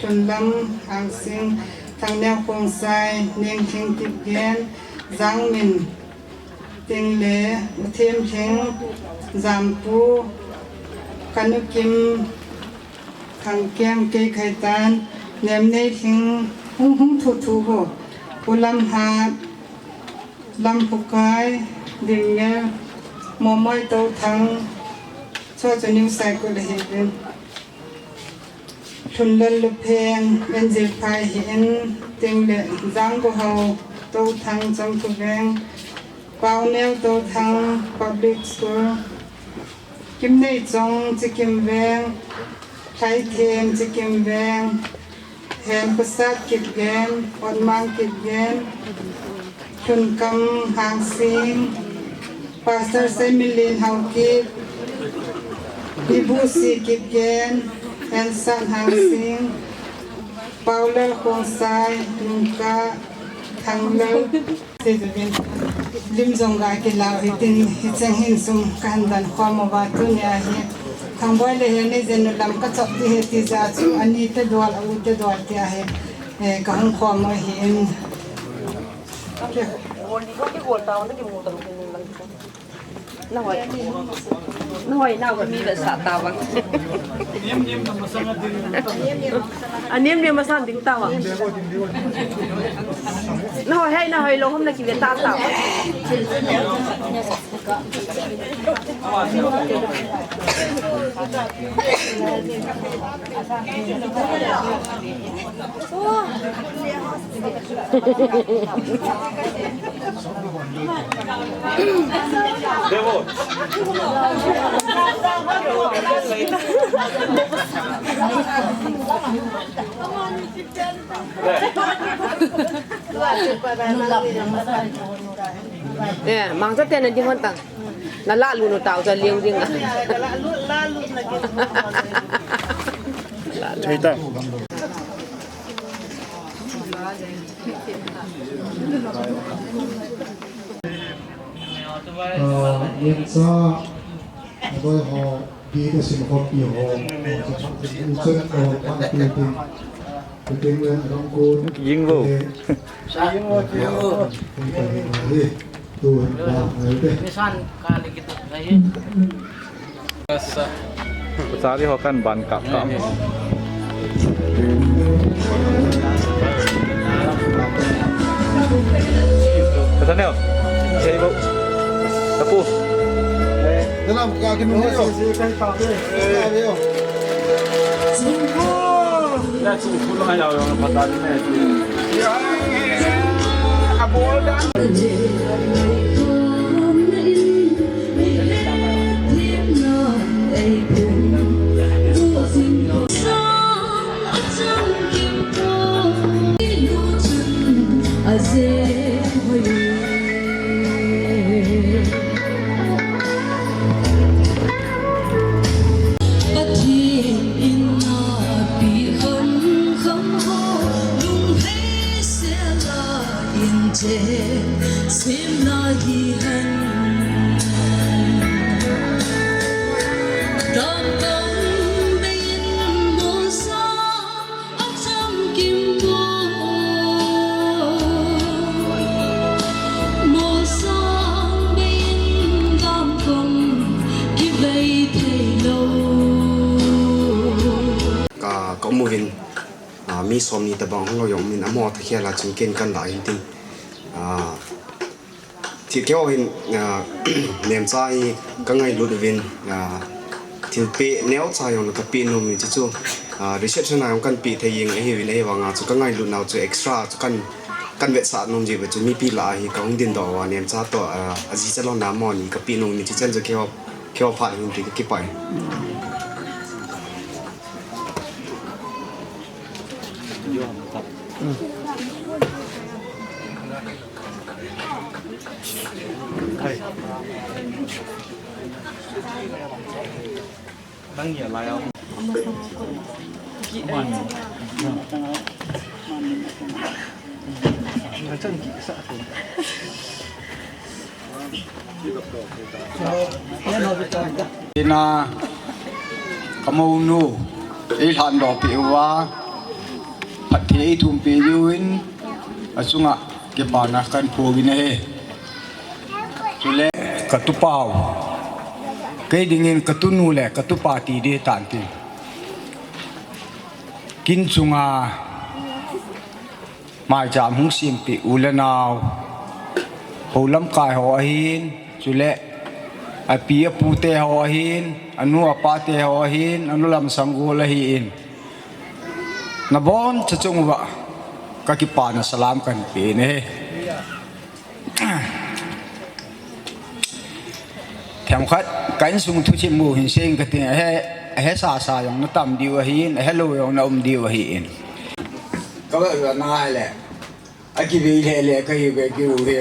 Lhunlam Hangsing, Thangneo Khongsai, Nengthing Kipgen, Jangmin, Tengle, Uthemlhing, Jampu, Kanukim, Thangkeng Keikhaitan, Nemneilhing, Hung Hung Thu Thu ho, Ulamhat, Lamphukai, Dimmel, Momoi Touthang, chu chu New Saikul ahi uvin. Lhunlal Lupheng, Angel Phai hi in, Tengle Janggohao Touthang, Chongthuveng, Paoneo Touthang, Public School, Kimneichong, Chikimveng, Thaithem, Chikimveng, Hemkhosat Kipgen, Otmang Kipgen, Lhunkam Hangsing, Pastor Saimilin Haokip, Nibusi Kipgen, Hensat Hangsing, Paulal Khongsai, Lungka Thanglal, Lim jong ga kilau hitin, hicheng hin sum kahin don khom uva tunia hi. Thangboi le Hel ni jeng nu lam kachop ding ahi ti jeh chun, ani te dol, a u te dol tia hi, eh, kahung khom u ahin. Nahoi. Nahoi, nahoi mi le sa ta vang. Anem nem masang ding ta vang. Nahoi, hei, nahoi lou hom na kive ta ta vang. Eh, mangcha tena ding hon tang. Na la lu nu tau cha liu ding a. Thei ta. Ah, Yemcha, Aboi ho, bi ka sim khop pi ho, Ying Vo. Sa. Ying Vo, Ying Vo. Nisan ka likit na hi. Sa. Chari ho kan ban kap kap. Kasa neo. Sei bo. Tapu. Dalam ka kinu yo. Dalam yo. Ya, chu ku lo ya, ya, patani ne. Ya, abol da. Pathen in a pi kham kham ho, lung hei sela in che, sem la hi han. Dam dam be in mo sa. Ka, ka um uvin, ah, mi som ni tabang hung lo jong min amo tha khel a chun ken kan la hin tin. Ah, Thi keo hin, ah, Nemcha hi ka ngailut uvin, ah, thilpeh neocha jong ka peh nom uvin, chuchu, ah, reception a jong kan peh thei jeng ahiuvin, ahivanga chu ka ngailut nau chu extra chu kan, kan vetsah nom jiu ve chu mipi lah a hi ka hung dingdoh uva Nemcha toh, ah, aji chalou na moni ka peh nom uvin, chuchen chu keo, keo phat hin ti ka kipah e. Ina, ka mounu, ei lhandoh peh uva, phatthei ei thum peh diuvin, achunga kipana kan pho uvin ahi. Chule, ka tupau, kei dingin ka tunu le ka tupa ti ding tan tin. Kin chunga maicham hung sempeh u le nao, hou lamkai ho ahin, chule api apute ho ahin, anu apate ho ahin, anu lam sanggol ahin, nabonchauva kakipana salam kahin pe e. Themkhat ka insung thuchim mu hin seng kating, ahe, ahesasa jong natam diu ahin, ahelou jong naum diu ahin. Kava nai le, akivei le le kahi ve kiu he.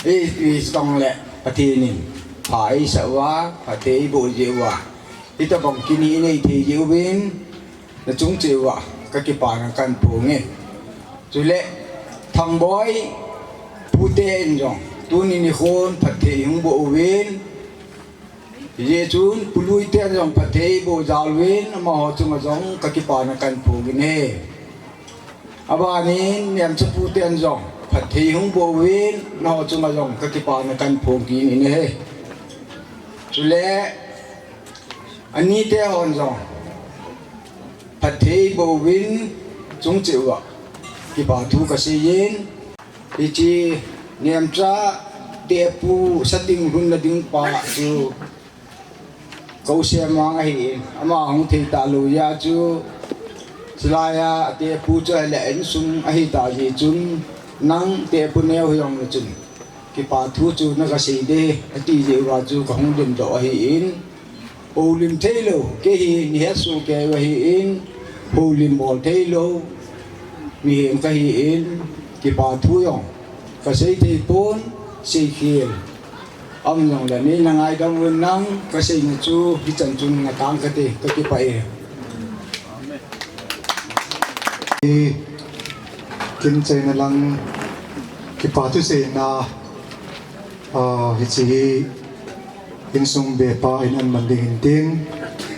I, i tong le, Pathen in pha eisah uva, phatthei eiboh jeh uva, hitabang kin hi inei thei jeh uvin, nachung cheh uva kakipana kahin phong e. Chule Thangboi pute in jong tuni nikhon phatthei hung boh uvin, hijeh chun Pu Lui ten jong phatthei eiboh jal uvin, amaho chunga jong kakipana kahin phong in ahi. Abanin Nemcha puten jong phatthei hung boh uvin, nangho chunga jong kakipana kahin phong kit in ahi. Chule anite hon jong phatthei eiboh uvin, chung cheh uva kipa thu kasei in, hiche Nemcha tepu sating lhunna ding pa chu Kousem Mang ahin, ama hung thei talou jeh chun, chulai a tepu chu ahile insung ahitah jeh chun, nang tepu neo hijong le chun kipa thu chu nakasei ding ati jeh uva chu kahung limdoh ahin, houlim theilou kei hi, neihet soh kei u ahin, houlim bol theilou mihem kahin, kipa thu jong kasei thei pon, seikhel aum jongle neina ngaidam un lang, kaseina chu hichan chun ngatang kate, kakipah e. Kin chaina lang kipa thu seina, ah, hiche hi insung bepa in aman ding ahin tin,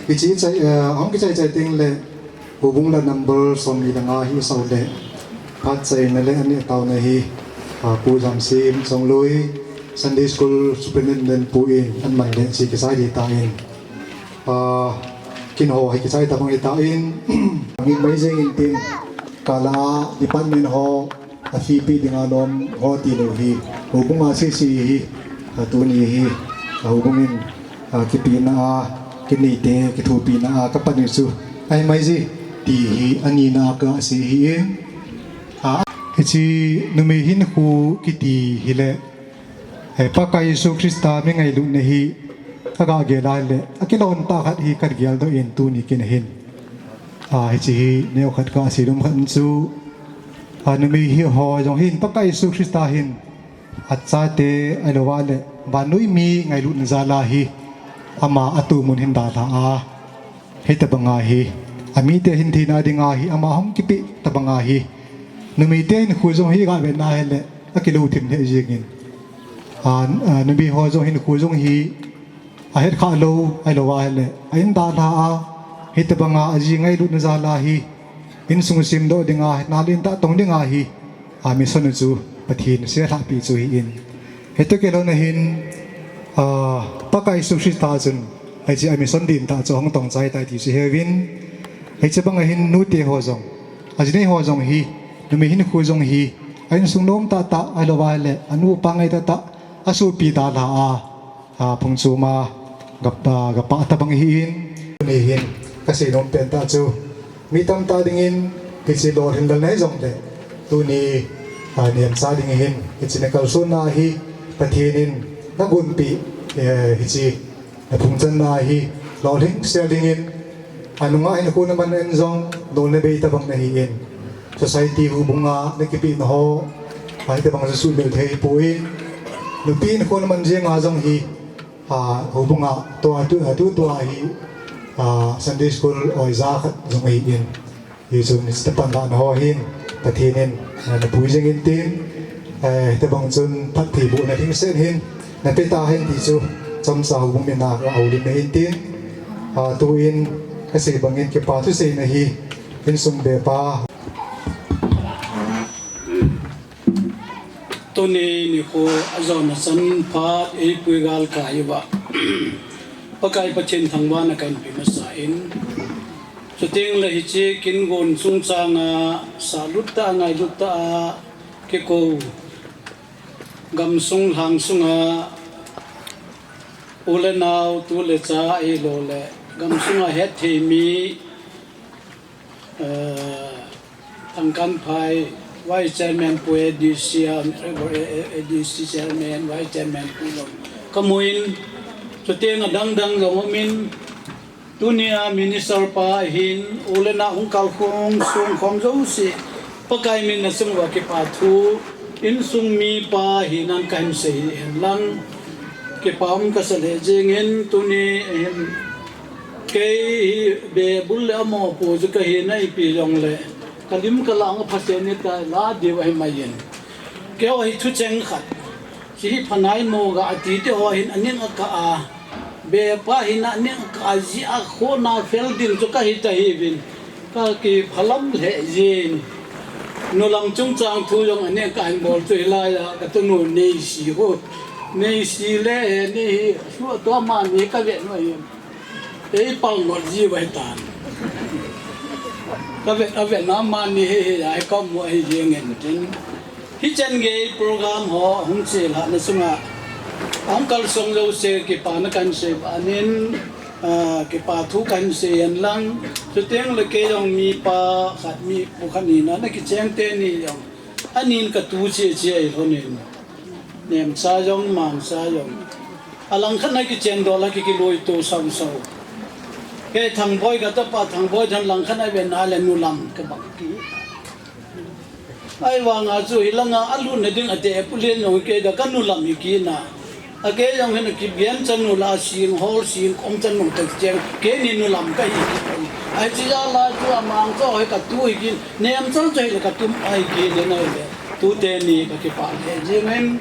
hiche chai, ah, hung kichai chai teng le, houbung la number somni le nga hi isah u le, phat chaina le aneh taona hi, ah, Pu Jamsim Chongloi, Sunday School Superintendent pu in aman le hiche kichai ding ahitan, ah, kin ho hi kichai tabang ahitan, mi mai jeng in tin, kala department ho, afipi dinga lom ho tilou hi, houbung a sese hi, atuni hi, houbung in, akipehna a, kinei te, kithopina a, kapan u chu ahi mai je, ti hi anina a kasei ahin, a, hiche numei hinkho kiti hile, eh, Pakai Jesu Christa mi ngailutna hi, kaga gel a hile, akilon tah khat hi kahin geldoh in tuni kin ahin. A, hiche hi neokhat kasei nom khat chu, a, numei hi ho jong hin Pakai Jesu Christa hin achate ahilouva le vannoi mi ngailutna jal a hi ama atohmun hin dalha a, hitabanga hi amite hin theina dinga hi ama hung kipeh tabanga hi numei te hinkho jong hi iga vet na hile akilou thim lheh jengin, a, a, numei ho jong hinkho jong hi ahet khah lou, ahilouva hile, a in dalha a, hitabanga aji ngailutna jal a hi, insung semdoh dinga, nalin tah tong dinga hi, a mission u chu Pathen in asem lhahpi chu ahin. Hitoh kilhon a hin, a, Pakai Jesu Christa chun, hiche a mission ding tah chu ahung tong chai tai ti chu heuvin. Hiche banga hin nute ho jong, ajinei ho jong hi, numei hinkho jong hi, a insung nom tah tah, ahilouva hile, anu apa ngai tah tah, asopi dalha a, a, phung chom a, gap, a, gapah tabang ahin. Tuni hin, kasei nom pen tah chu, mi tamtah dingin, hiche lolhin lal nahi jongle, tuni, a, Nemcha ding ahin, hiche nakalsonna hi, Pathen in, nagonpeh, eh, hiche, naphung channa hi, lolhing sel dingin, anunga hinkho naman in jong, lolna bei tabang nahin, society houbung a nakipehna ho, a, hitabang chu suhmil thei hipon, nupi hinkho naman jeng a jong hi, a, houbung a, tua, tu, a, tu, tua hi, a, Sunday school oja khat jong ahin. Hichun, hiche tapan lahna ho hin, Pathen in, a, napui jing in tin, eh, hitabang chun phattheibohna lhingset hin, napeh tahen ti chu, chomcha houbung min a, ahoulim nahin tin, a, tuin, kasei bangin kipa thuseina hi, insung bepa. Tuni nikho ajona chan phat eipui galkai uva Pakai Pathen thangvahna kahin pe masa in, Chuteng le hiche kin gon chungchang a, salut tah a, ngailut tah a, kikou gamsung lhang sunga, u le nau, tu le cha ahilou le, gamsunga hetthei mi, eh, Thangkanphai Vice Chairman pu, A D C a, A D C Chairman, Vice Chairman pu jong kamun, chuteng a dangdang jong umin, tunia Minister pa hin, u le nau hung kalkhom, sung khom jouse, Pakai min a sung uva kipa thu, insung mipa hinan kahin sei hen lang, kipa um kasa lheh jengin, tuni hin, kei hi bebul le amo pu chu kahi naipi jongle, kalim kalang a phasen ni ta la diu ahi maiyin. Keiho hi thucheng khat, hiche hi phanai mo ga ati te ho hin aning akah a, bepa hin aning akah a, jia khona fel ding chu kahi tahiuvin, kakiphalam lheh jin. Nulam chungchang thu jong aning akah in bol chu hilai a katunu Neisi ho. Neisi le heni hi, suh tua mani kavet u ahi. Ei pal ngot ji uve tan. Kavet, avet na mani hi, hi, ai kamu ahi jengin tin. Hichan gei program ho hung chelhahna sunga, ahung kalsong jouse kipana kahin sei banin, ah, kipa thu kahin sei hen lang. Chuteng le kei jong mipa khat, mipu khat hina, na kicheng teni jong anin katu cheche ahi lhonin. Nemcha jong, Mangcha jong. Alangkhat na kichen dol a ki, kiloi to sau sau. Kei Thangboi katapa, Thangboi jong langkhat na ven na le nulam kabang ki. Ahivanga chu hilanga alutna ding ate pu len jong kei da kanulam hi kina. Akei jong hin kigen chanu la sing hol sing kom chanu ta cheng. Keini nulam kahi. Ahi chu jala chu amang chu hi katu hi kin. Nemcha chu hi le katum ahi kina le. Tute ni kakipah lheh jengin.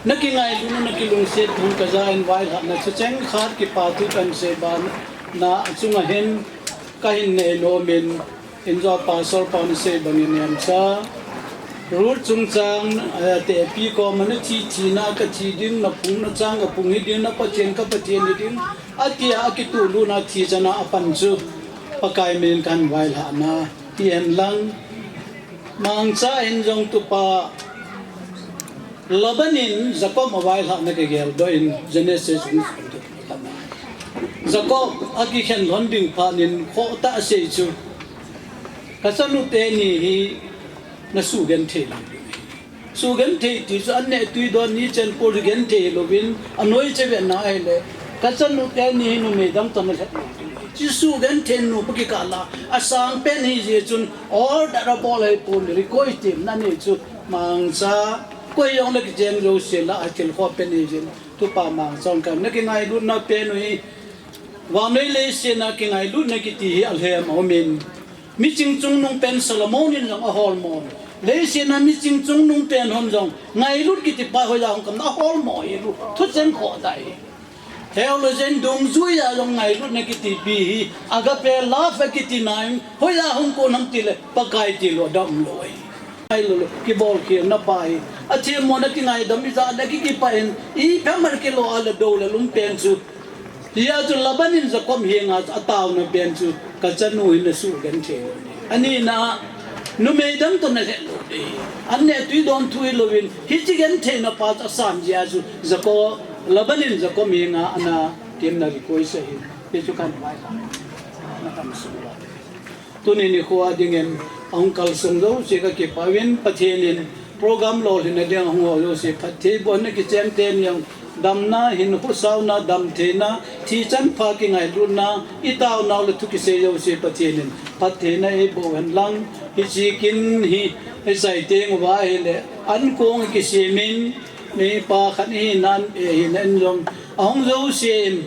Na kingailutna, na kilungset thu kaja in vailhahna thucheng khat kipa thu kahin sei bana achunga hin kahin nei nomin, injo pastor pan sei bangin Nemcha. Ruth chungchang, eh, tepi koma na thi thina kathi ding, na phung na chang kaphung hi ding, na Pathen ka Pathen hi ding. Atia akituh lutna thi chana apan chu Pakai min kahin vailhahna hi hen lang. Mangcha hin jong tupa Laban in Jacob availhahna kagel doh in Genesis hung Jacob akikhen lhon ding phat in khohtah asei chu, kachanu teni hi nasugenthei lou ding ahi. Sugenthei ti chu an neh tui don ni chen pol genthei louvin anoi che ve na ahile, kachanu teni hi numei dang toh nalhet lou ding ahi. Chu sugenthei nu pa kikah la asang pen hijeh chun order abol ahipon request na nei chu Mangcha, koi jong le kicheng jouse lah a thil khoh pen hijeh in, tupa Mangcha jong kan na kingailutna pen u hi, vannoi leiset a kingailutna kiti hi alhem aumin. Miching chungnung pen Solomon in jong aholmo. Leiset a miching chungnung pen hon jong ngailut kiti pa hoiya hung kam na aholmo hi lu. Thucheng khoh dai. Theologian dungjuia jong ngailutna kiti pi hi, agape love akiti nai, hoiya hung kon ham tile, Pakai tilou dam lou ahi. Ngailut lou, kibolkhel na pa hi. Athemmona kingaidam ijat le kikipah in, iphem a kilo a le do le lum pen chu. Hia chu Laban in Jacob henga ataona pen chu, kachanu hi nasugenthei lou ding. Anina, numei dang toh nalhet lou ding. An neh tui don thu hilouvin, hiche gentheina pa chu asan jeh a chu, Jacob, Laban in Jacob henga ana temna request ahi. Hichu kan vai. Na tam su la. Tuni nikho a dingin, ahung kalsong jouse kakipah uvin, Pathen in program lolhinna ding ahung ho jouse phatthei boh in, kicheng teni jong damna, hinkho sauna, damtheina, thi chanpha kingailutna, itaonau le thu kisei jouse Pathen in phattheina eiboh hen lang, hiche kin hi, isei teng uva ahile, ankong kisemin, mipa khat ihinan, eihina in jong, ahung jouse in,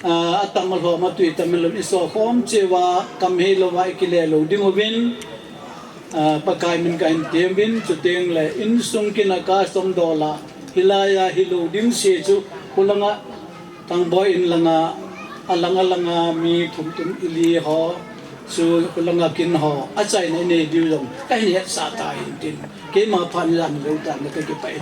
ah, atam alhom a tui tam hilou, isokhom cheuva, kam heilou va ikile lou ding uvin, ah, Pakai min kahin temvin, chuteng le insung kin a custom dol a, hilai a hilou ding se chu, khulanga Thangboi in langa, alang alanga mi thum tum ili ho, chu khulanga kin ho, achaina inei diu jong, kahin hetsah tai tin. Keima phat in jan lou tan kakipah e.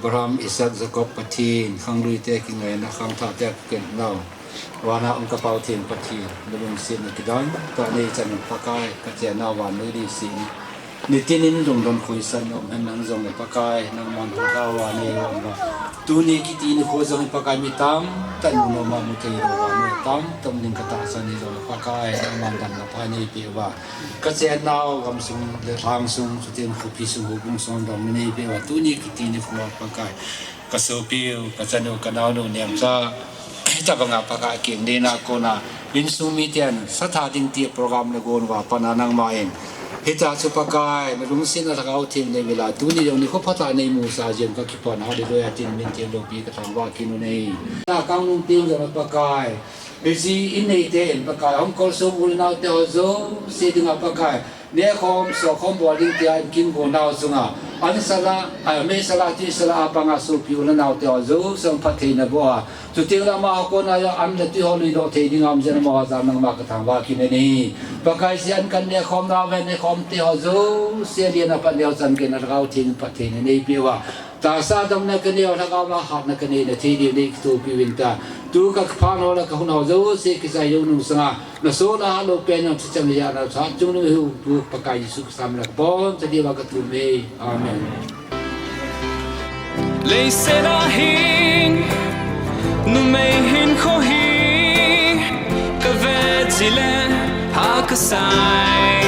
Abraham, Isaac, Jacob Pathen, khangluite kingaina, khangthahte kikhenna, vana um ka Pau Theng Pathen, nalungsetna kidang tah nei chan Pakai, kachennau vannoi leiset a nitin in lungdon khohsah na um hen. Nang jong le Pakai, nangman hung tao va nei lom va. Tuni kiti nikho jong Pakai, mi tamtah in noma mu thei lou va, mi tamtah in ding ka tahsan nei jong le Pakai, nangman damna pha nei peh uva. Kachennau gamsung le lhangsung, chuteng khopi sung, houbung sung damna nei peh uva. Tuni kiti nikho Pakai, ka sopiu, ka chanu, ka naonu, nemcha, hitabanga Pakai keng dena kona, insung miten, satha ding ti program le gon uva patna nangman, hitia chu Pakai, nalungsetna Lhagao Theng nei vela, tuni jong nikho phatah nei musah jeh un ka kipah, hallelujah, tin min theng loupi ka thangvah kit u ahi. Na kangnung teng jong Pakai, hiche in neite in Pakai, hung kolsong u le naote ho jouse dinga Pakai, nekhom, sokhom bol ding tia in kin gon nau chunga, an sala, a, mei sala, tui sala a panga sopi u le naote ho jouse hung phatthei naboh a, chuteng le amaho kona jong an le tui ho lui doh thei dinga um jeh in amaho jal nangma ka thangvah kit u ahi. Pakai, hiche an kan nekhom nau ve, nekhomte ho jouse len a pat neochan kei na Lhagao Theng in phatthei na nei peh uva. Tahsa damna ka nei u, Lhagao a hatna ka nei na thei diu nei kithopi uvin tia. Tu ka phat ho le ka hun ho jouse kichai jou nung sanga, na soh le hat lou pen jong thucheng le jana hatchungnung hiu tu Pakai Jesu Christa min a ka boncha diuva ka thum e. Amen. Leiset a hin numei hinkho hi ka vet jeh le pha ka sai.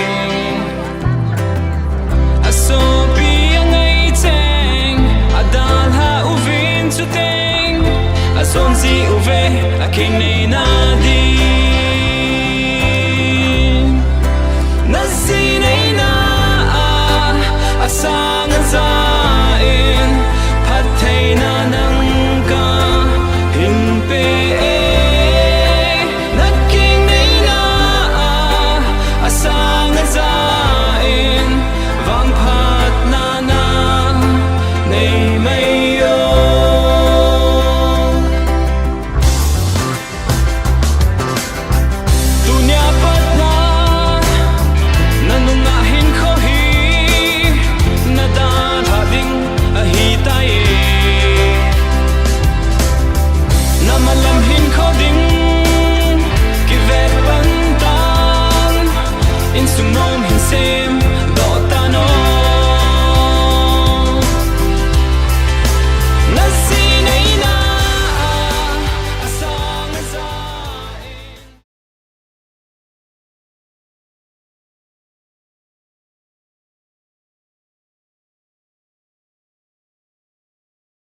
A sopi a ngai cheng, a dalha uvin chuteng, a jon ji uve, a keng neina ding.